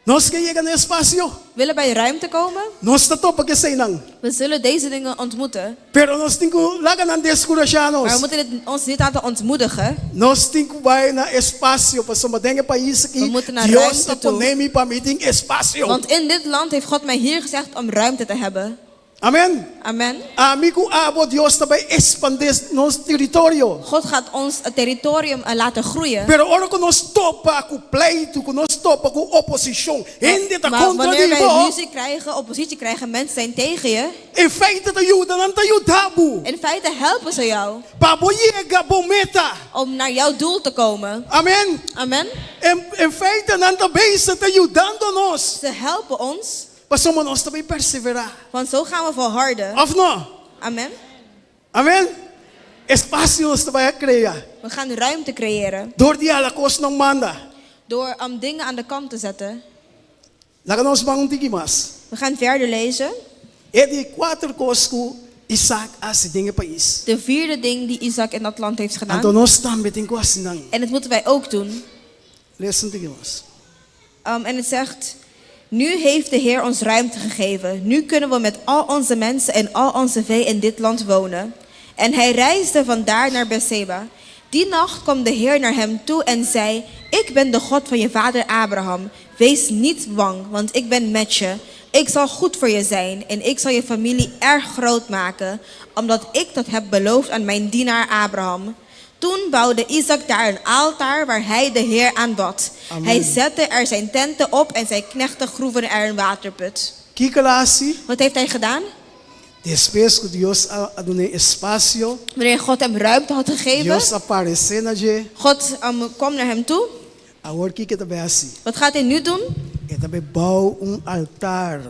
Nos ke yega na espasio. Willen bij ruimte komen. Nos ta topa ku eseinan. We zullen deze dingen ontmoeten. Pero nos tin ku laga nan deskurashá nos. Maar we moeten dit ons niet laten ontmoedigen. Nos tin ku bai na espasio pasobra den e pais aki We moeten naar Dios ruimte a toe. pone mi pa mi tin espasio. Want in dit land heeft God mij hier gezegd om ruimte te hebben. Amen. Amen. Ami ku abo Dios ta bai expandé nos teritorio. God gaat ons territorium laten groeien. Pero ora ku nos topa ku pleitu, ku nos topa ku oposishon, hende ta Maar kontra wanneer di wij bo. ruzie krijgen, oppositie krijgen, mensen zijn tegen je. In feite ta yuda nan ta yuda bo. In feite helpen ze jou. Pa bo yega bo meta. Om naar jouw doel te komen. Amen. Amen. In in feite nan ta bezig ta yudando nos. Ze helpen ons. Pasobra nos ta bay perseverá. Want zo gaan we volharden. Of no? Amen. Amen. Espasio nos ta bay a krea. We gaan ruimte creëren. Dor di hala kosnan manda. Door um, dingen aan de kant te zetten. Laga nos ban un tiki mas. We gaan verder lezen. E di kuater kos ku Isaac a hasi den e pais. De vierde ding die Isaac in dat land heeft gedaan. Anto nos tambe tin ku hasi nan. En dat moeten wij ook doen. Lesa un tiki mas. Um, en het zegt, nu heeft de Heer ons ruimte gegeven. Nu kunnen we met al onze mensen en al onze vee in dit land wonen. En hij reisde vandaar naar Berseba. Die nacht kwam de Heer naar hem toe en zei, ik ben de God van je vader Abraham. Wees niet bang, want ik ben met je. Ik zal goed voor je zijn en ik zal je familie erg groot maken, omdat ik dat heb beloofd aan mijn dienaar Abraham. Toen bouwde Isaac daar een altaar waar hij de Heer aanbad. Amen. Hij zette er zijn tenten op en zijn knechten groeven er een waterput. Kiko el a hasi? Wat heeft hij gedaan? Despues ku Dios a a dun'é espasio. Wanneer God hem ruimte had gegeven. Dios a paresé na dje. God um, kwam naar hem toe. Awor kiko e ta bai hasi? Wat gaat hij nu doen? E ta bai bou un altar.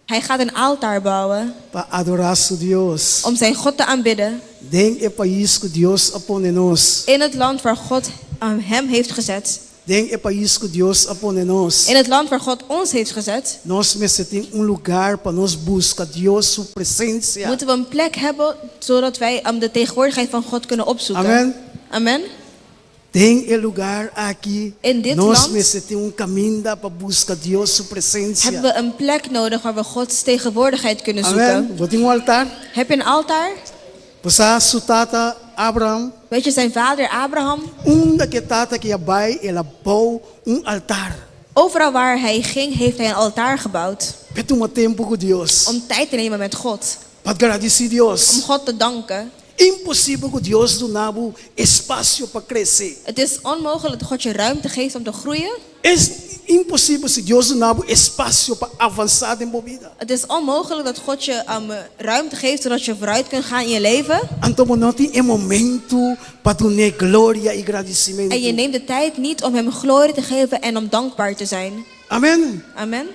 Hij gaat een altaar bouwen. Pa adorá su Dios. Om zijn God te aanbidden. Den e pais ku Dios a pone nos. In het land waar God um, hem heeft gezet. Den e pais ku Dios a pone nos. In het land waar God ons heeft gezet. Nos mester tin un lugar pa nos buska Dios su presensia. Moeten we een plek hebben zodat wij um, de tegenwoordigheid van God kunnen opzoeken. Amen. Amen. Den e lugar aki In dit nos land mester tin un kaminda pa buska Dios su presensia. Hebben we een plek nodig waar we Gods tegenwoordigheid kunnen Amen. zoeken. Bo tin un altar? Heb je een altaar? Bo sa su tata Abraham? Weet je zijn vader Abraham? Unda ku e tata ki a bai el a bou un altar. Overal waar hij ging heeft hij een altaar gebouwd. P'e tuma tempu ku Dios. Om tijd te nemen met God. Pa gradisí Dios. Om God te danken. Imposibel ku Dios duna bo espasio pa krese. Het is onmogelijk dat God je ruimte geeft om te groeien. Es imposibel si Dios duna bo espasio pa avansá den bo bida. Het is onmogelijk dat God je um, ruimte geeft zodat je vooruit kunt gaan in je leven. Anto bo no tin e momentu pa dun'é gloria i gradisimentu. En je neemt de tijd niet om hem glorie te geven en om dankbaar te zijn. Amen. Amen.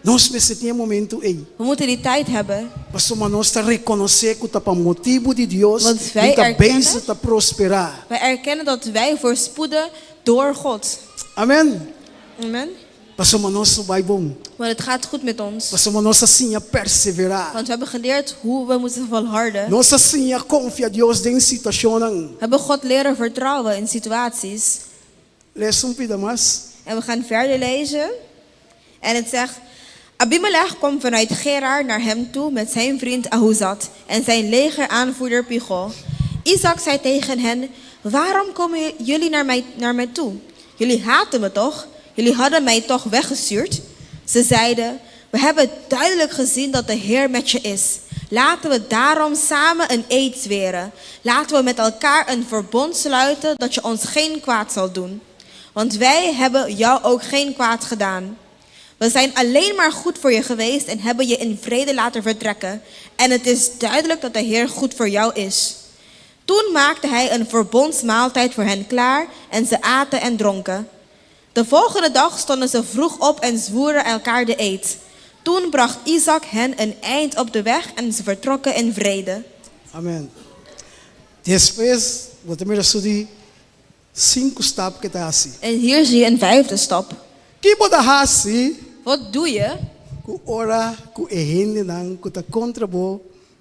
Nos mester tin e momentu ei. We moeten die tijd hebben. Pasobra nos ta rekonosé ku ta pa motibu di Dios Want wij mi ta erkennen- bezig ta prosperá. Wij erkennen dat wij voorspoeden door God. Amen. Amen. Pasobra nos ta bai bon. Want het gaat goed met ons. Pasobra nos a siña perseverá. Want we hebben geleerd hoe we moeten volharden. Nos a siña konfia Dios den situashonnan. We hebben God leren vertrouwen in situaties. Lesa un pida mas. En we gaan verder lezen. En het zegt: Abimelech kwam vanuit Gerar naar hem toe met zijn vriend Ahuzat en zijn legeraanvoerder Pichol. Isaac zei tegen hen: Waarom komen jullie naar mij, naar mij toe? Jullie haten me toch? Jullie hadden mij toch weggestuurd? Ze zeiden: We hebben duidelijk gezien dat de Heer met je is. Laten we daarom samen een eed zweren. Laten we met elkaar een verbond sluiten dat je ons geen kwaad zal doen. Want wij hebben jou ook geen kwaad gedaan. We zijn alleen maar goed voor je geweest en hebben je in vrede laten vertrekken. En het is duidelijk dat de Heer goed voor jou is. Toen maakte hij een verbondsmaaltijd voor hen klaar en ze aten en dronken. De volgende dag stonden ze vroeg op en zwoeren elkaar de eed. Toen bracht Isaac hen een eind op de weg en ze vertrokken in vrede. Amen. Despues bo ta mira su di sinku stap ku e ta hasi. En hier zie je een vijfde stap. Ki bo ta hasi? Wat doe je? Ku ora ku e hendenan ku ta kontra bo,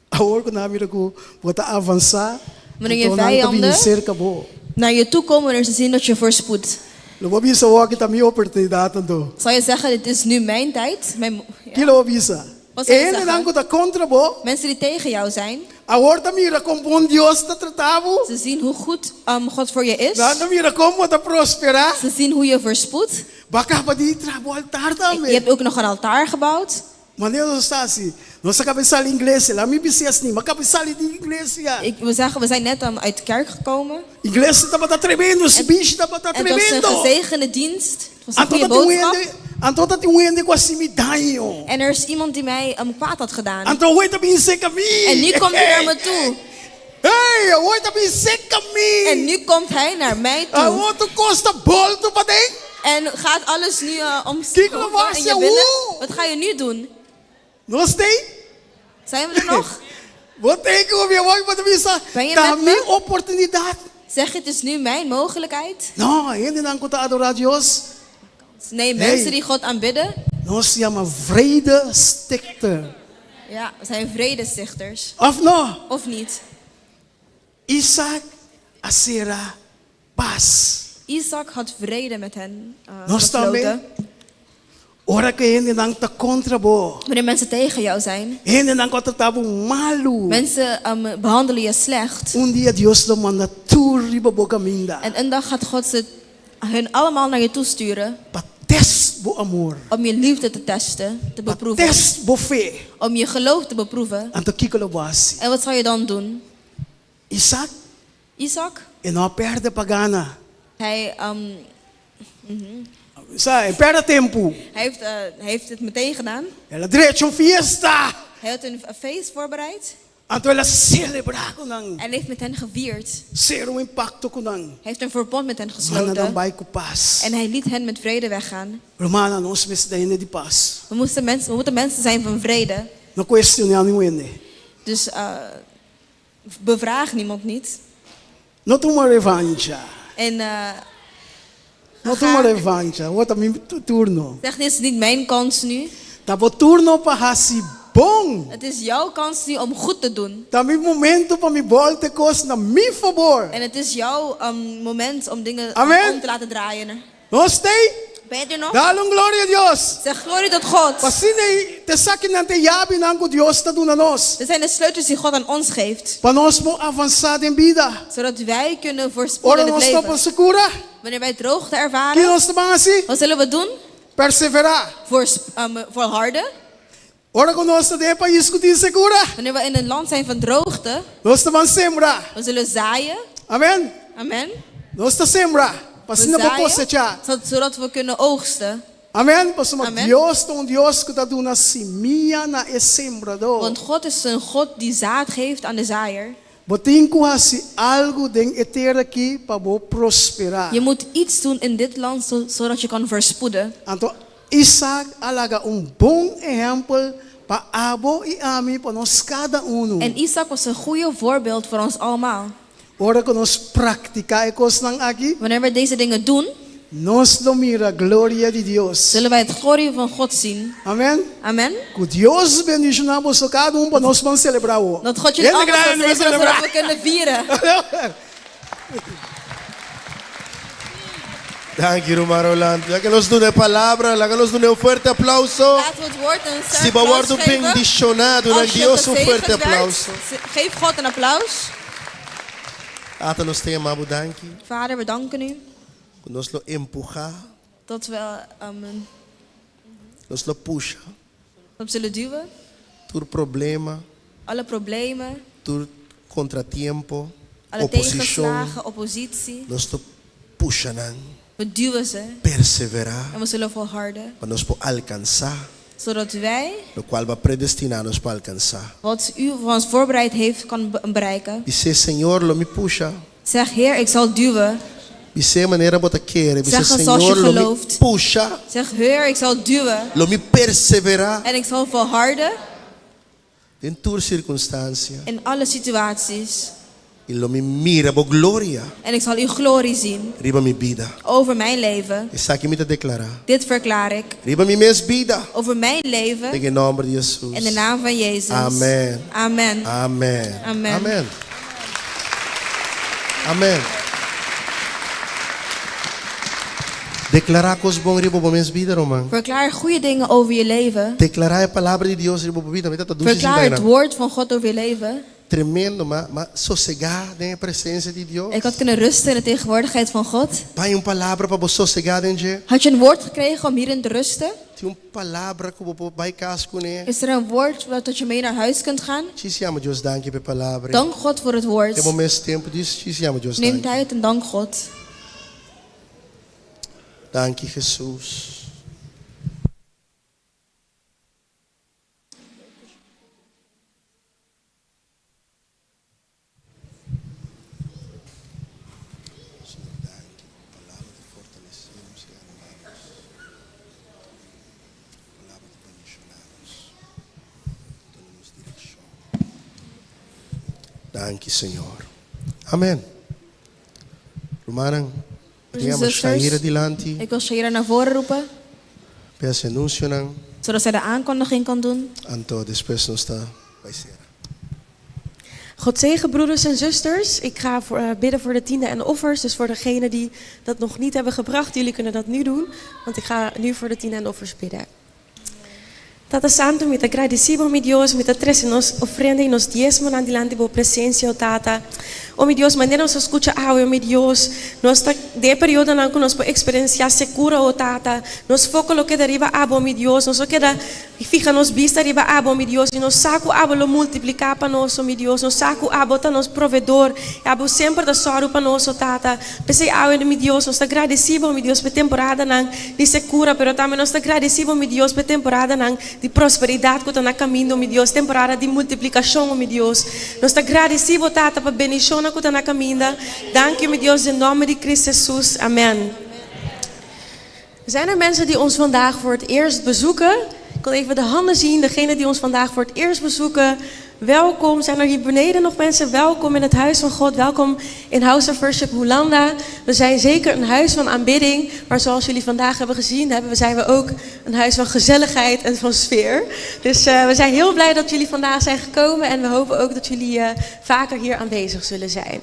awor ku nan a mira ku bo ta avansá, Wanneer je anto nan ta bini vijanden serka bo. naar je toe komen wanneer ze zien dat je voorspoedt. Lo bo bisa awor aki ta mi oportunidat anto. Zal je zeggen, dit is nu mijn tijd? Mijn, ja. Ki lo bo bisa? Wat zal E je hendenan zeggen? ku ta kontra bo. Mensen die tegen jou zijn. Awor ta mira kon bon Dios ta trata bo. Ze zien hoe goed um, God voor je is. Nan ta mira kon bo ta prosperá. Ze zien hoe je voorspoedt. Bo a kaba di traha bo altar tambe. Je hebt ook nog een altaar gebouwd. Manera nos ta hasi, nos a kaba di sali iglesia. Laat mi bisa asina, mi a kaba di sali di iglesia. Ik wil zeggen, we zijn net um, uit de kerk gekomen. Iglesia tabata tremendo, sirbishi tabata En het was een tremendo. gezegende dienst. Het was een Anto goede ta tin un boodschap. hende, anto ta tin un hende ku a hasi mi daño. En er is iemand die mij um, kwaad had gedaan. Anto awor e ta bin serka mi. En nu komt hij naar me toe. Hey, awor e ta bin serka mi. En nu komt hij naar mij toe. Awor tur kos ta boltu paden. En gaat alles nu uh, om Kiko lo over in hasi je binnen? awor? Wat ga je nu doen? Nos t'ei? Zijn we er nog? Bo t'ei ku mi awor bo ta bisa, Ben je ta met mi me? oportunidat. Zeg, het is nu mijn mogelijkheid. No, hendenan ku ta adorá Dios. Nee, Hey. mensen die God aanbidden, Nos yama vredestichter. ja, zijn vredestichters. Òf no? Of niet? Isaac a sera pas. Isaac had vrede met hen uh, Nos tambe. gesloten. Ora ku hendenan ta kontra bo. Wanneer mensen tegen jou zijn, Hendenan ku a trata bo malu. mensen um, behandelen je slecht. Un dia Dios lo manda tur riba bo kaminda. En een dag gaat God ze hun allemaal naar je toe sturen Test bo amor. om je liefde te testen, te beproeven. Test bo fe. Om je geloof te beproeven. Anto kiko lo bo hasi? En wat zal je dan doen? Isaac, Isaac, e no a pèrdè pa gana. hij, um, Sa, e pèrdè tempu. hij, heeft, eh, hij heeft het meteen gedaan. El a drecha un fiesta. Hij had een, een feest voorbereid Anto el a selebrá ku nan. en heeft met hen gevierd. Sera un pakto ku nan. Hij heeft een verbond met hen Manda nan gesloten. bai ku pas. En hij liet hen met vrede weggaan. Rumannan, nos mester ta hende di pas. We, moesten mensen, we moeten mensen zijn van vrede. No kuestioná niun hende. Dus eh, bevraag niemand niet. No tuma revancha. En eh, No tuma revancha. Awor ta mi turno. zeg, dit is niet mijn kans nu. Ta bo turno pa hasi bon. Het is jouw kans nu om goed te doen. Ta mi momento pa mi bòltu kos na mi fabor. En het is jouw um, moment om dingen om, Amen. om te laten draaien. Nos t'ei? Ben je er nog? Dal un gloria Dios. Zeg glorie tot God. P'asina t'esakinan ta e yabinan ku Dios ta duna nos. Dit zijn de sleutels die God aan ons geeft. Pa nos por avansá den bida. Zodat wij kunnen voorspoeden Ora in het nos leven. topa sekura. Wanneer wij droogte Ki ervaren, nos ta ban hasi? wat zullen we doen? Perseverá. Voor, um, volharden. Ora ku nos ta den pais ku tin sekura. Wanneer we in een land zijn van droogte, Nos ta ban sembra. we zullen zaaien. Amen. Amen. Nos ta sembra. We P'asina por zaaien, kosechá. zodat- zodat we kunnen oogsten. Amen. Pasobra Amen. Dios ta un Dios ku ta duna simia na e sembradó. Want God is een God die zaad geeft aan de zaaier. Bo tin ku hasi algu den e tera aki pa bo prosperá. Je moet iets doen in dit land zo- zodat je kan voorspoeden. Anto Isaac a laga un bon ehèmpel pa abo i ami, pa nos kada unu. En Isaac was een goede voorbeeld voor ons allemaal. Ora ku nos praktiká e kosnan aki, Wanneer we deze dingen doen, nos lo mira gloria di Dios. zullen wij het glorie van God zien. Amen. Amen. Ku Dios bendishoná boso kada un pa nos ban selebrá awor. Dat God jullie Hende allemaal grandi zal ban zegenen selebrá. zodat we kunnen vieren. Dank je, Ruman Roland. Laga nos duna e palabra, laga nos duna un fuerte aplauso. Laten we het woord een sterk Si bo applaus wòrdu geven. bendishoná, duna Als je Dios un gezegend fuerte werd, aplauso. Geef God een applaus. Tata, nos ta yama bo danki. Vader, we danken u Ku nos lo empuhá, dat we, um, nos lo pusha. dat we zullen duwen. Tur problema, Alle problemen, tur kontratiempo, alle oposishon. tegenslagen, oppositie. Nos lo pusha nan, We duwen ze perseverá, en we zullen volharden. pa nos por alkansá, Zodat wij lokual Bo a predestiná nos pa alkansá. wat u voor ons voorbereid heeft kan be- bereiken. Bis'é, Señor, lo mi pusha. Zeg, Heer, ik zal duwen. Bis'é manera bo ta kere. Bis'é, Zeg het zoals je Señor, lo mi gelooft. pusha. Zeg, Heer, ik zal duwen. Lo mi perseverá. En ik zal volharden Den tur sirkunstansia. in alle situaties. I lo mi mira bo gloria. En ik zal uw glorie zien Riba mi bida. over mijn leven. Esaki mi ta deklará. Dit verklaar ik. Riba mi mes bida. Over mijn leven. Den nòmber di Hesus. In de naam van Jezus. Amen. Amen. Amen. Amen. Amen. Amen. Deklará kos bon riba bo mes bida, ruman. Verklaar goede dingen over je leven. Deklará e palabra di Dios riba bo bida. Mi ta ta dushi Verklaar sinta het einan. woord van God over je leven. Tremendo, ma m'a sosegá den e presensia di Dios. Ik had kunnen rusten in de tegenwoordigheid van God. Bai un palabra pa bo sosegá den dje. Had je een woord gekregen om hierin te rusten? Tin un palabra ku bo por bai kas kuné. Is er een woord wat dat je mee naar huis kunt gaan? Djis yama Dios danki pa e palabra. Dank God voor het woord. Den bo mes tempu djis djis yama Dios Neem danki. tijd en dank God. Danki Jesus. Danki Señor. Amen. Rumannan, mi Broers en yama zusters, Shaira dilanti ik wil Shaira naar voren roepen, p'e hasi anunsionan, zodat zij de aankondiging kan doen. anto despues nos ta bai sera. God zegen broeders en zusters. Ik ga voor, eh, bidden voor de tiende en offers. Dus voor degenen die dat nog niet hebben gebracht, jullie kunnen dat nu doen. Want ik ga nu voor de tiende en offers bidden. Tata Santu, mi ta gradisí Bo, mi Dios, mi ta trese nos ofrenda i nos diesmonan dilanti Bo presensia, o Tata. O mi Dios, manera nos a skucha awe, o mi Dios, nos ta den e periodonan ku nos por eksperensiá sekura, o Tata. Nos foko lo keda riba Abo, mi Dios. Nos lo keda fiha nos bista riba Abo, mi Dios, i nos sa ku Abo lo multipliká pa nos, o mi Dios. Nos sa ku Abo ta nos provedor, i Abo semper ta sòru pa nos, o Tata. P'esei awe, mi Dios, nos ta gradisí Bo, mi Dios, p'e temporadanan di sekura, pero tambe nos ta gradisí Bo, mi Dios, p'e temporadanan di prosperidat ku ta na kaminda, mi Dios, temporada di multiplikashon, mi Dios. Nos ta gradisí Bo, Tata, pa bendishonnan ku ta na kaminda. Danki, mi Dios, den nòmber di Kristu Hesus. Amèn. Zijn er mensen die ons vandaag voor het eerst bezoeken? Ik wil even de handen zien, degene die ons vandaag voor het eerst bezoeken. Welkom. Zijn er hier beneden nog mensen? Welkom in het huis van God. Welkom in House of Worship Hulanda. We zijn zeker een huis van aanbidding. Maar zoals jullie vandaag hebben gezien, hebben, zijn we ook een huis van gezelligheid en van sfeer. Dus eh, we zijn heel blij dat jullie vandaag zijn gekomen. En we hopen ook dat jullie eh, vaker hier aanwezig zullen zijn.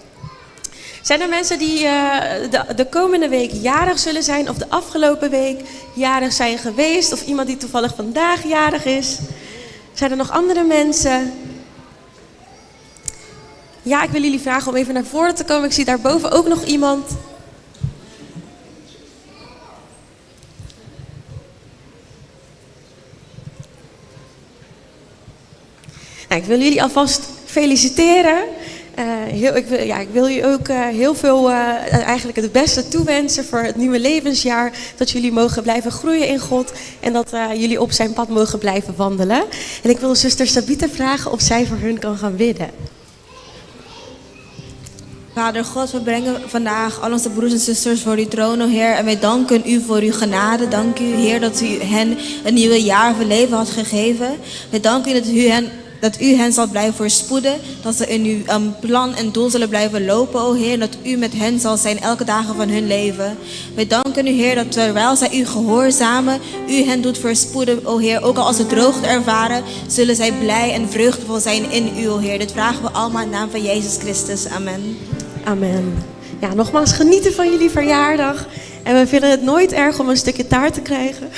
Zijn er mensen die eh, de, de komende week jarig zullen zijn of de afgelopen week jarig zijn geweest? Of iemand die toevallig vandaag jarig is? Zijn er nog andere mensen? Ja, ik wil jullie vragen om even naar voren te komen. Ik zie daarboven ook nog iemand. Nou, ik wil jullie alvast feliciteren. Eh, heel, ik, wil, ja, ik wil jullie ook eh, heel veel, eh, eigenlijk het beste toewensen voor het nieuwe levensjaar. Dat jullie mogen blijven groeien in God en dat jullie op zijn pad mogen blijven wandelen. En ik wil zuster Sabite vragen of zij voor hun kan gaan bidden. Vader God, we brengen vandaag al onze broers en zusters voor uw troon, o Heer. En wij danken u voor uw genade. Dank u, Heer, dat u hen een nieuwe jaar van leven had gegeven. Wij danken u dat u hen, dat u hen zal blijven voorspoeden. Dat ze in uw um, plan en doel zullen blijven lopen, o Heer. En dat u met hen zal zijn elke dag van hun leven. Wij danken u, Heer, dat terwijl zij u gehoorzamen, u hen doet voorspoeden, o Heer. Ook al als ze droogte ervaren, zullen zij blij en vreugdevol zijn in u, o Heer. Dit vragen we allemaal in naam van Jezus Christus. Amen. Amen. Ja, nogmaals genieten van jullie verjaardag. En we vinden het nooit erg om een stukje taart te krijgen.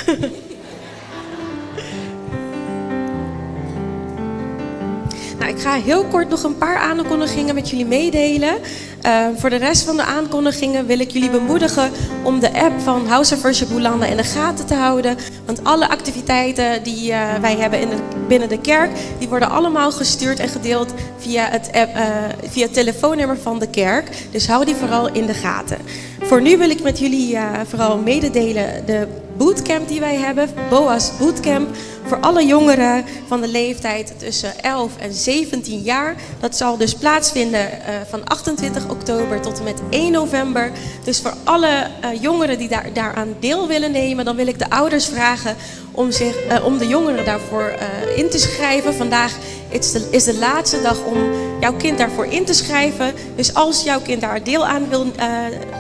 Nou, ik ga heel kort nog een paar aankondigingen met jullie meedelen. Eh, voor de rest van de aankondigingen wil ik jullie bemoedigen om de app van House of Worship Hoelanda in de gaten te houden. Want alle activiteiten die eh, wij hebben in de, binnen de kerk, die worden allemaal gestuurd en gedeeld via het, app, eh, via het telefoonnummer van de kerk. Dus hou die vooral in de gaten. Voor nu wil ik met jullie vooral mededelen de bootcamp die wij hebben, BOA's Bootcamp, voor alle jongeren van de leeftijd tussen 11 en 17 jaar. Dat zal dus plaatsvinden eh, van 28 oktober tot en met 1 november. Dus voor alle eh, jongeren die daar, daaraan deel willen nemen, dan wil ik de ouders vragen om, zich, eh, om de jongeren daarvoor in te schrijven. Vandaag is de, is de laatste dag om jouw kind daarvoor in te schrijven. Dus als jouw kind daar deel aan wil,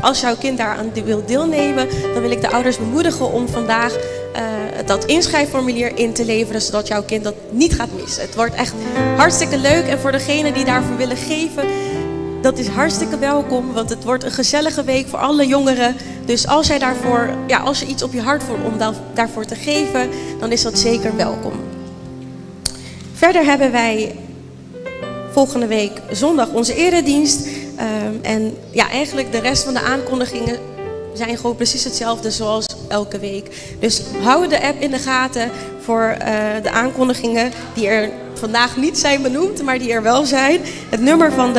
als jouw kind daaraan wil deelnemen, dan wil ik de ouders bemoedigen om vandaag uh, dat inschrijfformulier in te leveren, zodat jouw kind dat niet gaat missen. Het wordt echt hartstikke leuk en voor degenen die daarvoor willen geven, Dat is hartstikke welkom, want het wordt een gezellige week voor alle jongeren. Dus als jij daarvoor, ja, als je iets op je hart voelt om daarvoor te geven, dan is dat zeker welkom. Verder hebben wij volgende week zondag onze eredienst. En ja, eigenlijk de rest van de aankondigingen zijn gewoon precies hetzelfde zoals elke week. Dus hou de app in de gaten voor de aankondigingen die er vandaag niet zijn benoemd, maar die er wel zijn. Het nummer van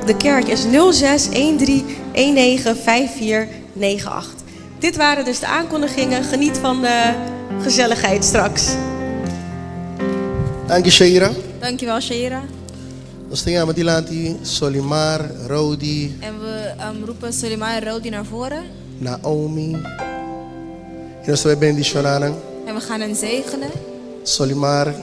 de kerk is 06 13 19 54 98. Dit waren dus de aankondigingen. Geniet van de gezelligheid straks. Dank je, Shaira. Dankjewel, Shaira. Nos ta yama dilanti Solimar, Rodi. En we roepen Solimar en Rodi naar voren. Naomi. I nos ta bai bendishoná nan. En we gaan hen zegenen. Solimar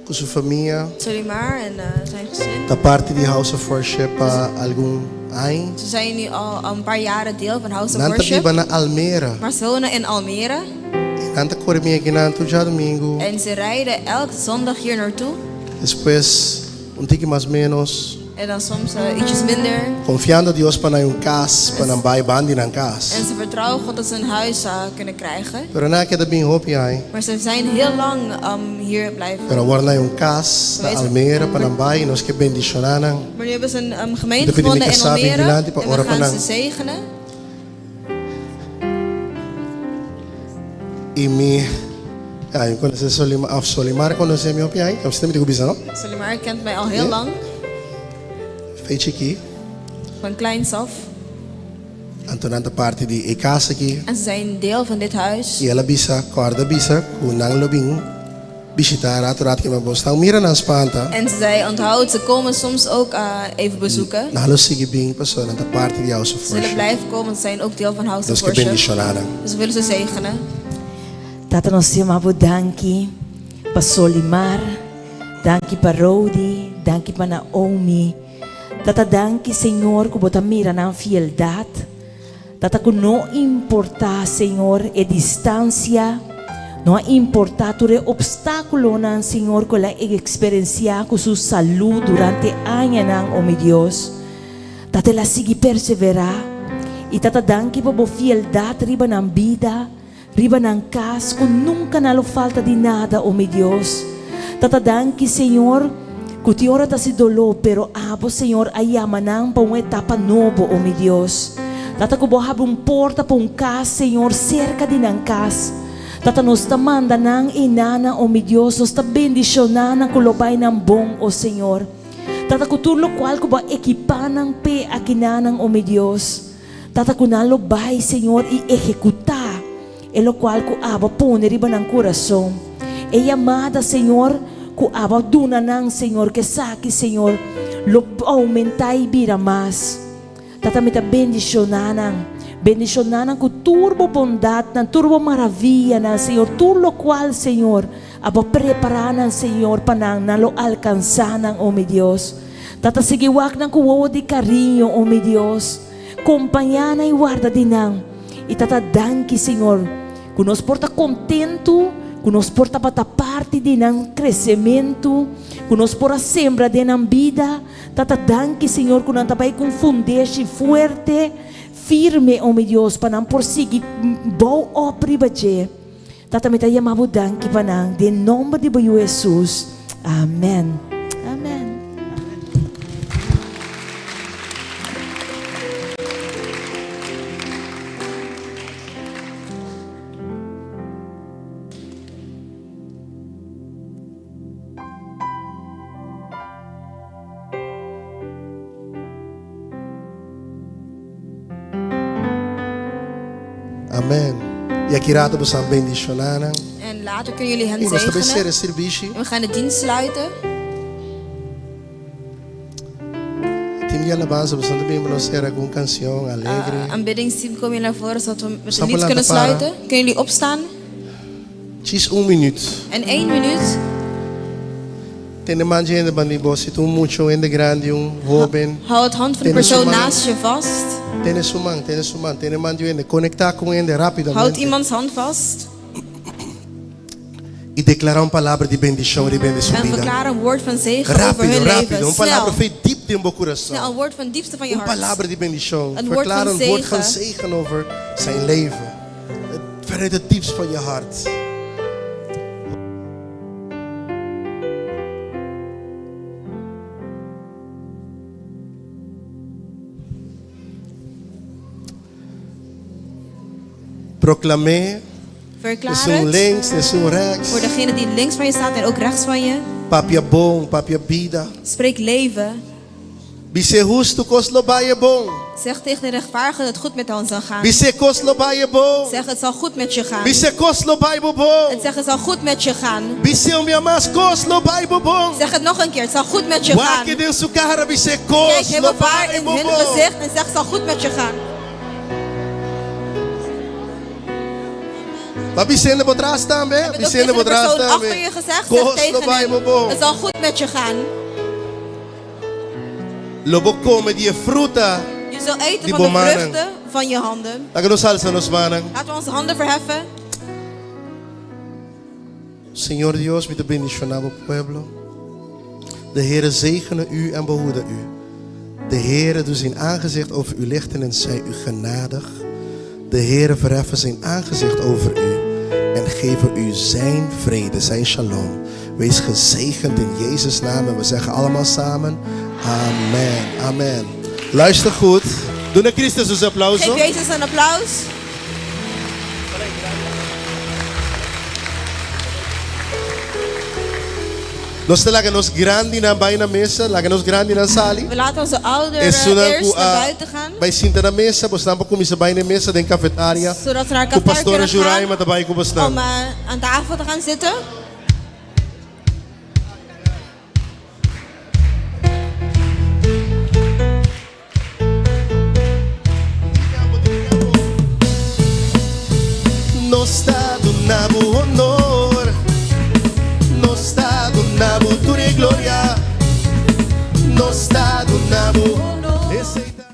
ku su famia. Solimar en zijn gezin. Ta parti di House of Worship pa algun aña. Ze zijn nu al een paar jaren deel van House of Nan ta Worship. biba na Almere. Maar ze wonen in Almere. I nan ta kore bin akinan tur djadumingu. En ze rijden elke zondag hier naartoe. Despues un tiki mas menos. En dan soms ietsjes minder. Konfiando Dios pa nan un kas, pa nan bai bandi nan kas. En ze vertrouwen God dat ze een huis kunnen krijgen. Pero nan a keda bin hopi aña. Maar ze zijn heel lang hier blijven. Pero awor nan un kas na Almere pa nan bai i nos ke bendishoná nan. Maar nu hebben ze een Mi gemeente ta pidi mi gevonden in kasá bin Almere dilanti pa en we ora pa gaan nan. ze zegenen. I mi, ja, mi konosé Solimar, of Solimar konosé mi hopi aña, mi tin ku bisa no? Solimar kent mij al heel lang. Fei chikí. Van kleins af. Anto nan ta parti di e kas aki. En ze zijn deel van dit huis. I el a bisa, kòrda bisa ku nan lo bin bishitá rato rato ke bo stan mira nan spanta. En ze zei, onthoud, ze komen soms ook even bezoeken. Nan lo sigui bin pasobra nan ta parti di House of Ze zullen Worship. blijven komen, want ze zijn ook deel van House Nos of ke Worship. bendishoná nan. Dus we willen ze zegenen. Tata nos yama bo danki pa Solimar, danki pa Rody, danki pa Naomi. Tata danki Señor ku bo ta mira nan fieldad. Tata ku no importa Señor e distancia, no a importa tur e obstaculonan Señor ku el a experencia ku su salud durante añanan o mi Dios. Tata el a sigui persevera y Tata danki pa bo fieldad riba nan bida. Riba nan kas ku nunka nan lo falta di nada, o mi Dios. Tata danki Señor ku tin ora ta si doló pero abo Señor a yama nan pa un etapa nobo, o mi Dios. Tata ku bo habri un porta pa un kas Señor serka di nan kas. Tata nos ta manda nan einanan, o mi Dios, nos ta bendishoná nan ku lo bai nan bon, o Señor. Tata ku tur lokual ku bo a ekipá nan p'e akinanan, o mi Dios. Tata ku nan lo bai, Señor, i ehekutá e lokual ku Abo a pone riba nan kurason. E yamada, Señor, ku Abo a duna nan, Señor, ku esaki, Señor, lo oumentá i bira mas. Tata, mi ta bendishoná nan. Bendishoná nan ku tur Bo bondatnan, tur Bo maravianan, Señor, tur lokual, Señor, Abo a prepará nan, Señor, pa nan, nan lo alkansá nan, o mi Dios. Tata sigui wak nan ku wowo di kariño, o mi Dios. Kompañá nan i warda di nan. I Tata danki, Señor, ku nos por ta kontentu, ku nos por tabata parti di nan kresementu, ku nos por a sembra den nan bida. Tata danki, Señor, ku nan ta bai ku un fundeshi fuerte, firme, o mi Dios, pa nan por sigui bou op riba dje. Tata mi ta yama bo danki pa nan den nomber di bo yu Hesus. Amen. Amen. Amen. I aki rato boso a bendiciona nan. En later kunnen jullie hen I nos ta bay zegenen. cera e sirbishi. En we gaan de dienst sluiten. Team di alabanza boso ta bin pa nos cera cu un cancion alegre. Uh, aanbiddingsteam, kom je naar voren zodat we met de Staan lied we kunnen laten paren. sluiten. Kunnen jullie opstaan? Djis un minuut. En één minuut. Tene man dje hende banda di bo, si ta un mucha, un hende grandi, un hoben. Hou het hand van de Tene su persoon man. naast je vast. Tene su man, tene su man, tene man di un hende. Konektá ku un hende Houd rápidamente. iemands hand vast. I deklará un palabra di bendishon riba hende su En bida. verklaar een woord van zegen over Rápido, hun rápido. leven. Un palabra Snel. fe diep den bo kurason. Snel, een woord van diepste van je Un hart. palabra di bendishon. Een woord Verklaar van een woord van zegen. zegen over zijn leven. Vanuit het diepst van je hart. Proclamé. Verklaar Esun het. links, esun rechts. Voor degene die links van je staat en ook rechts van je. Papia bon, papia bida. Spreek leven. Bis'é hustu kos lo bai e bon. Zeg tegen de rechtvaardige dat het goed met hen zal gaan. Bis'é kos lo bai e bon. Zeg het zal goed met je gaan. Bis'é kos lo bai bo bon. En zeg het zal goed met je gaan. Bis'é un bia mas kos lo bai bo bon. Zeg het nog een keer, het zal goed met je gaan. Wak e den su kara bis'é Kijk kos hem lo of haar bai in bo hun bon. gezicht en zeg het zal goed met je gaan. Ma bis'é bo tras tambe, Heb het ook bis'é tegen de bo tras persoon tambe. achter je gezegd, zeg Kos lo tegen bai hem, bo bon. het zal goed met je gaan. Lo bo kome di e fruta. Je zal eten Di van de bo mannan. vruchten van je handen. Laga nos alsa nos mannan. Laten we onze handen verheffen. Señor Dios, mi ta bendishoná bo pueblo. De Heere zegene u en behoede u. De Heere doe zijn aangezicht over u lichten en zij u genadig. De Heere verheffen zijn aangezicht over u en geven u zijn vrede, zijn shalom. Wees gezegend in Jezus' naam en we zeggen allemaal samen, amen, amen. Luister goed. Doe naar Christus een applaus. Geef hoor. Jezus een applaus. Nos ta laga nos grandinan bai na mesa, laga nos grandinan sali. We laten onze ouderen Esunnan eerst ku naar a buiten gaan. bai sinta na mesa, bosnan por kuminsá bai na mesa den kafetaria. Zodat ze naar Ku cafetaria pastora kunnen gaan Juraima ta bai ku bosnan. om eh, aan tafel te gaan zitten. Nos ta duna bo honor, nos ta duna bo tur e gloria, nos ta duna bo esei ta.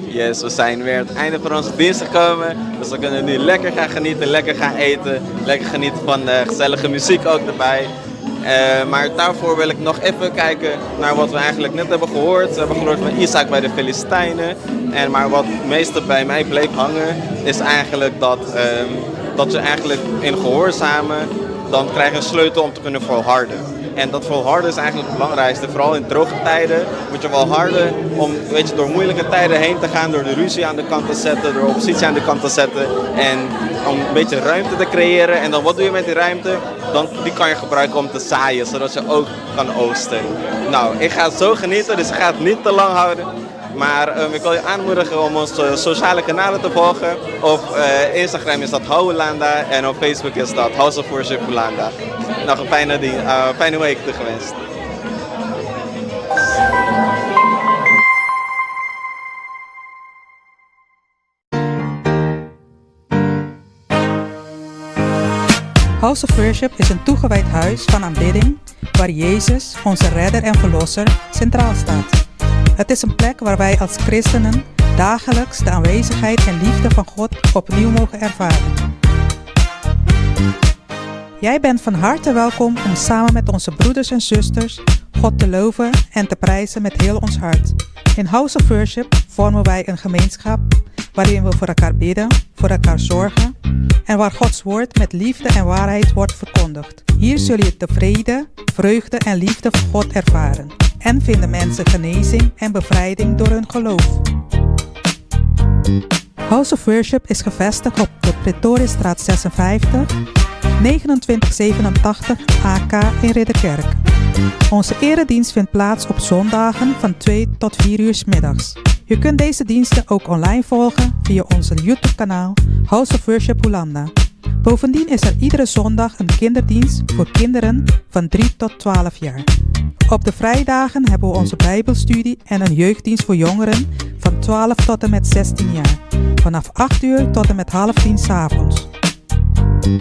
Yes, we zijn weer aan het einde van onze dienst gekomen. Dus we kunnen nu lekker gaan genieten, lekker gaan eten. Lekker genieten van de gezellige muziek ook erbij. Eh, maar daarvoor wil ik nog even kijken naar wat we eigenlijk net hebben gehoord. We hebben gehoord van Isaac bij de Filistijnen. En maar wat meestal bij mij bleef hangen, is eigenlijk dat, ehm, dat je eigenlijk in gehoorzamen, dan krijg je een sleutel om te kunnen volharden. En dat volharden is eigenlijk het belangrijkste. Vooral in droge tijden moet je volharden om weet je, door moeilijke tijden heen te gaan. Door de ruzie aan de kant te zetten, door oppositie aan de kant te zetten. En om een beetje ruimte te creëren. En dan wat doe je met die ruimte? Dan, die kan je gebruiken om te zaaien, zodat je ook kan oogsten. Nou, ik ga zo genieten, dus ik ga het niet te lang houden. Maar ehm, ik wil je aanmoedigen om onze sociale kanalen te volgen. Op eh, Instagram is dat Houwelanda en op Facebook is dat House of Worship Hoelanda. Nog een fijne, eh, fijne week toegewenst. House of Worship is een toegewijd huis van aanbidding waar Jezus, onze redder en verlosser, centraal staat. Het is een plek waar wij als christenen dagelijks de aanwezigheid en liefde van God opnieuw mogen ervaren. Jij bent van harte welkom om samen met onze broeders en zusters God te loven en te prijzen met heel ons hart. In House of Worship vormen wij een gemeenschap waarin we voor elkaar bidden, voor elkaar zorgen en waar Gods woord met liefde en waarheid wordt verkondigd. Hier zul je de vrede, vreugde en liefde van God ervaren en vinden mensen genezing en bevrijding door hun geloof. House of Worship is gevestigd op de Pretoriastraat 56, 2987 AK in Ridderkerk. Onze eredienst vindt plaats op zondagen van 2 tot 4 uur 's middags. Je kunt deze diensten ook online volgen via onze YouTube-kanaal House of Worship Hoelanda. Bovendien is er iedere zondag een kinderdienst voor kinderen van 3 tot 12 jaar. Op de vrijdagen hebben we onze Bijbelstudie en een jeugddienst voor jongeren van 12 tot en met 16 jaar. Vanaf 8 uur tot en met half 10 's avonds.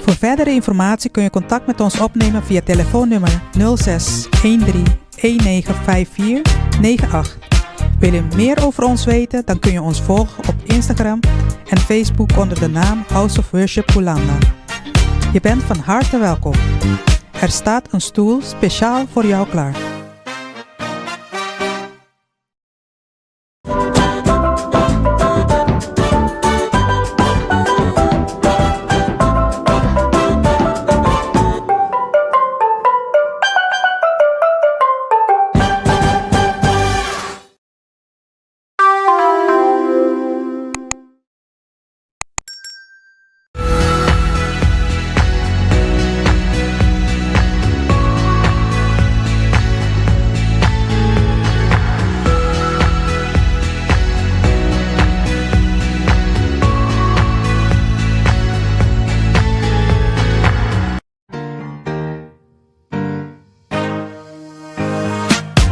Voor verdere informatie kun je contact met ons opnemen via telefoonnummer 06 13 1954 98. Wil je meer over ons weten? Dan kun je ons volgen op Instagram en Facebook onder de naam House of Worship Hulanda. Je bent van harte welkom. Er staat een stoel speciaal voor jou klaar.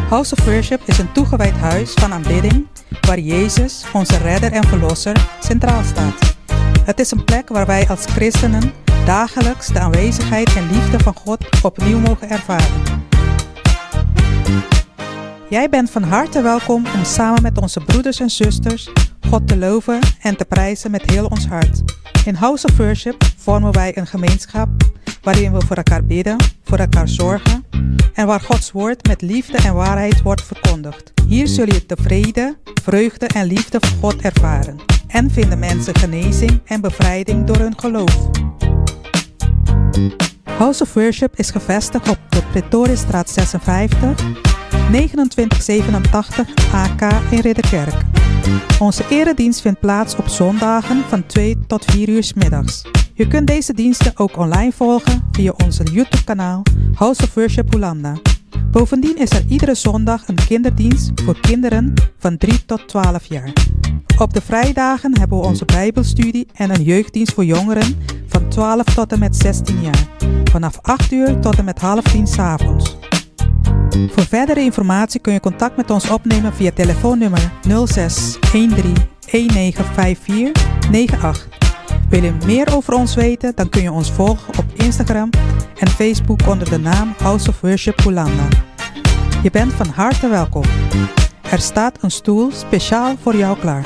House of Worship is een toegewijd huis van aanbidding waar Jezus, onze redder en verlosser, centraal staat. Het is een plek waar wij als christenen dagelijks de aanwezigheid en liefde van God opnieuw mogen ervaren. Jij bent van harte welkom om samen met onze broeders en zusters God te loven en te prijzen met heel ons hart. In House of Worship vormen wij een gemeenschap waarin we voor elkaar bidden, voor elkaar zorgen en waar Gods woord met liefde en waarheid wordt verkondigd. Hier zul je de vrede, vreugde en liefde van God ervaren en vinden mensen genezing en bevrijding door hun geloof. House of Worship is gevestigd op de Pretoriastraat 56, 2987 AK in Ridderkerk. Onze eredienst vindt plaats op zondagen van 2 tot 4 uur 's middags. Je kunt deze diensten ook online volgen via onze YouTube-kanaal House of Worship Hulanda. Bovendien is er iedere zondag een kinderdienst voor kinderen van 3 tot 12 jaar. Op de vrijdagen hebben we onze Bijbelstudie en een jeugddienst voor jongeren van 12 tot en met 16 jaar. Vanaf 8 uur tot en met half 10 's avonds. Voor verdere informatie kun je contact met ons opnemen via telefoonnummer 06 13 1954 98. Wil je meer over ons weten, dan kun je ons volgen op Instagram en Facebook onder de naam House of Worship Hulanda. Je bent van harte welkom. Er staat een stoel speciaal voor jou klaar.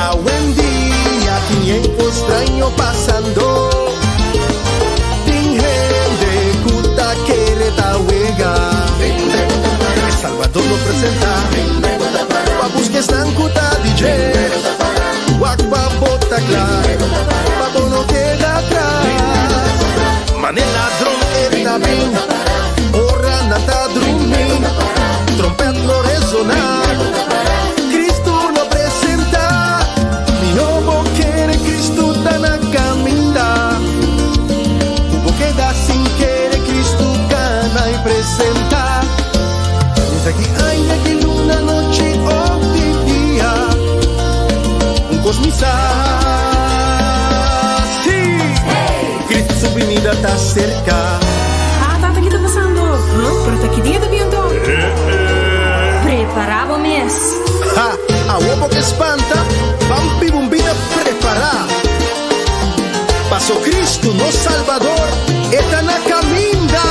Awendia tiempo straño pasando. Tin hende ku ta kere ta wega. E Salvador lo presentá. Pa buska esnan ku ta di dje. Wak pa bo ta kla. Pa bo no keda atras. Mane ladron e ta bin. Ora nan ta drumi. Trompet lo resoná. Cristo lo presentá. Mihó bo kere Cristo ta na kaminda. Bo keda sin kere Cristo kana i presentá. Di aki aña ki luna nochi òf di dia. Un kos mi sa. Sí. Cristo su binida ta serka. Ah, tata, kiko ta pasando? Huh? Pero ta ki dia ta biento? Prepará bo mes. Ha, awor bo ke spanta, ban biba un bida prepará. Paso Cristo, nos Salbador, e ta na kaminda.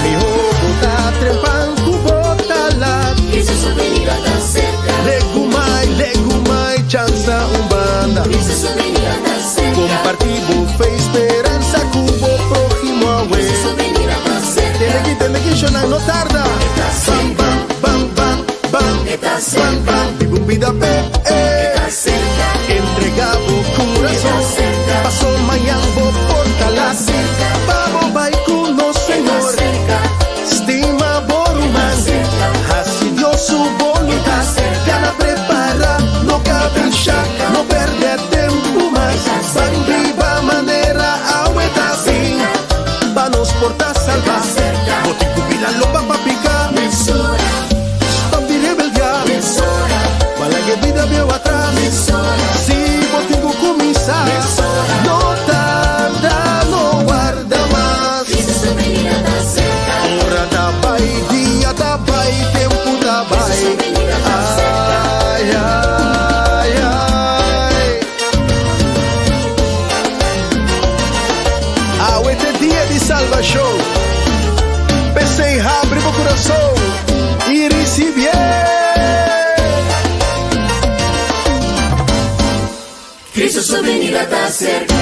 Mihó bo ta trempan ku bo ta lat. Legumai, legumai, chansa un banda. Kompartí bo fe i speransa ku bo próhimo awe. Tene ki, tene ki, shonnan no tarda. Bam, bam, bam, bam, bam. Bam, bam, biba un bida p'e. Entregá bo kurason. Paso mañan bo por ta lat. Pa bo bai ku nos Señor. Stima bo ruman. bo kurason i risibié. Cristo su venida ta serka.